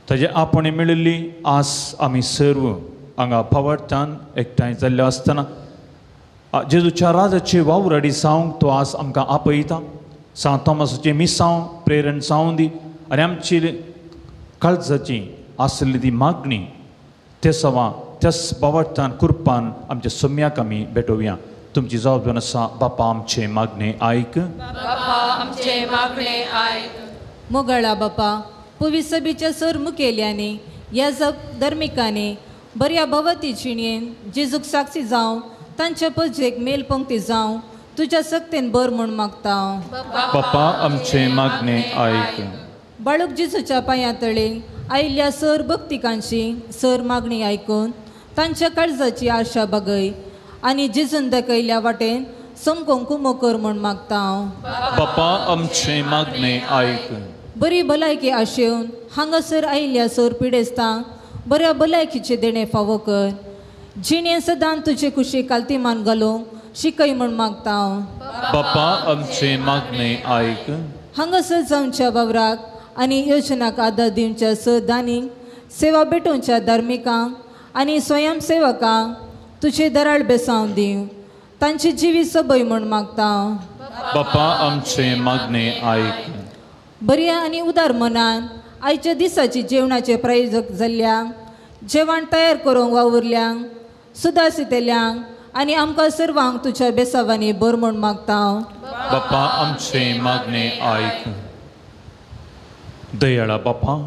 [SPEAKER 4] ताजे आपणे मेळिल्ली आस आमी सर्व हांगा भावार्थान एकठांय जाल्ले आसतना जेजूच्या राजाचे वावराडी जावंक तो आस आमकां आपयता. सांत तोमासाचें मिसांव प्रेरण जावं दी आनी आमची काळजाची आसली ती मागणी ते सवा त्याच भावार्थान कुरपान आमच्या सम्याक आमी भेटोवया. तुमची जबाबदारी आसा बापा आमचे मागणे आयक.
[SPEAKER 3] बापा आमचे मागणे आयक.
[SPEAKER 7] मोगाळा बापा पुवी सभेच्या सर मुखेल्यांनी याजक धर्मिकांनी बऱ्या भवती जिणेन जेजूक साक्षी जावं तांच्या पजेक मेल पंक्ती जावं तुज्या सक्तेन बर म्हूण मागता.
[SPEAKER 4] बापा आमचे मागणे आयक.
[SPEAKER 7] बाळूक जेजूच्या पांया तळे आयिल्ल्या सर भक्तिकांची सर मागणी आयकून तांच्या काळजाची आशा बागय आनी जेजून दाखयल्ल्या वाटेन समकोंक कुमो कर म्हूण मागता.
[SPEAKER 4] बापा आमचे मागणे आयक.
[SPEAKER 7] बरी भलायकी आशेवन हांगासर आयिल्ल्या सर पिडेस्तांक बऱ्या भलायकीचें देणें फावो कर. जिणें सदां तुजे कुशीक कालतीमान घालूंक शिकय म्हूण मागता.
[SPEAKER 4] बापा आमचे मागणे आयक.
[SPEAKER 7] हांगासर जावच्या वावराक आनी योजनाक आदार दिवच्या सर दानींक सेवा भेटोवच्या धार्मिकांक आनी स्वयंसेवकांक तुजे दराळ बेसांव दिवं तांची जिवीत सबय म्हूण मागता.
[SPEAKER 4] बापा आमचे मागणे आयक.
[SPEAKER 7] बऱ्या आनी उदार मनान आयच्या दिसाची जेवणाचे प्रायोजक जाल्ल्यांक जेवण तयार करूंक वावुरल्यांक सुदारशितल्यांक आनी आमकां सर्वांक तुज्या बेसावांनी बर म्हूण मागता.
[SPEAKER 4] बापा आमचे मागणे आयक. दयाळा बापा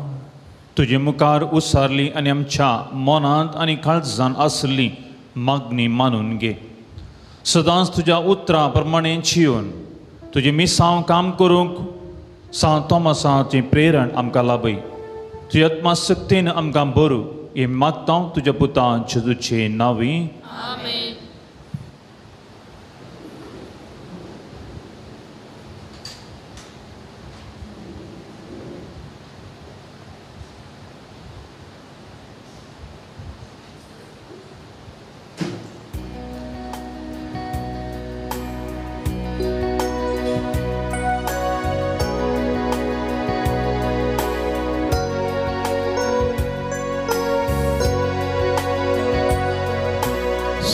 [SPEAKER 4] तुजे मुखार उसारली आनी आमच्या मनांत आनी काळजान आसली मागणी मानून घे. सदांच तुज्या उतरां प्रमाणें जिवन तुजें मिसांव काम करूंक सांत तोमासाचें प्रेरण आमकां लाभय. तुज्या आत्माशक्तीन आमकां बरू हें मागता तुज्या पुता जेजूचे नांवी.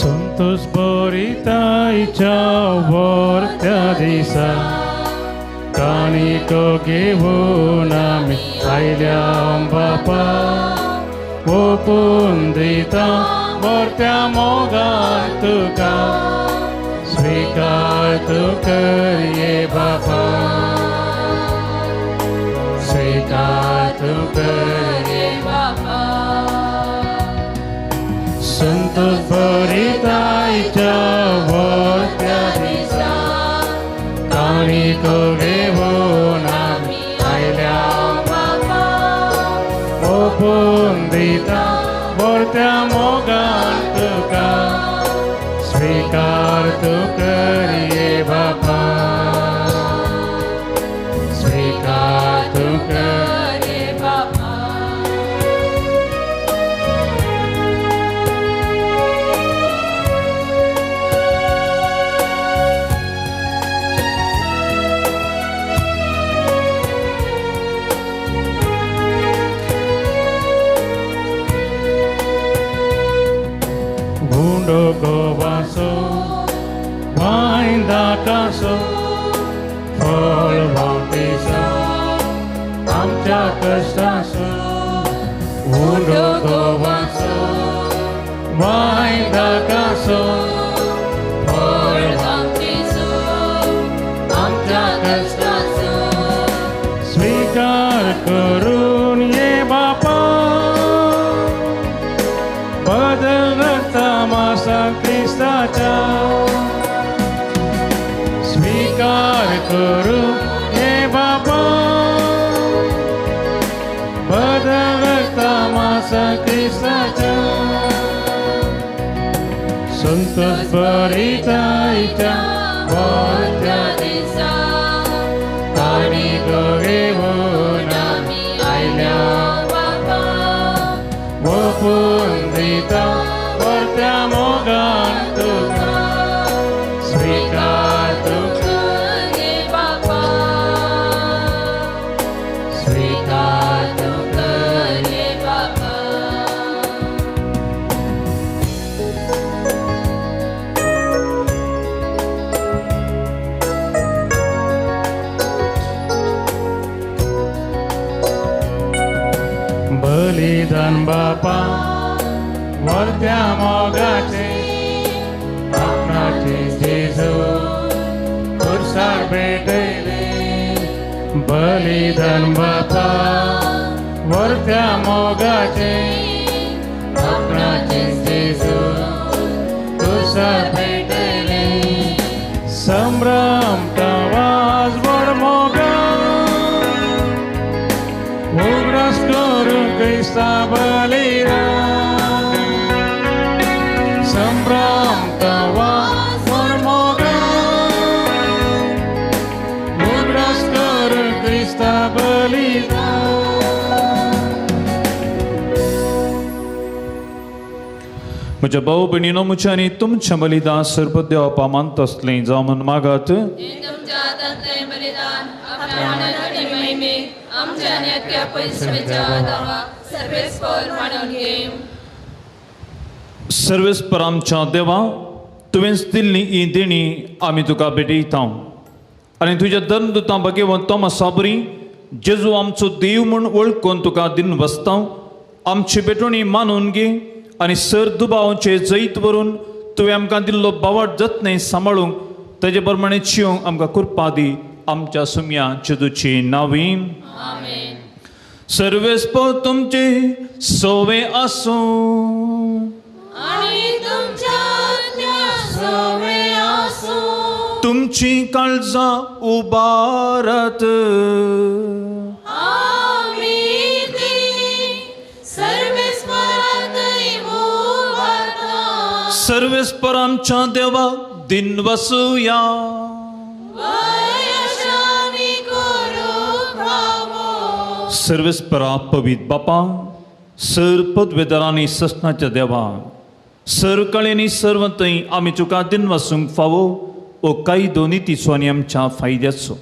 [SPEAKER 2] संतोष बरितायच्या वर्त्या दिसा काणिको घेवन आमी आयल्या बापा ओपून दिता वर्त्या मोगान तुका स्वीकार तूं कर ये बापा स्वीकार तूं कर ये बापा. संतोष बरितायच्या वर्त्या दिसा काणिको घेवन आमी आयल्या बापा ओपून दिता वर्त्या मोगान तुका स्वीकार तूं कर ये बापा स्वीकार तूं कर ये बापा. गोवासो वायंदाकासो फळ वांटेसो आमच्या कश्टासो उंडो गोवासो वायंदाकासो फळ वांटेसो आमच्या कश्टासो स्वीकार करून ये बापा बदल रक्ता मासा क्रिस्ताच्या करून हे बापा बदलता मासा क्रिस्ताच्या संतोष बरितायच्या वरत्या दिसा ताणी घेवन आमी आयल्या बापा ओपून दिता वरत्या मोगान तुका स्वीकार तुका
[SPEAKER 3] गे बापा स्वीकार तुका गे बापा.
[SPEAKER 2] बलिदान बापा वरत्या मोगाचे आपणाचे जेजू खुर्सार भेटयले बलिदान बापा वरत्या मोगाचे आपणाचे जेजू खुर्सार भेटयले संभ्रम तवाज व्हड मोगा उगडास करून क्रिस्ता बलिदान संभ्रम तवाज व्हड मोगा उगडास करून क्रिस्ता बलिदान.
[SPEAKER 4] म्हज्या भाव भयणीनो म्हज्या आनी तुमच्या बलिदान सर्व देवा मानता आसलें जावं म्हूण मागात.
[SPEAKER 3] तुमच्या हातांतलें बलिदान आपल्या मानाच्या महिमेक आमच्या आनी अख्ख्या पयसवेच्या दावाक सर्वेस्पर मानून घे.
[SPEAKER 4] सर्वेस्पर आमच्या देवा तुवेंच दिल्ली ही देणी आमी तुका भेटयता आनी तुज्या धर्मदुतां भगेवन तोमासा बरी जेजू आमचो देव म्हूण वळखून तुका दिन बसता. आमची भेटवणी मानून घे आनी सर दुबावांचे जैत व्हरून तुवें आमकां दिल्लो बावट जतनाय सांबाळूंक ताजे प्रमाणे चिवंक आमकां कृपा दी आमच्या सुम्या जेजूची नांवी.
[SPEAKER 3] आमेन.
[SPEAKER 4] सर्वेस्पर तुमचे सोवे आसूं
[SPEAKER 3] आनी तुमच्या सोवे आसूं.
[SPEAKER 4] तुमची काळजां उबारत
[SPEAKER 3] आमी ती सर्वेस्पराक उबारता.
[SPEAKER 4] सर्वेस्पर आमच्या देवा दिन वसुया. सर्वेस्परा पवित्र बापा सर पदवेदारांनी ससनाच्या देवा सर कळेनी सर्व थंय आमी तुका दिन वसूंक फावो ओ कायदो नितीचो आनी आमच्या फायद्याचो.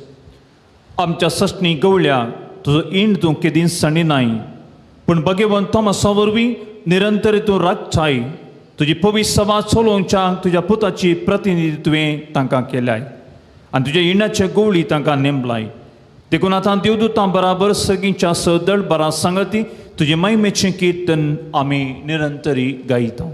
[SPEAKER 4] आमच्या ससणी गवळ्या तुजो इंड तूं केदीं सांडिनाय पूण भगेवन तोमासा वरवीं निरंतर तूं राखचाय तुजी पवित्र सभा चलोवच्या तुज्या पुताची प्रतिनिधी तुवें तांकां केल्याय आनी तुज्या इंडाचे गवळी तांकां नेमलाय. देखून आतां देवदूतां बराबर सगळींच्या सदळ बरा सांगती तुजे महिमेचें किर्तन आमी निरंतरी गायता.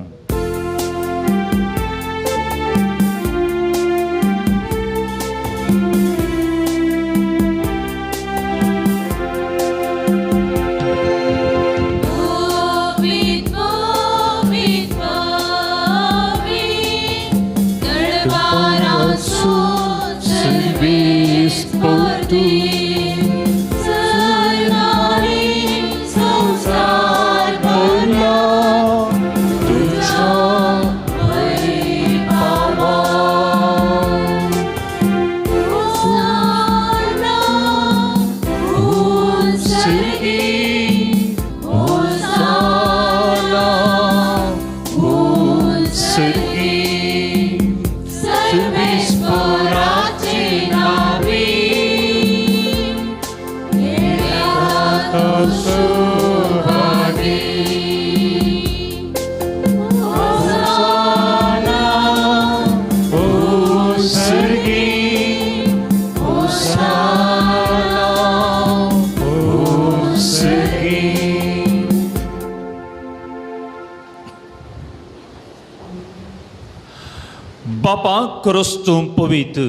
[SPEAKER 4] बापा क्रिस्तू पवित्र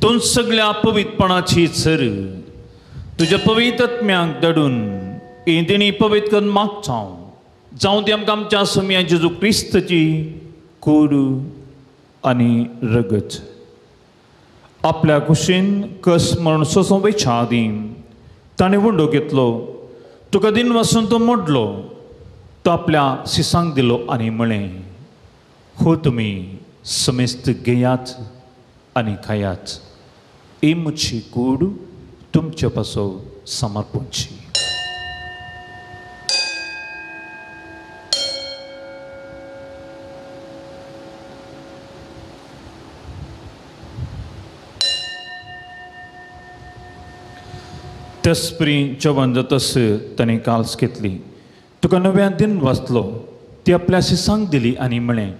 [SPEAKER 4] तूं सगळ्या पवित्रपणाची सर तुज्या पवित्र आत्म्याक दडून ही देणी पवित्र करून मागता जावं ती आमकां आमच्या सुम्या जेजू क्रिस्तची कूड आनी रगत. आपल्या कुशीन कस म्हणून सोंसो वयच्या आदीं ताणें उंडो घेतलो, तुका दिन वासून तो मोडलो, तो आपल्या शिसांक दिलो आनी म्हळें, हो तुमी समेस्त घेयात आनी खायात, ही म्हजी कूड तुमचे पासो समर्पणची. तस्परी जेवण जातस ताणें काल्स घेतली, तुका नव्यान दिन वाचलो, ती आपल्या शिसांक दिली आनी म्हळें,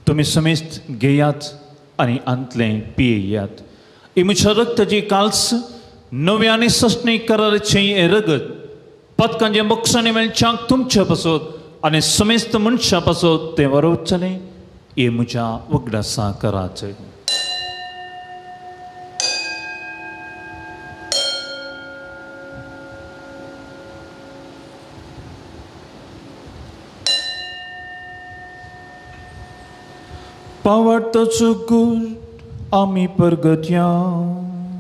[SPEAKER 4] तुमी समेस्त घेयात आनी आंतलें पियेयात, ही म्हज्या रक्ताची काल्स नव्या आनी ससणी कराराचें हें रगत पदकांचे बक्षांनी मेळच्याक तुमच्या पासत आनी समेस्त मनशां पासत तें वरोवचलें, हें म्हज्या उगडासा कराचें. पावटचो गुण आमी परगत्या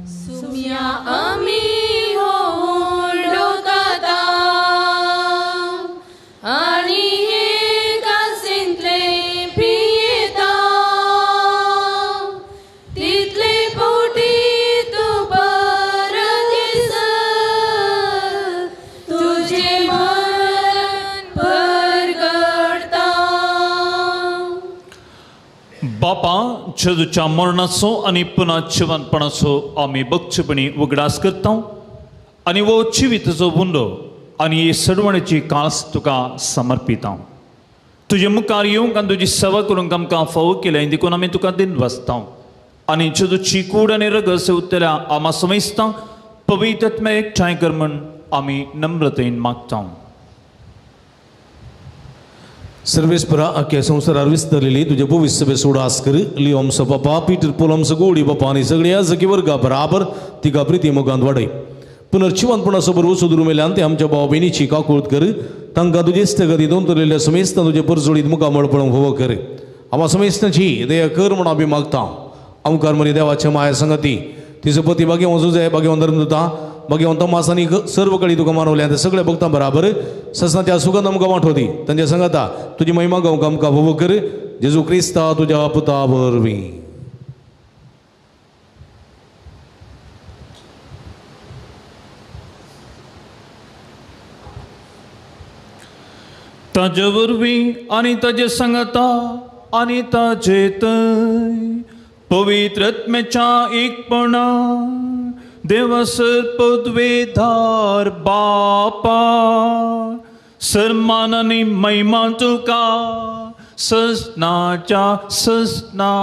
[SPEAKER 3] सुम्या आमी होडोताता आनी हे कासींतले पियेता तितले पोटी तूं परत येसर तुजें मरण परगटता.
[SPEAKER 4] बापा, जेजूच्या मरणाचो आनी पुनः जिवनपणाचो आमी बक्षपणी उगडास करता आनी हो जिविताचो उंडो आनी ही सडवणेची कास तुका समर्पिता. तुजे मुखार येवंक आनी तुजी सेवा करूंक आमकां फावो केल्या देखून आमी तुका दिन वाचता आनी जेजूची कूड आनी रगत सेवतल्या आमा समजता पवित्र आत्म्या एकठांय कर म्हूण आमी नम्रतेन मागता.
[SPEAKER 1] सर्वेस्परा अख्या संवसारार विस्तरलेली तुजे भविष्य सोडास कर लियोमसो बापा पीटर पोलमसो गोडी बापा आनी सगळ्या जकी वर्गा बराबर तिका प्रिती मोगांत वाडय. पुनर्जिवनपणासो बरोबर सुदरू मेल्यान ते आमच्या भाव भयणीची काकूळत कर, तांकां तुजे इश्टगती दोन समेस्तां तुजे परजोळीत मुखामळ पळोवंक फावो कर. आमा समेस्तांची दया कर म्हूण आमी मागता. आमकार मरी देवाच्या माया संगती तिचो पती बागेवन जुजे बागेवन धर्मदूता बागेवन तमास आनी सर्व कडी तुका मानवल्या ते सगळ्या भक्तां बराबर ससनाच्या सुगंध आमकां वांटोदी तांच्या संगता तुजी महिमा गावंक आमकां फावो कर. जेजू क्रिस्ता तुज्या पुता वरवीं.
[SPEAKER 4] ताजे वरवीं आनी ताजे संगता आनी ताजे थंय पवित्र आत्म्याच्या एकपणा देवासर पदवेधार बापा सन्मान आनी महिमा तुका ससनाच्या ससना.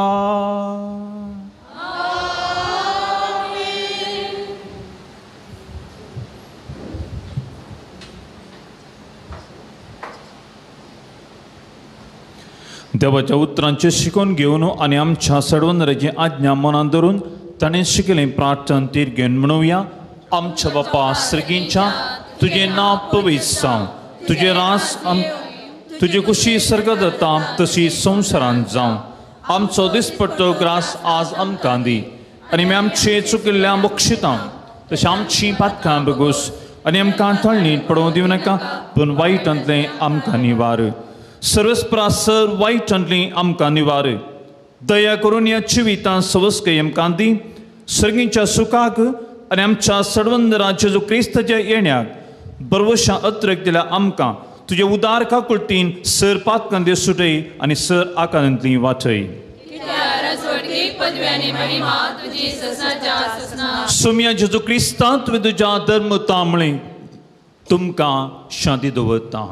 [SPEAKER 4] देवाच्या उतरांचें शिकोवन घेवन आनी आमच्या सडवंदराची आज्ञा मनांत धरून ताणें शिकलें प्रार्थन तीर घेवन म्हणुया. आमच्या बापा सर्गींच्या, तुजें नांव पवित्र जावं, तुजें रास तुजी कुशी सर्ग जाता तशी संवसारांत जावं. आमचो दिसपट्टो ग्रास आज आमकां दी आनी आमी आमचे चुकिल्ल्या बक्षितां तशें आमची पातकां बगूस आनी आमकां तळणीत पडोवं दिवं नाका, पूण वायटांतलें आमकां निवार. सर्वस्प्रा सर वायटांतलीं आमकां निवार. दया करून ह्या जिवितांत सवस्कय आमकां दी, सर्गींच्या सुखाक आनी आमच्या सडवंदरा जेजू क्रिस्ताच्या येण्याक बरवशा अत्रक दिल्या आमकां तुजे उदार काकुळटीन सर पातकांदे सुटय आनी सर आकारांतली वाचय. सोम्या जेजू क्रिस्ता तुवें तुज्या धर्म तांबळे तुमकां शांती दवरता,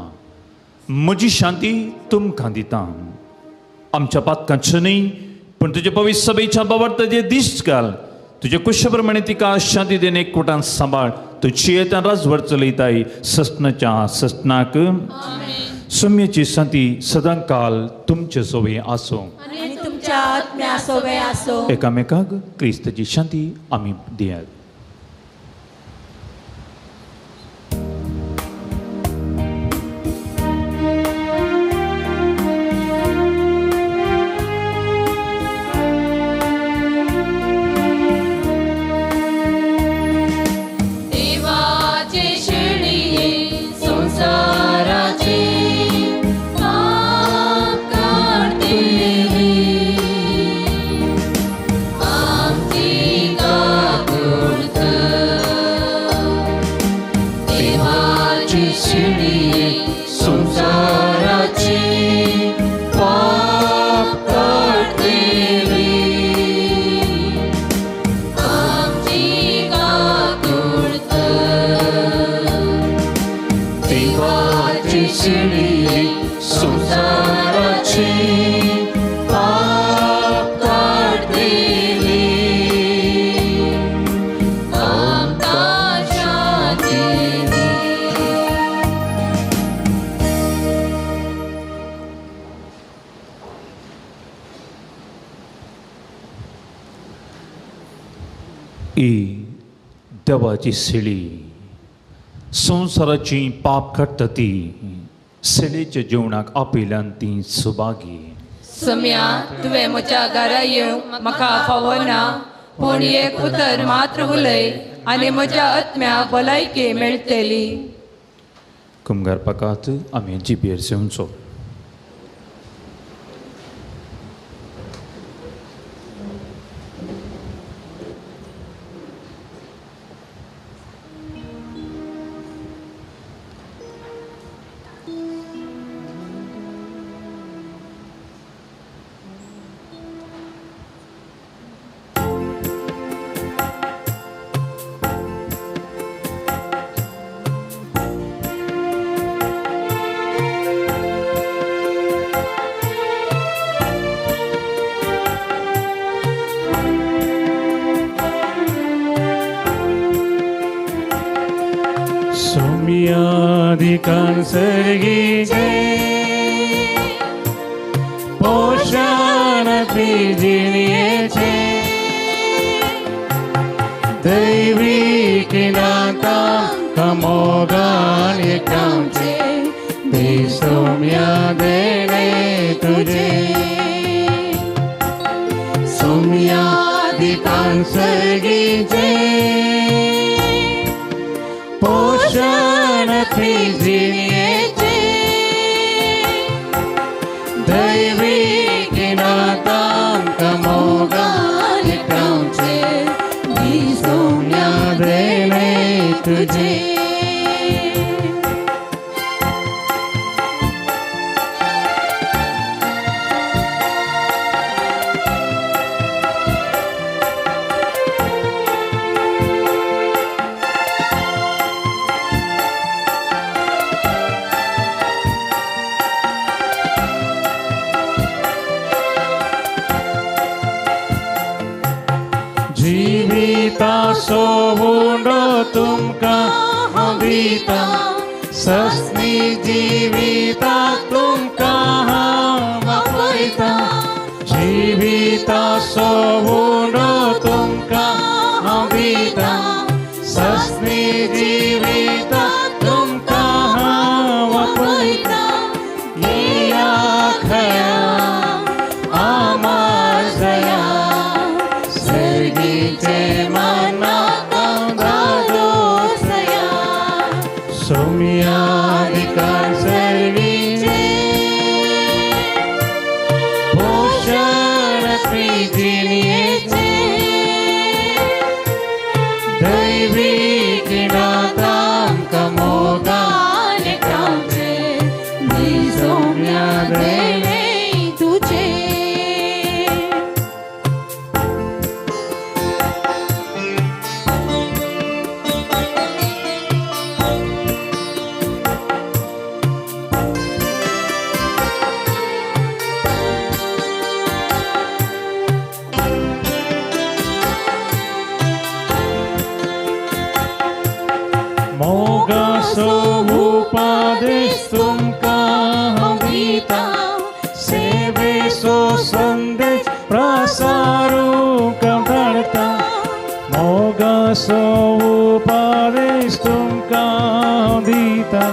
[SPEAKER 4] म्हजी शांती तुमकां दिता. आमच्या पातकांचें न्हय पूण तुजे पवित्र सभेच्या बाबत दीस घाल, तुजे कुशा प्रमाणे तिका शांती देणे एकवटान सांबाळ. तूं जियेतान राजवट चलयताय ससनाच्या ससनाक. सोम्याची शांती सदां काल तुमचे सोवे आसूं
[SPEAKER 8] आनी तुमच्या आत्म्या सोवे आसूं.
[SPEAKER 4] एकामेकाक क्रिस्ताची शांती आमी दियात.
[SPEAKER 2] देवाची शिडी संसाराची पाप काडटली
[SPEAKER 3] आमची काकूळ कर.
[SPEAKER 2] देवाची शिडी संसाराची पाप काडटली
[SPEAKER 3] आमकां शांती दी.
[SPEAKER 4] ही देवाची शिळी संवसाराची पाप काडटा ती शिळेच्या जेवणाक आपयल्यान ती सुभागी.
[SPEAKER 3] सोम्या तुवें म्हज्या घरा येवंक म्हाका फावना, पूण एक उतर मात्र उलय आनी म्हज्या आत्म्याक भलायकी मेळटली.
[SPEAKER 4] कुमगार पाकात आमी जिबेर जेवचो.
[SPEAKER 2] सोम्यादिकान सर्गीचे पोषण जिणयेचे दैवी किनाता कमोगान एकांचे दे सौम्या देणे तुझे. सोम्यादिकान सर्गीचे पोषण जिणयेचे दैवी किनातांक मोगान एकांचे दी सौम्या देणे तुझे. जीविता सोवुंडो तुमकां हांव दिता, सस्नी जीविता तुमकां हांव आपयता. जीविता सोवुंडो तुमकां हांव दिता, सस्नी जीविता तुमकां हांव आपयता. येया खया आमाजया सर्गीचे सोम्यादिकान सर्गीचे पोषण जिणयेचे दैवी किनातांक मोगान एकांचे दी सौम्या देणे
[SPEAKER 6] तुझे.
[SPEAKER 2] मोगासो उपदेश तुमकां हांव दिता, सेवेचो संदेश प्रसारूंक हांव धाडटा. मोगासो उपदेश तुमकां हांव दिता,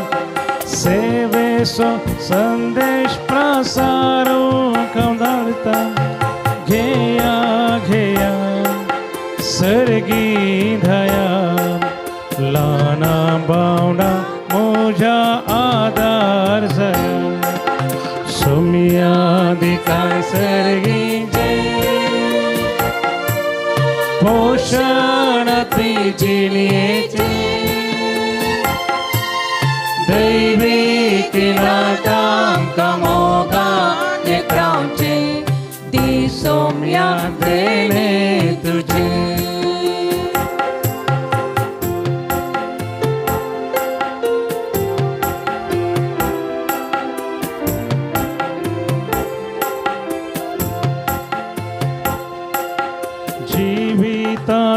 [SPEAKER 2] सेवेचो संदेश प्रसारूंक हांव धाडटा. घेया घेया सर्गी धया लाना बावडा म्हज्या आदार जाया. सोम्यादिकान सर्गीचे पोषण जिणयेचे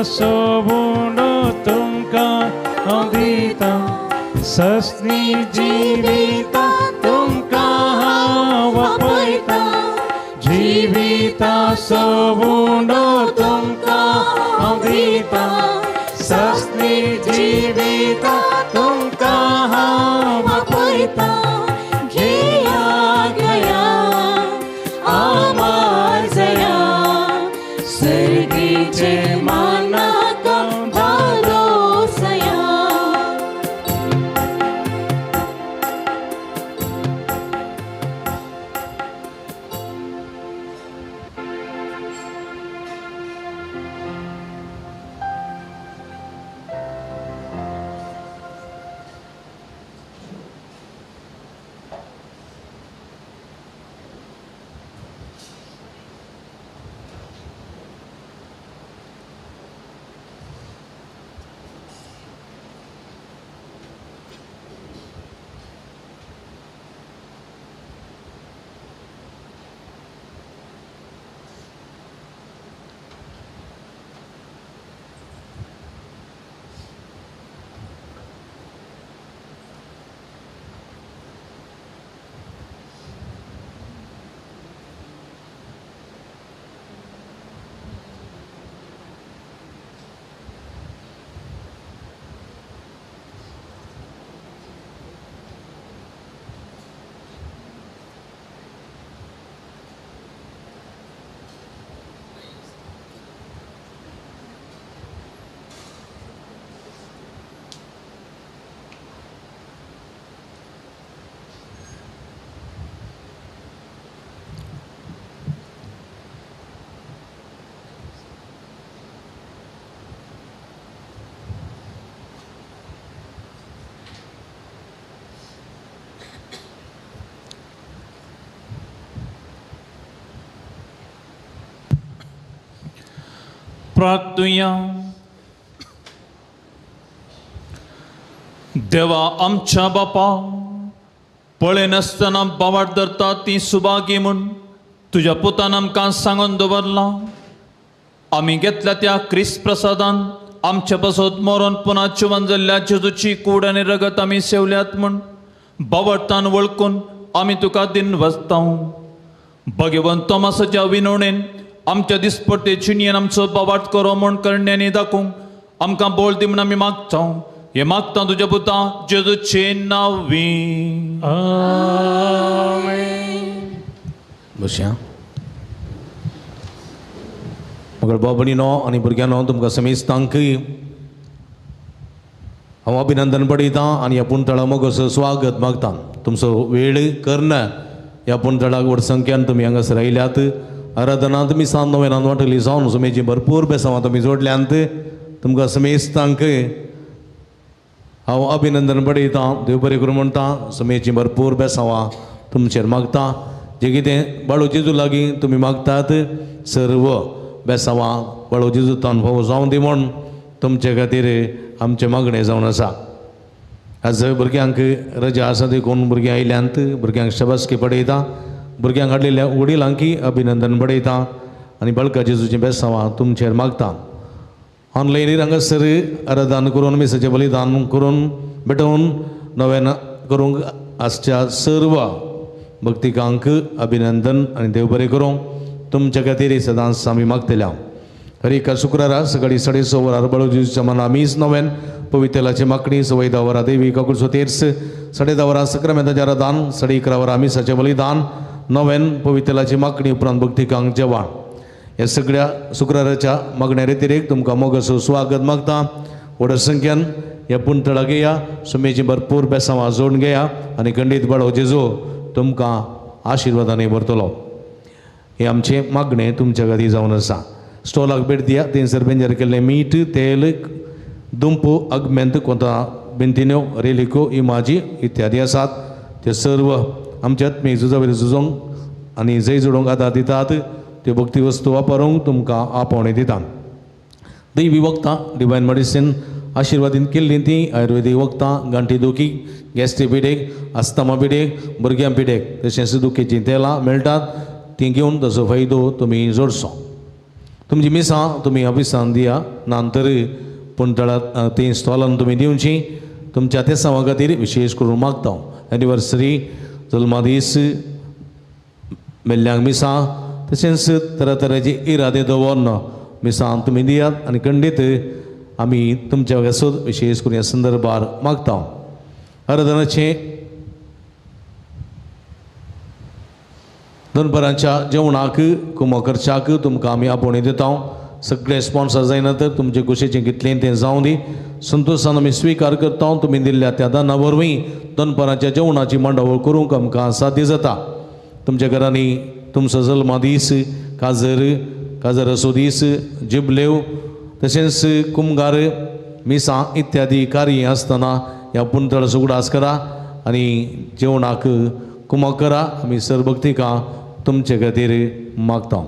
[SPEAKER 2] सोबुंडो तुमकां हांव दितां सस्नी जिविता तुमकां हांव आपयतां जिविता सोबुंडो तुमकां हांव दितां सस्नी जिविता तुमकां हांव आपयतां घेया घेया आमार जया सर्गीचे मानाक धादोसया.
[SPEAKER 4] प्रार्थुया. देवा आमच्या बापा पळयनासतना बावाट धरता ती सुभागी म्हूण तुज्या पुतान आमकां सांगून दवरलां. आमी घेतल्या त्या क्रिस्त प्रसादान आमच्या पासत मरोन पुना जिवन जाल्ल्या जेजूची कूड आनी रगत आमी सेवल्यात म्हूण बावडतान वळखून आमी तुका दिन वचता. भगवंत तोमासाच्या विनवणेन आमच्या दिसपट्टे जिणयेन आमचो बावाट करो म्हूण करण्यांनी दाखोवंक आमकां बोल दी म्हूण आमी मागता. हे मागता तुज्या पुता जेजूचे नांवी.
[SPEAKER 2] आमेन.
[SPEAKER 1] बसया. मगर भाव भयणीनो आनी भुरग्यांनो तुमकां समेस्तांकय हांव अभिनंदन पडयतां आनी ह्या पुणतळा मोगोसो स्वागत मागता. तुमचो वेळ करना ह्या पुणतळाक व्हड संख्यान तुमी हांगासर आयल्यात. आराधना तुमी सान नव्यान वांटली जावन सुमेची भरपूर बेसांवां तुमी जोडल्यांत. तुमकां समेस्तांक हांव अभिनंदन पडयतां. देव बरें करूं म्हणटा. सुमेची भरपूर बेसांवां तुमचेर मागता. जें कितें बाळू जेजू लागीं तुमी मागतात सर्व बेसांवां बाळू जेजू अनुभव जावं दी म्हूण तुमचे खातीर आमचें मागणें जावन आसा. आज भुरग्यांक रजा आसा देखून भुरगीं आयल्यांत. भुरग्यांक शाबासकी पडयता. भुरग्यांक हाडलेल्या वडिलांकी अभिनंदन बडयता आनी बाळका जेजूचीं बेसांवां तुमचेर मागता. ऑनलायनीर हांगासर आराधन करून मिसाचें बलिदान करून भेटोवन नव्यान करूंक आसच्या सर्व भक्तिकांक अभिनंदन आनी देव बरें करूं तुमच्या खातीर सदांच आमी मागतल्या. हर एका शुक्रारा सकाळी 6:30 वरार बाळू जेजूच्या मना मीस नव्यान पवितेलाची मागणी 10:15 वरां देवी काकुळचो तेर्स 10:30 वरां सक्रामेंताचें आराधन 11:30 वरां मिसाचें बलिदान नव्यान पवितेलाची मागणी उपरांत भक्तिकांक जेवण. ह्या सगळ्या शुक्राराच्या मागण्या व्यतिरेक तुमकां मोगाचो स्वागत मागता. व्हड संख्यान ह्या पुणतळाक येया. सुमेची भरपूर बेसांवां जोडून घेया आनी खंडीत बाळो जेजू तुमकां आशिर्वादांनी भरतलो. हें आमचें मागणें तुमच्या खातीर जावन आसा. स्टॉलाक भेट दिया. थंयसर बेंजर केल्लें मीठ तेल दुंपो अगमेंत कोंता बेंतिन्यो रेलिको इमाजी इत्यादी आसात. ते सर्व आमच्या आत्मीक झुजावयर झुजोंक आनी जय जोडूंक आदार दितात. त्यो भक्ती वस्तू वापरूंक तुमकां आपोवणें दिता. दैवी वखदां डिवायन मेडिसीन आशिर्वादीन केल्लीं तीं आयुर्वेदीक वखदां गांठी दुखी गॅस्ट्रीक पिडेक अस्थमा पिडेक भुरग्यां पिडेक तशेंच दुखीचीं तेलां मेळटात. तीं घेवन ताचो फायदो तुमी जोडचो. तुमची मिसां तुमी ऑफिसान दिया नातर पूण तळात ती स्टॉलान तुमी दिवची. तुमच्या तेसांवा खातीर विशेश करून मागता. एनिवर्सरी, जल्मादीस, मेल्ल्यांक मिसां तशेंच तरातराचे इरादे दवरून मिसां तुमी दियात आनी खंडीत आमी तुमच्या वेसोद विशेश करून ह्या संदर्भार मागता. आराधनाचे दनपरांच्या जेवणाक कुमो खर्चाक तुमकां आमी आपोवणी दिता. सगळे स्पॉन्सर जायना तर तुमचे कुशीचें कितलें तें जावं दी. संतोशान आमी स्विकार करता. तुमी दिल्ल्या त्या दाना वरवीं दनपरांच्या जेवणाची मांडावळ करूंक आमकां साध्य जाता. तुमच्या घरांनी तुमचो जल्मा दीस, काजर, काजराचो दीस, जिबलेव तशेंच कुमगार, मिसां इत्यादी कार्य आसतना ह्या पुंतळाचो उगडास करा आनी जेवणाक कुमक करा. आमी सरभक्तिका तुमचे खातीर मागता.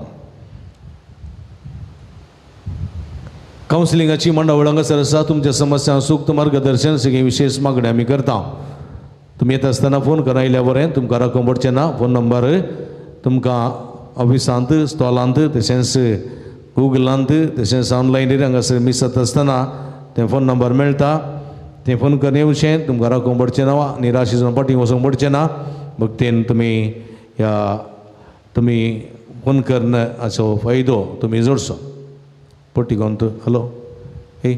[SPEAKER 1] कावन्सिलिंगाची मांडावळ हांगासर आसा. तुमच्या समस्या सूक्त मार्गदर्शन सगळीं विशेष मागणी आमी करता. तुमी येता आसतना फोन करा आयल्या बरें तुमकां रक्कम पडचें ना. फोन नंबर तुमकां ऑफिसांत, स्टॉलांत तशेंच गुगलांत तशेंच ऑनलायनीर हांगासर मिसत आसतना तें फोन नंबर मेळटा. तें फोन करून येवचें. तुमकां रक्कम पडचें ना, निराश जावन फाटीं वचूंक पडचें ना. भक्तीन तुमी ह्या तुमी फोन करून हाचो फायदो तुमी जोडचो. पट्टी घेवन हॅलो हे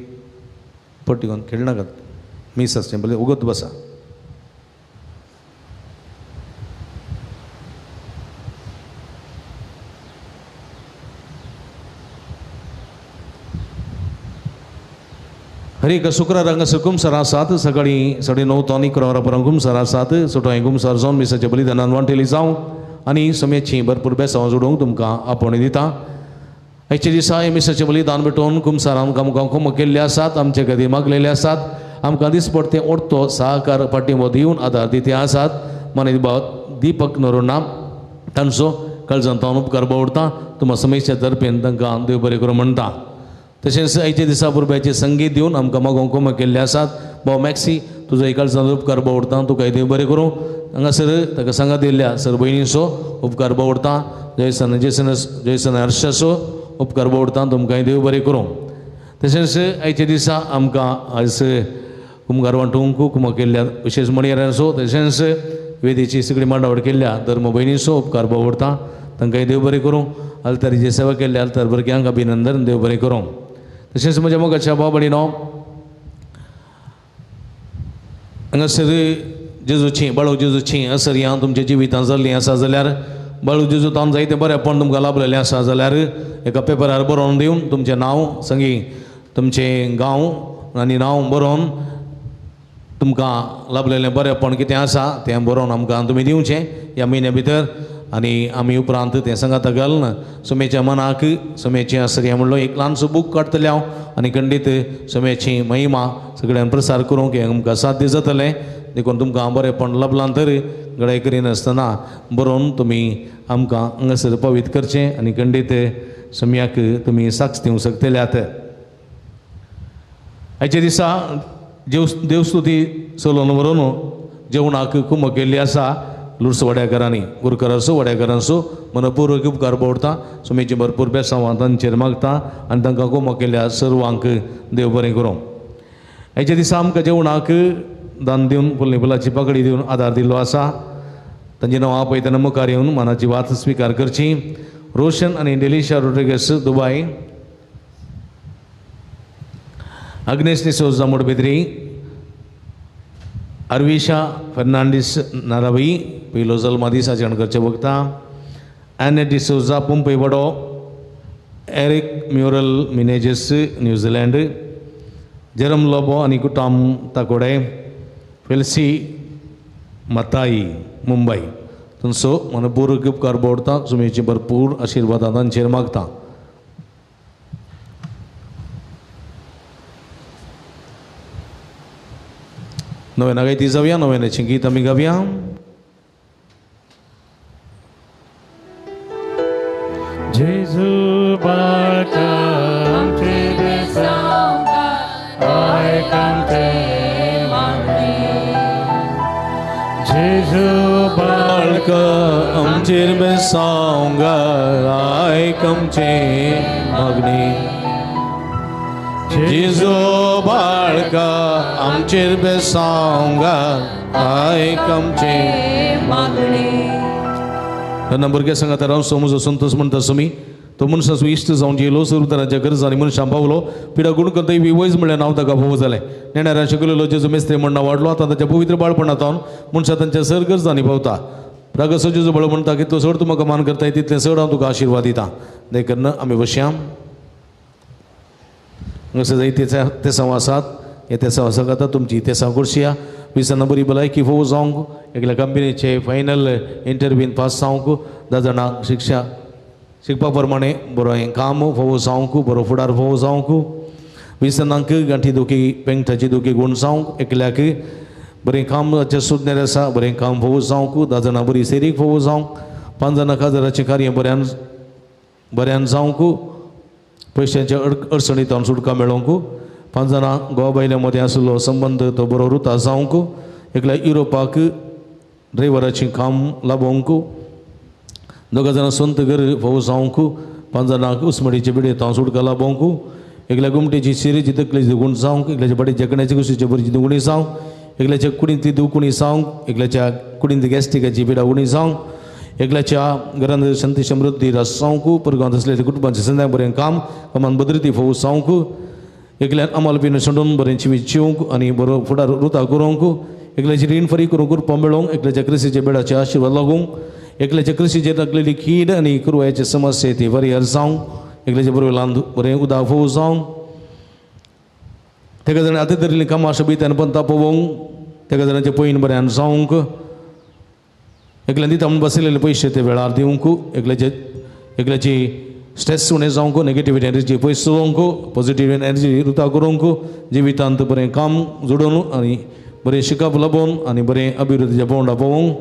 [SPEAKER 1] पट्टी घेवन खेळनाकात. मीस आसचें भले उगत बसा. हर एक शुक्रार हांगासर कुमसार आसात. सकाळीं 9:30 तो 11 वरां पर्यंत कुमसार आसात. सुटोय कुमसार जावन मिसाच्या बलिदानान वांटेली जावं आनी सम्याची भरपूर बेसांव जोडूंक तुमकां आपोवणी दिता. आयच्या दिसा हे मिसाचें बलिदान भेटोवन कुमसारान आमकां कुमक केल्ले आसात, आमचे खातीर मागलेले आसात. आमकां दिसपडटे ओडतो सहकार पाठिंबो दिवन आदार दिते आसात. मानेस्त भाव दीपक नरोना तांचो काळजांत हांव उपकार बावडटा. तुमकां समेच्या तर्फेन तांकां देव बरें करूं म्हणटा. तशेंच आयच्या दिसा भुरग्याचें संगीत दिवन आमकां मागोवंक कुमक केल्ले आसात. भाव मॅक्सी तुजो काळजांत उपकार बावडटा. तुका देव बरें करूं. हांगासर ताका सांगात दिल्ल्या सर भयणीचो उपकार बावडटा. जयसन जेसन जयसन हर्षाचो उपकार बावडटा. तुमकां देव बरें करूं. तशेंच आयच्या दिसा आमकां आयज कुमगार वांटूंक कुमक केल्ल्या विशेश मणयऱ्यांचो तशेंच वेदीची सगळी मांडावळ केल्ल्या धर्म भयणीचो उपकार बावडटा. तांकांय देव बरें करूं. आल्तारीची सेवा केल्ल्या आल्तार भुरग्यांक अभिनंदन देव बरें करूं. तशेंच म्हज्या मोगाच्या भाव भयणीनो हांगासर जेजूची बाळू जेजूची असर तुमच्या जिवितांत जाल्लीं आसा जाल्यार बाळू जेजू तावन जायतें बरेंपण तुमकां लाभलेलें आसा जाल्यार एका पेपरार बरोवन दिवन तुमचें नांव संगी तुमचें गांव आनी नांव बरोवन तुमकां लाभलेलें बरेंपण कितें आसा तें बरोवन आमकां तुमी दिवचें ह्या म्हयन्या भितर. आनी आमी उपरांत तें सांगाता घालून सुमेच्या मनाक सुमेचें आसर म्हणलो एक ल्हानसो बूक काडटलें हांव आनी खंडीत सुमेची महिमा सगळ्यान प्रसार करूंक हें आमकां साध्य जातलें. देखून तुमकां बरेंपण लभलां तर गडाय करिनासतना बरोवन तुमी आमकां हांगासर पवित करचें आनी खंडीत सम्याक तुमी साक्ष दिवंक शकतल्यात. आयच्या दिसा देवस्तुती चलोवन व्हरून जेवणाक कुमक केल्ली आसा लुर्स वाड्याकारांनी गुरकरांचो वाड्याकारांचो मनपूर्वक उपकार बावडटा. सुमेची भरपूर बेसांवां तांचेर मागता आनी तांकां कुमक केल्ल्या सर्वांक देव बरें करूं. आयच्या दिसा आमकां जेवणाक दान दिवन फुलनी फुलाची पाकळी दिवन आदार दिल्लो आसा. तांची नांवां आपयतना मुखार येवन मनाची वात स्विकार करची. रोशन आनी डेलिशा रोड्रिगस दुबाय, अग्नेश डिसोजा मोडबेद्री, अरविशा फेर्नांडीस नारावी पयलो जल्मा दीस आचरण करचे वखता, एन डिसोजा पुंपय वडो, Eric mural Menezes New Zealand, Jeram Lobo आनी कुटाम ताकोडे, फेल्सी मताई मुंबय. तुमचो मनपूर्वक उपकार बोडता. सुमेची भरपूर आशिर्वादां तांचेर मागता. नव्यान गायती जावया. नव्यानाचें गीत आमी गावया.
[SPEAKER 2] जेजू बाळका आमचे बेसांवकार आयक आमचें मागणें. जेजू बाळका
[SPEAKER 1] बाळका आमचेर बेसांव घाल आयक आमचे मागणी. जेजू बाळका आमचेर बेसांव घाल आयक आमचे
[SPEAKER 3] मागणी.
[SPEAKER 1] तेन्ना भुरग्या सांगात राव सोमुजो संतोष म्हणटा सुमी तो मनशाचो इश्ट जावन जेलो सुरतराच्या गरजांनी मनशां पावलो पिडा गुण करता वैज म्हणल्यार नांव ताका फावो जालें. नेणाऱ्यान शिकयलेलो जेजू मेस्त्री म्हण नांव वाडलो. आतां ताच्या पवित्र बाळपणांत मनशां तांच्या सर गरजांनी पावता. रागाचो जेजू बळ म्हणटा कितलो चड तूं म्हाका मान करताय तितलें चड हांव तुका आशिर्वाद दितां. देखून आमी बसया. हांगासर जायते तेसांव आसात. हे तेसांव आसा तुमची तेसांव करया. विसांना बरी भलायकी फोव जावंक एकल्या कंपनीचे फायनल इंटरव्यून पास जावंक 10 जाणांक शिक्षा शिकपा प्रमाणे बरो हें काम फोव जावंक बरो फुडार फोव जावंक. 20 जाणांक गांठी दुखी पेंगटाची दुखी गूण जावंक एकल्याक बरें कामाचें सुदनेर आसा बरें काम फोव जावंक. 10 जाणां बरी सेरीक फोव जावंक. 5 जाणां काजाराचें कार्य बऱ्यान बऱ्यान जावंक पयशांच्या अडचणींत सुटका मेळोवंक. 5 जाणां गोवा बायल्या मदें आशिल्लो संबंद तो बरो रुता जावंक. एकल्या युरोपाक ड्रायव्हराचें काम लाबोवंक. 2 जाणां संत घर फोव जावंक. 5 जाणांक उस्मडीचे बिडयेंत सुटका लाबोवंक. एकल्या गुमटेची शिरेची तकलेची दुगूण जावंक. एकल्याच्या बडी जगण्याची कुशीचे बरीची दुगुणी जावंक. एकल्याच्या कुडींतली दुखुणी जावंक. एकल्याच्या कुडींतली गॅस्ट्रिकाची पिडा उणी जावंक. एकल्याच्या घरांत शांती समृद्धी रास जावंक. परगांवांत आसलेल्या कुटुंबाचें संध्या बरें काम कामान भद्रती फोव जावंक. एकल्यान अमाल पिन सोडून बरें जिवीत जिवंक आनी बरो फुडार रुता करूंक. एकल्याची रीण फरी करूंक कृपा मेळोवंक. एकल्याच्या क्रिस्तीच्या बेडाचे आशिर्वाद लागूंक. एकल्याच्या क्रिस्तीचेर लागलेली कीड आनी कुरवायचे समस्या ती परिहार जावंक. एकल्याच्या बरोबर बरें उदक फोव जावंक. तेका जाणां आतां धरिल्लीं कामां सोबीत आनी पंता पळोवंक. तेका जाणांचें पयन बऱ्यान जावंक. एकल्यान दिता म्हूण बसयलेले पयशे ते वेळार दिवंक. एकल्याची स्ट्रेस उणें जावंक नेगेटिव्ह एनर्जी पयस जावंक पॉझिटिव्ह एनर्जी रुता करूंक. जिवितांत बरें काम जोडून आनी बरें शिकप लाबोवन आनी बरें अभिवृद्धीच्या भोंवडा पळोवंक.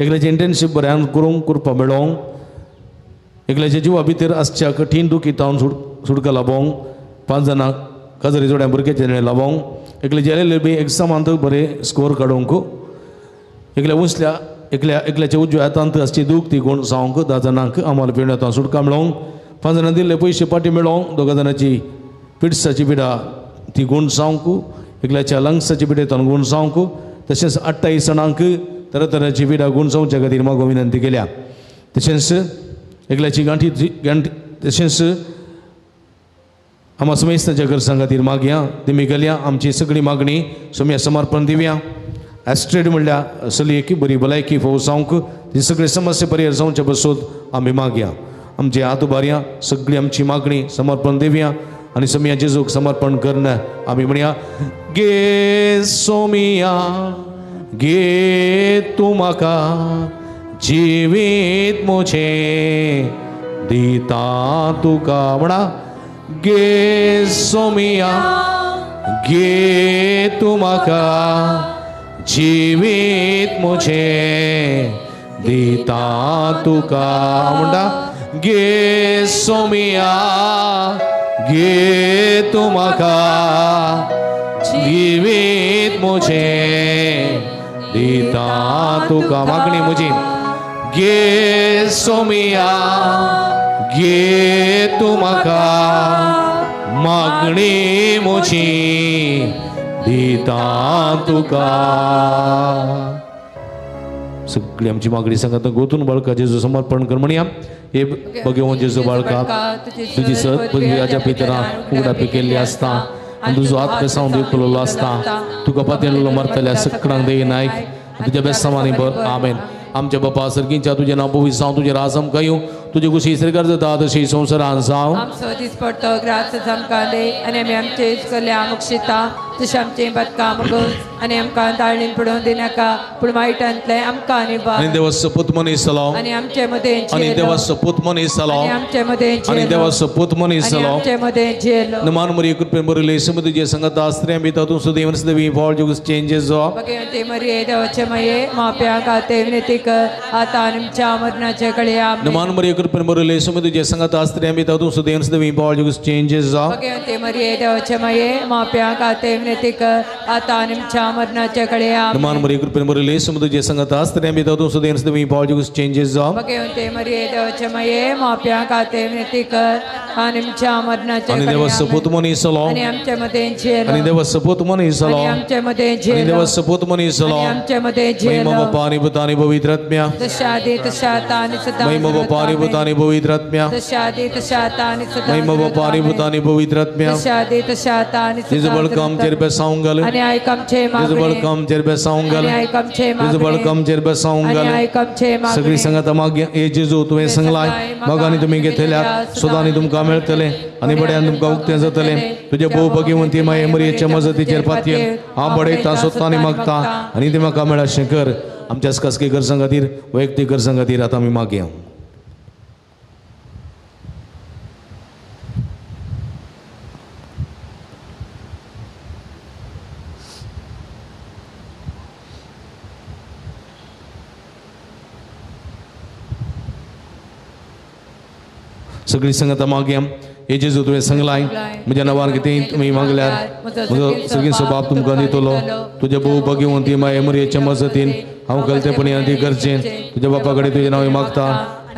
[SPEAKER 1] एकल्याचें इंटर्नशीप बऱ्यान करूंक कृपा मेळोवंक. एकल्याच्या जिवा भितर आसच्या कठीण दुखीतावन सुटका लाबोवंक. 5 जाणां काजरी जोड्या भुरग्याचें लाबोवंक. एकल्याचे एल एल बी एग्जामांत बरें स्कोर काडूंक. एकल्या उंचल्या एकल्या एकल्याच्या उजव्या हातांत आसची दूख ती गुण जावंक. 10 जाणांक आमाल पिवण्यात सुटका मेळोवंक. 5 जाणां दिल्ले पयशे पाटी मेळोवंक. 2 जाणांची पिड्साची पिडा ती गूण जावंक. एकल्याच्या लंग्साची पिडेंतल्यान गूण जावंक. तशेंच 28 जाणांक तरातरांची पिडा गूण जावच्या खातीर मागो विनंती केल्या. तशेंच एकल्याची गांठी गांठी तशेंच आमा समेस्ताच्या गरजां खातीर मागया. दिमी केल्या आमची सगळी मागणी सोम्या समर्पण दिवया. ॲस्ट्रेड म्हणल्यार चलयेक बरी भलायकी फोव जावंक ती सगळी समस्या परिहार जावच्या बसून आमी मागया. आमचे हात उबारया. सगळी आमची मागणी समर्पण दिवया आनी सोमिया जेजूक समर्पण करून आमी म्हणया गे सोमिया गे तूं म्हाका जिवीत म्हजें दिता तुका. म्हणा गे सोमिया गे तूं म्हाका जिवीत म्हजें दिता तुका. म्हणटा गे सोमिया गे तूं म्हाका जिवीत म्हजें दिता तुका. मागणी म्हजी गे सोमिया गे तूं म्हाका मागणी म्हजी दिता तुका. सगळी आमची मागणी सांगता गोतून बाळका जेजू समर्पण कर म्हणया. हे भगवान जेजू बाळका तुजी सत पृथ्वीच्या पितरां उगडापी केल्ली आसता आनी तुजो हात बेसांव दिवपलेलो आसता. तुका पातयेलेलो मरतल्या सकडांक देई नायक तुज्या बेसांवांनी भर. आमेन. आमच्या बापा सर्गींच्या तुजें नांव पवित्र जावं, तुजें राज आमकां येवं, तुजे कुशी सरकार जाता तशी संवसारान जावं.
[SPEAKER 3] आमचो दिसपडतो ग्रास आमकां दी आनी आमी आमचे कल्या मुक्षिता तशें आमचें बदकां मुगोज आनी आमकां दाळणीन पडोवन दिनाका पूण वायटांतलें आमकां निवार.
[SPEAKER 1] आनी देवाचो पूत मनीस जालो
[SPEAKER 3] आनी आमचे मदें
[SPEAKER 1] आनी देवाचो पूत मनीस जालो
[SPEAKER 3] आनी आमचे मदें
[SPEAKER 1] आनी देवाचो पूत मनीस जालो
[SPEAKER 3] आमचे मदें जियेलो.
[SPEAKER 1] नमान मरिये कृपेन भरिल्ले समुद्र संगता स्त्रियां बी तातूंत सुदैवन सदैवी फॉल जुगस चेंजेस जो
[SPEAKER 3] भगवती मरिये देवाचे माये माप्या खाते विनंती कर आतां आनी आमच्या मरणाच्या कळया.
[SPEAKER 1] नमान मरिये कृपेन कृपेन भरिल्ले सुमी तुजे सांगाता स्त्रियां भितर तूं सुदेन सदवी पावल चेंजेस
[SPEAKER 3] भगवंते मरिये देवाचे माये माप्या खातीर विनंती कर आता आनी आमच्या मरणाच्या कडे आमेन.
[SPEAKER 1] मान मरिये कृपेन भरिल्ले सुमी तुजे सांगाता स्त्रियां भितर तूं सुदेन सदवी पावल चेंजेस
[SPEAKER 3] भगवंते मरिये देवाचे माये माप्या खातीर विनंती कर आनी आमच्या मरणाच्या
[SPEAKER 1] आनी
[SPEAKER 3] कडे
[SPEAKER 1] देवा सपूत मनीस
[SPEAKER 3] आनी आमचे मदें झेल
[SPEAKER 1] आनी देवा सपूत मनीस
[SPEAKER 3] आनी आमचे मदें
[SPEAKER 1] आनी
[SPEAKER 3] झेल
[SPEAKER 1] देवा सपूत मनीस
[SPEAKER 3] आनी आमचे मदें झेल
[SPEAKER 1] महिमा बापा आनी पुता आनी पवित्र आत्म्या
[SPEAKER 3] तशा आदी तशा आता आनी सदा
[SPEAKER 1] महिमा बापा आनी पुता आनी पवित्र आत्म्या
[SPEAKER 3] तशा आदी तशा आता आनी सदा
[SPEAKER 1] महिमा बापा आनी पुता आनी पवित्र आत्म्या
[SPEAKER 3] तशा आदी तशा आता आनी सदा
[SPEAKER 1] जेजू बळकम आमचेर बेसावंक घाल
[SPEAKER 3] आनी आयक आमचे
[SPEAKER 1] जेजू
[SPEAKER 3] मागणे
[SPEAKER 1] बळकम आमचेर बेसावंक घाल
[SPEAKER 3] आनी आयक आमचे
[SPEAKER 1] जेजू
[SPEAKER 3] मागणे
[SPEAKER 1] बळकम आमचेर बेसावंक
[SPEAKER 3] आनी
[SPEAKER 1] घाल
[SPEAKER 3] आयक आमचे मागणे
[SPEAKER 1] सगळी संगत मागया हे जेजू तुवें सांगलाय मग आनी तुमी घेतल्यात सुदां आनी तुमकां मेळटलें आनी बड्यान तुमकां उक्तें जातलें. तुजे भोव भगिवंती माये मरियेच्या मजतीचेर पातयेन हांव बडयता सोदता आनी मागता आनी तें म्हाका मेळाशें कर. आमच्या खासगी गरजां खातीर वैयक्तीक गरजां खातीर आतां आमी मागया. सगळी संगत मागया. हे जेजू तुवें सांगलाय म्हज्या नांवान कितें तुमी मागल्यार म्हजो सगळीं बाप तुमकां दितलो. तुज्या भोव भगिवंती माये मरियेच्या मजतीन हांव गलतेपणी आनी गरजेन तुज्या बापा कडेन तुजें नांव मागता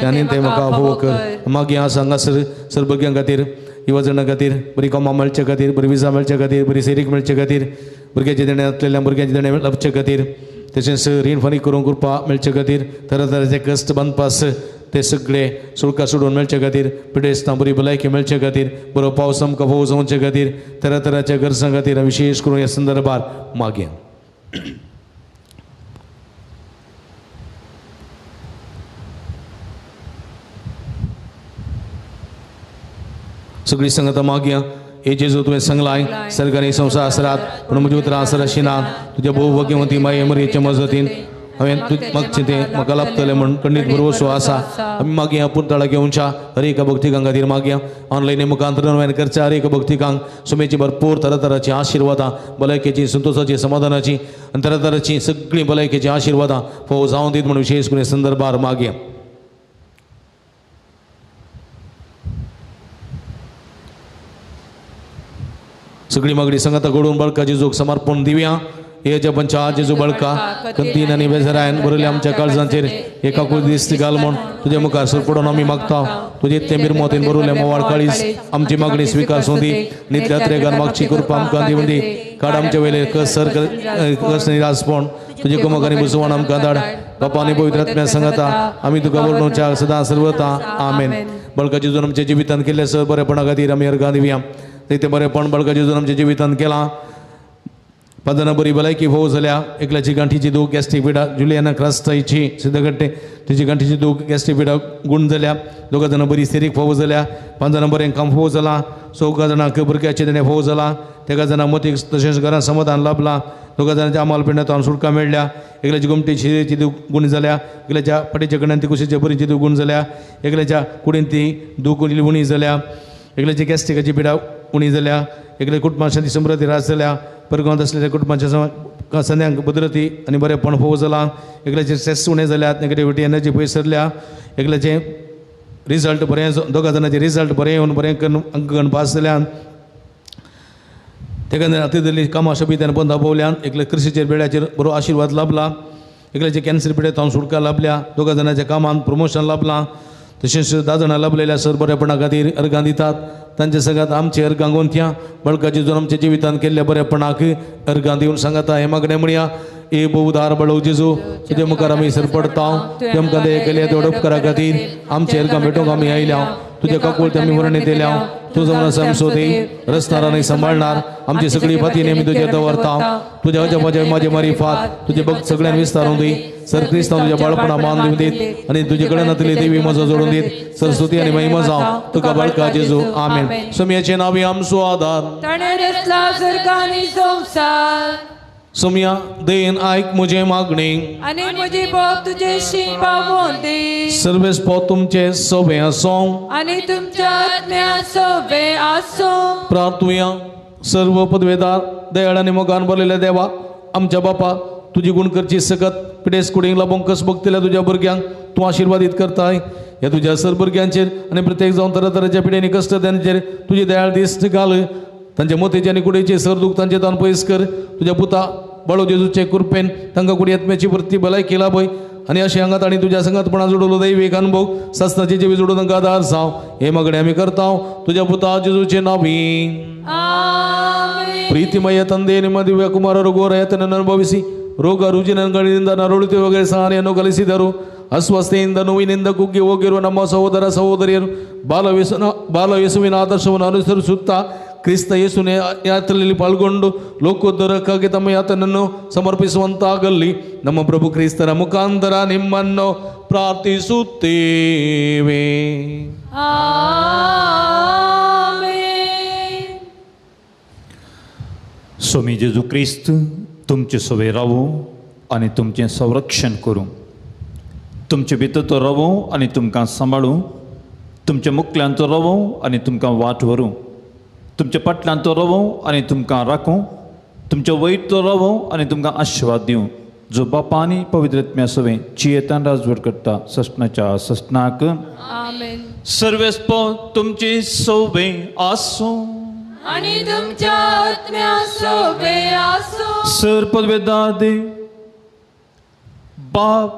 [SPEAKER 1] आनी तें म्हाका अफोव कर. मागीर हांव हांगासर सर भुरग्यां खातीर युवजणां खातीर बरी कामां मेळचे खातीर बरी विजा मेळचे खातीर बरी सेरीक मेळचे खातीर भुरग्याचें देणें आसलेल्या भुरग्यांचें देणें लाबचे खातीर तशेंच रीण फारीक करूंक कृपा मेळचे खातीर तरातराचे कश्ट बांदपास ते सगळे सुळका सोडून मेळचे खातीर पिडेस्तां बरी भलायकी मेळचे खातीर बरो पावस आमकां भोव जावचे खातीर तरातराच्या गरजां खातीर विशेष करून ह्या संदर्भार मागया. सगळी संगता मागया. हे जेजू तुवें सांगलाय सरकारी संस्था आसरात पूण म्हजी उतरां आसर अशी ना. तुज्या भोव भगिवंती माये मरियेच्या मजतीन हांवें मागचें तें म्हाका लाभतलें म्हूण खंडीत भरवसो आसा. आमी मागया पुर्तळा घेवच्या हर एका भक्तिकां खातीर मागया. ऑनलायन मुखांतरान करच्या हर एका भक्तिकांक सुमेची भरपूर तरातराची आशिर्वादां भलायकेची संतोषाची समाधानाची आनी तरातराची सगळीं भलायकेची आशिर्वादां फोव जावन दीत म्हूण विशेष करून संदर्भार मागया. सगळी मागणी संगता घडोवन बळका जेजूक समर्पण दिवया. हे जपंच्या जेजू बळका कंतीन आनी बेजरायन बरयल्या आमच्या काळजांचेर एकाकूच दिस्त घाल म्हूण तुज्या मुखार सरपडून आमी मागता. तुजे इतलें मिरमोतीन बरयल्या मोवाळ काळीज आमची मागणी स्विकार सोंदी नितल्या त्रेगान मागची कृपा आमकां दिवन दी. काड आमचे वयले कस सर कस निरासपण तुजे कुमक आनी बुजवण आमकां धाड. बापा आनी पवित्र आत्म्या सांगता आमी तुका वर्णोवच्या सदां सर्वता. आमेन. बळका जेजून आमच्या जिवितांत केल्ल्या सर बरेपणा खातीर आमी अर्गां दिवया. तें बरेपण बळका जेजून आमच्या जिवितांत केलां. 5 जाणां बरी भलायकी भोव जाल्या. एकल्याची गांठीची दूख गॅस्ट्रीक पिडा जुलियाना क्रास्ताईची सिद्धगट्टे तिची गांठीची दूख गॅस्ट्रीक पिडा गुण जाल्या. 2 जाणां बरी सिरीक फोव जाल्या. 5 जाणां बरें काम फोव जालां. 4 जाणांक भुरग्याचें देणें फोव जालां. 3 जाणां मतीक तशेंच घरांत समाधान लाभलां. 2 जाणांच्या आमाल पिंडांत सुटका मेळ्ळ्या. एकल्याची गोमटी शिरेची दूख गुण जाल्या. एकल्याच्या फाटीच्या कण्यान ती कुशीच्या बरीची दूख गुण जाल्या. एकल्याच्या कुडीन ती दूख उणी जाल्या. एकल्याची गॅस्ट्रिकाची पिडा उणी जाल्या. एकल्या कुटुंबां शांती समृद्धी रास जाल्या. परगांवांत आसलेल्या कुटुंबाच्या संद्यांक भद्रती आनी बरेपण फोव जालां. एकल्याचे स्ट्रेस उणें जाल्यात. नेगेटिविटी एनर्जी पयस सरल्या. एकल्याचें रिजल्ट बरें 2 जाणांचे रिजल्ट बरें येवन बरें करून अंक पास जाल्यान. तेका अतिदिल्ली कामां सोबीत बंद दाबोवल्यान. एकल्या कृषीचेर बेड्याचेर बरो आशिर्वाद लाभला. एकल्याचे कॅन्सर पिडेत हांव सुटका लाभल्या. 2 जाणांच्या कामांत प्रमोशन लाभलां. तशेंच 10 जाणां लाभलेल्या सर बरेपणा खातीर अर्गां दितात. तांचे सगळ्यात आमचे अर्गां गोंथया बळका जेजून आमच्या जिवितांत केल्ल्या बरेपणाक अर्गां दिवन सांगता हें मागणें म्हणया. ए बहुधार बळव जेजू तुजे मुखार आमी सरपडता. तुवें आमकां दया केल्या तेवढ्या उपकारा खातीर आमचे अर्गां भेटोवंक आमी आयल्या. तुज्या काकूळ आमी वर्णी दिल्या. तूं जावन आसा आमचो देव रचणार आनी सांबाळणार. आमची सगळी फाती नेमी तुजेर दवरता. तुज्या अजपाचे म्हाजे मारिफात तुजे भक्त सगळ्यान विस्तारून दी. सर क्रिस्तांव तुज्या बाळपणा मान दिवन दीत आनी तुजे कडेन नातली देवी मजा जोडून दीत. सरस्वती आनी महिमा जावं तुका बळका जेजू. आमेन. सोमयाचे नांव आमचो आदार.
[SPEAKER 3] ताणें रचला सर्ग आनी संवसार.
[SPEAKER 1] सोमया दयेन आयक म्हजें मागणें
[SPEAKER 3] आनी म्हजी बोब तुजेशी पावोवन दी.
[SPEAKER 1] सर्वेस पो तुमचे सवे आसूं
[SPEAKER 3] आनी तुमच्या आत्म्या सवे आसूं.
[SPEAKER 1] प्रार्थुया. सर्व पदवेदार दयाळ आनी मोगान भरलेल्या देवा आमच्या बापा तुजी गुण करची सकत पिडेस कुडींक लाबोवंक कस भोगतल्या तुज्या भुरग्यांक तूं आशिर्वादीत करताय. ह्या तुज्या सर भुरग्यांचेर आनी प्रत्येक जावन तरातराच्या पिड्यांनी कश्ट त्यांचेर तुजी दयाळ दिश्ट घाल. तांच्या मोतीचे आनी कुडीचे सर दूख तांचे तान पयस कर. तुज्या पुता बाळो जेजूचे कृपेन तांकां कुडी आत्म्याची वृत्ती भलायकी लाभय आनी अशें हांगात आनी तुज्या संगातपणा जोडलो दैवीक अनुभव सासनाचे जिवी जोडून तांकां आदार जावं. हे मागणें आमी करता तुज्या पुता जेजूचे नांवी. ಪ್ರೀತಿಮಯ ತಂದೆ, ನಿಮ್ಮ ದಿವ್ಯ ಕುಮಾರರು ಘೋರ ಯಾತನೆಯನ್ನು ಅನುಭವಿಸಿ ರೋಗ ರುಜಿನಗಳಿಂದ ನರಳುತ್ತಿರುವವರಿಗೆ ಸಹನೆಯನ್ನು ಕಲಿಸಿದರು. ಅಸ್ವಸ್ಥೆಯಿಂದ ನೋವಿನಿಂದ ಕುಗ್ಗಿ ಹೋಗಿರುವ ನಮ್ಮ ಸಹೋದರ ಸಹೋದರಿಯರು ಬಾಲಯೇಸುವಿನ ಆದರ್ಶವನ್ನು ಅನುಸರಿಸುತ್ತಾ ಕ್ರಿಸ್ತ ಯೇಸುವಿನ ಯಾತ್ರೆಯಲ್ಲಿ ಪಾಲ್ಗೊಂಡು ಲೋಕೋದ್ಧಾರಕ್ಕಾಗಿ ತಮ್ಮ ಯಾತನನ್ನು ಸಮರ್ಪಿಸುವಂತಾಗಲಿ. ನಮ್ಮ ಪ್ರಭು ಕ್ರಿಸ್ತರ ಮುಖಾಂತರ ನಿಮ್ಮನ್ನು ಪ್ರಾರ್ಥಿಸುತ್ತೇವೆ.
[SPEAKER 4] स्वामी जेजू क्रिस्त तुमचे सवे रावूं आनी तुमचें संरक्षण करूं, तुमचे भितर तो रावूं आनी तुमकां सांबाळूं, तुमच्या मुखल्यान तो रावूं आनी तुमकां वाट व्हरूं, तुमच्या पाटल्यान तो रावूं आनी तुमकां राखूं, तुमच्या वयर तो रावूं आनी तुमकां आशिर्वाद दिवं, जो बापा आनी पवित्र आत्म्या सवें जियेतान राजवट करता ससनाच्या ससनाक.
[SPEAKER 3] आमेन.
[SPEAKER 4] सर्वेस्पो तुमचे सवे आसूं
[SPEAKER 3] आनी तुमच्या आत्म्या सोबे आसूं.
[SPEAKER 4] सर पदवेदादे बाप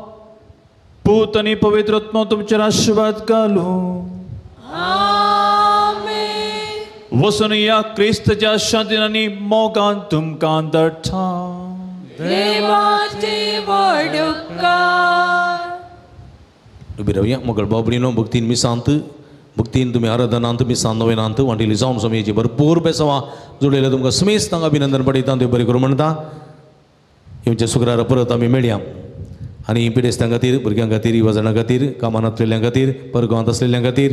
[SPEAKER 4] पूत आनी पवित्र आत्मो तुमचेर आशिर्वाद घालूं.
[SPEAKER 3] आमेन.
[SPEAKER 4] वचून या क्रिस्तच्या शांतीन आनी मोगान तुमकां धाडटा.
[SPEAKER 3] देवाची व्हड उपकार.
[SPEAKER 1] उबी रावया. मगळ बाबडीनो भक्तीन मिसांत भक्तीन तुमी आराधनांत मिसान नवेनांत वांटिली जावन स्वामीची भरपूर बेसवा जोडलेले तुमकां समेस्त तांकां अभिनंदन पडयता. देव बरें करूं म्हणटा. येवच्या शुक्रारा परत आमी मेळया आनी पिडेस्तां खातीर, भुरग्यां खातीर, युवाजणां खातीर, कामांतलेल्यां खातीर, परगांवांत आसलेल्यां खातीर,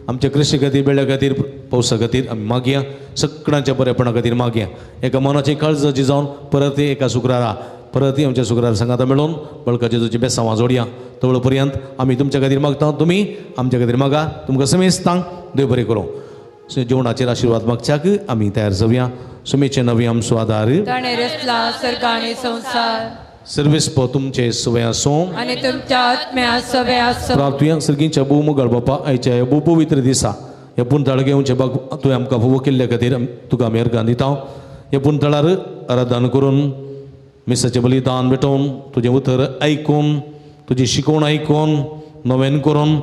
[SPEAKER 1] आमच्या कृशी खातीर, बेळ्या खातीर, पावसा खातीर आमी मागया. सगळ्यांच्या बरेपणा खातीर मागया. एका मनाची काळजाची जावन परत एका शुक्रारा परत आमच्या शुक्रार सांगाता मेळोवन बळकाचे तुजी बेसांवां जोडया. तवळ पर्यंत आमी तुमच्या खातीर मागता, तुमी आमच्या खातीर मागा. तुमकां समेस्तांक देव बरें करूं. जेवणाचेर आशिर्वाद मागच्याक आमी तयार जावया. सुमेचे नवी आमचो आदार
[SPEAKER 3] ताणें रचला सर्ग आनी संवसार.
[SPEAKER 1] सर्वेस्पो तुमचे सवे आसूं
[SPEAKER 3] आनी तुमच्या आत्म्या सवे आसूं.
[SPEAKER 1] प्रार्थुया. सर्गींच्या भोव मोगाळ बापा, आयच्या ह्या भोव पवित्र दिसा ह्या पुनतळ घेवचे बाग तुवें आमकां फावो केल्ल्या खातीर तुका आमी अर्गां दिता. ह्या पुनतळार आराधन करून मिसाचें बलिदान भेटोवन तुजें उतर आयकून तुजी शिकवण आयकून नवेन करून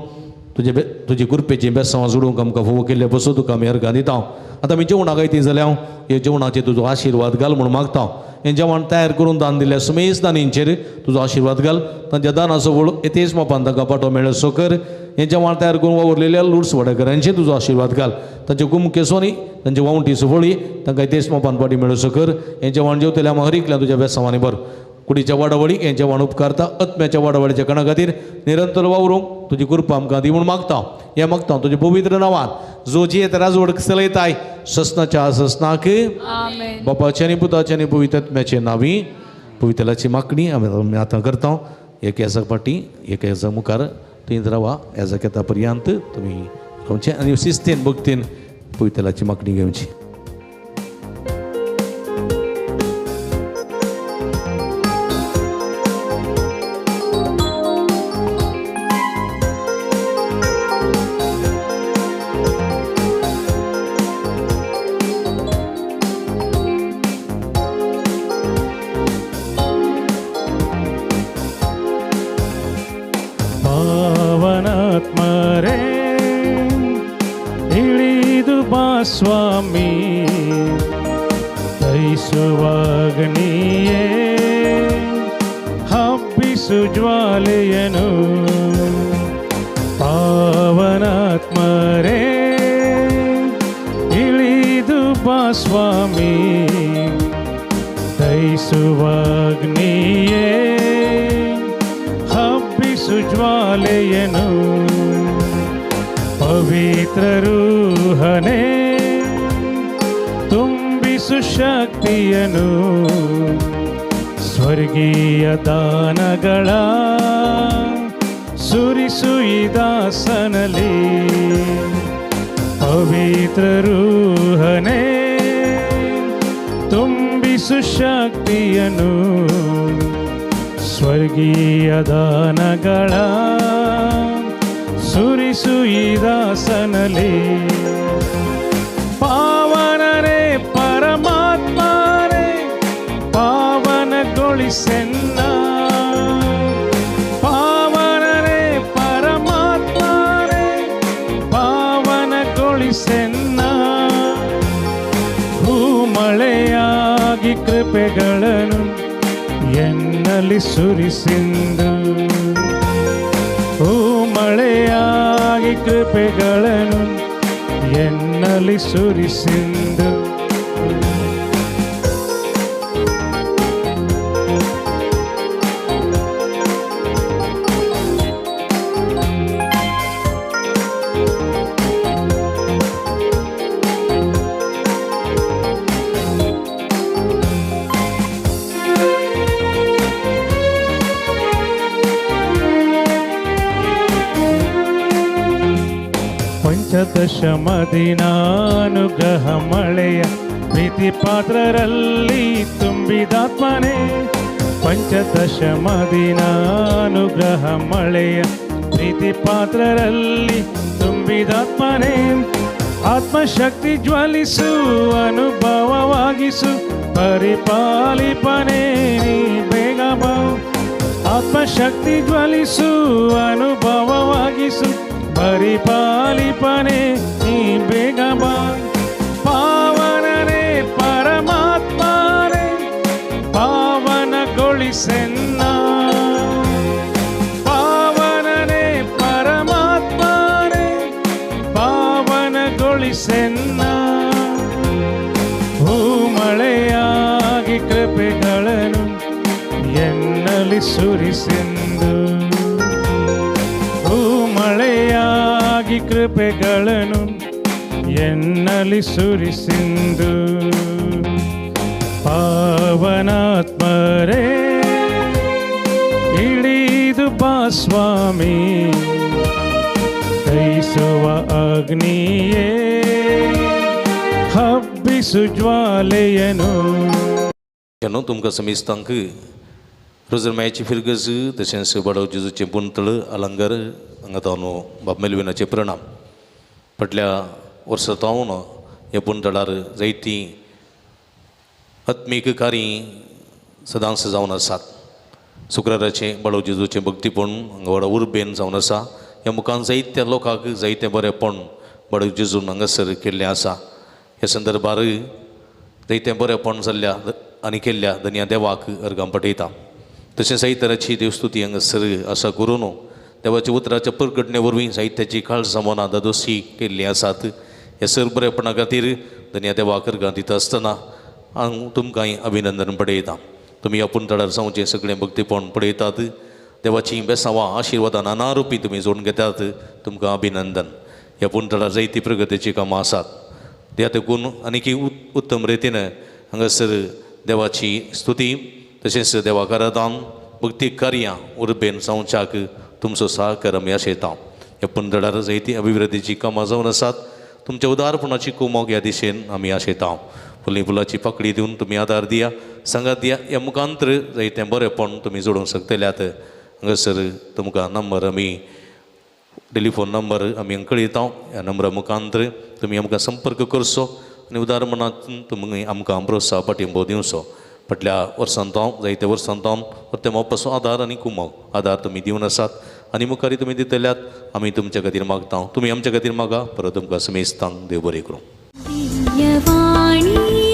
[SPEAKER 1] तुजे तुजी कृपेची बेसांवां जोडूंक आमकां फावो केल्ले पसून तुका आमी अर्गां दिता. आतां आमी जेवणाक आयती जाल्यार ह्या जेवणाचेर तुजो आशिर्वाद घाल म्हूण मागता. हें जेवण तयार करून दान दिल्या समेस्त दानींचेर तुजो आशिर्वाद घाल. तांच्या दानाचो वळ येतेच मोपान तांकां पाटो मेळसो कर. हें जेवण तयार करून वावुरलेल्या लुड्स वाडेकरांचेर तुजो आशिर्वाद घाल. तांचे कुमकेसोनी तांचे वावंटी सुफळी तांकां तेच मोपान पाटी मेळसो कर. हें जेवण जेवतल्या हरिकल्या तुज्या बेसांवांनी भर. कुडीच्या वाडावळी हें जेवण उपकारता. आत्म्याच्या वाडावळीच्या कणा खातीर निरंतर वावरूंक तुजी कृपा आमकां दी म्हूण मागता. हें मागता तुज्या पवित्र नांवान जो जियेत राजवट चलयताय ससनाच्या ससनाक. बापाचे आनी पुताचे आनी पवित्र आत्म्याचे नांवी पवित्रलाची मागणी आमी आतां करता. एक हेजा फाटी एक हेजा मुखार थंय रावा. हेजा येता पर्यंत तुमी रावचें आनी शिस्तीन भक्तीन पवित्रलाची मागणी घेवची.
[SPEAKER 2] ಸ್ವಾಮಿ ದಯಿಸುವಾಗ್ನಿಯೇ ಹಬ್ಬಿಸು ಜ್ವಾಲೆಯನು ಪಾವನಾತ್ಮರೇ ಇಳಿದು ಬಾ ಸ್ವಾಮಿ ದಯಿಸುವಾಗ್ನಿಯೇ ಹಬ್ಬಿಸು ಜ್ವಾಲೆಯನು ಪವಿತ್ರ ರೂಹನೇ ತುಂಬಿಸು ಶಕ್ತಿಯನು ಸ್ವರ್ಗೀಯ ದಾನಗಳ ಸುರಿಸು ಈ ದಾಸನಲ್ಲಿ ಪವಿತ್ರ ರೂಹನೇ ತುಂಬಿಸು ಶಕ್ತಿಯನು ಸ್ವರ್ಗೀಯ ದಾನಗಳ ಸುರಿಸು ಈ ದಾಸನಲ್ಲಿ. ಪಾವನರೇ ಪರಮಾತ್ಮನೇ ಪಾವನಗೊಳಿಸೆನ್ನ, ಪಾವನರೇ ಪರಮಾತ್ಮನೇ ಪಾವನಗೊಳಿಸೆನ್ನ. ಹೂಮಳೆಯಾಗಿ ಕೃಪೆಗಳನ್ನು ಎನ್ನಲ್ಲಿ ಸುರಿಸಿಂದು, ಹೂಮಳೆಯಾಗಿ ಕೃಪೆಗಳನ್ನು ಎನ್ನಲ್ಲಿ ಸುರಿಸಿಂದು. ಪಂಚದಶಮ ದಿನಾನುಗ್ರಹ ಮಳೆಯ ಪ್ರೀತಿ ಪಾತ್ರರಲ್ಲಿ ತುಂಬಿದಾತ್ಮನೇ, ಪಂಚದಶಮ ದಿನಾನುಗ್ರಹ ಮಳೆಯ ಪ್ರೀತಿ ಪಾತ್ರರಲ್ಲಿ ತುಂಬಿದಾತ್ಮನೇ. ಆತ್ಮಶಕ್ತಿ ಜ್ವಲಿಸು ಅನುಭವವಾಗಿಸು ಪರಿಪಾಲಿಪನೇ ನೀ ಬೇಗ ಬಾ. ಆತ್ಮಶಕ್ತಿ ಜ್ವಲಿಸು ಅನುಭವವಾಗಿಸು ಪರಿಪಾಲಿಪನೇ ನೀ ಬೇಗ ಬಾ. ಪಾವನನೇ ಪರಮಾತ್ಮನೇ ಪಾವನಗೊಳಿಸೆನ್ನ, ಪಾವನನೇ ಪರಮಾತ್ಮನೇ ಪಾವನಗೊಳಿಸೆನ್ನ. ಹೂಮಳೆಯಾಗಿ ಕೃಪೆಗಳನ್ನು ಎನ್ನಲ್ಲಿ ಸುರಿಸೆಂದು, ಹೂಮಳೆಯಾಗಿ ಕೃಪೆಗಳನ್ನು ಎನ್ನಲ್ಲಿ ಸುರಿಸಿಂದು. ಪಾವನಾತ್ಮರೇ ಇಳಿದು ಬಾ ಸ್ವಾಮಿ, ದಹಿಸುವ ಅಗ್ನಿಯೇ ಹಬ್ಬಿಸು ಜ್ವಾಲೆಯನು.
[SPEAKER 1] तुमकां समेस्तांक रोजरमायाची फिरगज तशेंच बाडव जेजूचें पुंतळ अलंगर हांगा तावन बाब मेलविनाचे प्रणाम. फाटल्या वर्सा तावन ह्या पुंतळार जायतीं आत्मीक कार्यां सदांच जावन आसात. शुक्राराचें बाळव जेजूचें भक्तीपण हांगा व्हडा उर्बेन जावन आसा. ह्या मुखान जायत्या लोकांक जायतें बरेंपण बाळव जेजून हांगासर केल्लें आसा. ह्या संदर्भार जायतें बरेंपण जाल्ल्या आनी केल्ल्या धनया देवाक अर्गां पठयता. तशें साहित्याची देवस्तुती हांगासर आसा करून देवाच्या उतराच्या परगटणे वरवीं साहित्याची काळजां मनां दादोशी केल्लीं आसात. ह्या सर बरेपणा खातीर धनया देवाक अर्गां दिता आसतना हांव तुमकांय अभिनंदन पडयता. तुमी ह्या पुंतळार जावचें सगळें भक्तीपण पळयतात. देवाचीं बेसांवां आशिर्वादां नाना रुपी तुमी जोडून घेतात. तुमकां अभिनंदन. ह्या पुंतळार जायती प्रगतीचीं कामां आसात. त्या तेकून आनीक उत्तम रितीन हांगासर देवाची स्तुती तशेंच देवाक आराधन भक्ती कार्यां उर्बेन जावच्याक तुमचो सहकार आमी आशयता. ह्या पुंतळार जायती अभिवृद्धीचीं कामां जावन आसात. तुमच्या उदारपणाची कुमोक ह्या दिशेन आमी आशयता. फुली फुलाची पाकळी दिवन तुमी आदार दिया, सांगात दिया. ह्या मुखांतर जायतें बरेंपण तुमी जोडूंक शकतल्यात. हांगासर तुमकां नंबर आमी टेलिफोन नंबर आमी कळयता. ह्या नंबरा मुखांतर तुमी आमकां संपर्क करचो आनी उदार मनात तुमी आमकां प्रोत्साह पाठिंबो दिवचो. फाटल्या वर्सान तावन जायत्या वर्सान तावन परते मोपाचो आदार आनी कुमोक आदार तुमी दिवन आसात आनी मुखारी तुमी दितल्यात. आमी तुमच्या खातीर मागता, तुमी आमच्या खातीर मागा. परत तुमकां समेस्तांक देव बरें करूं.
[SPEAKER 9] दिव्यवाणी.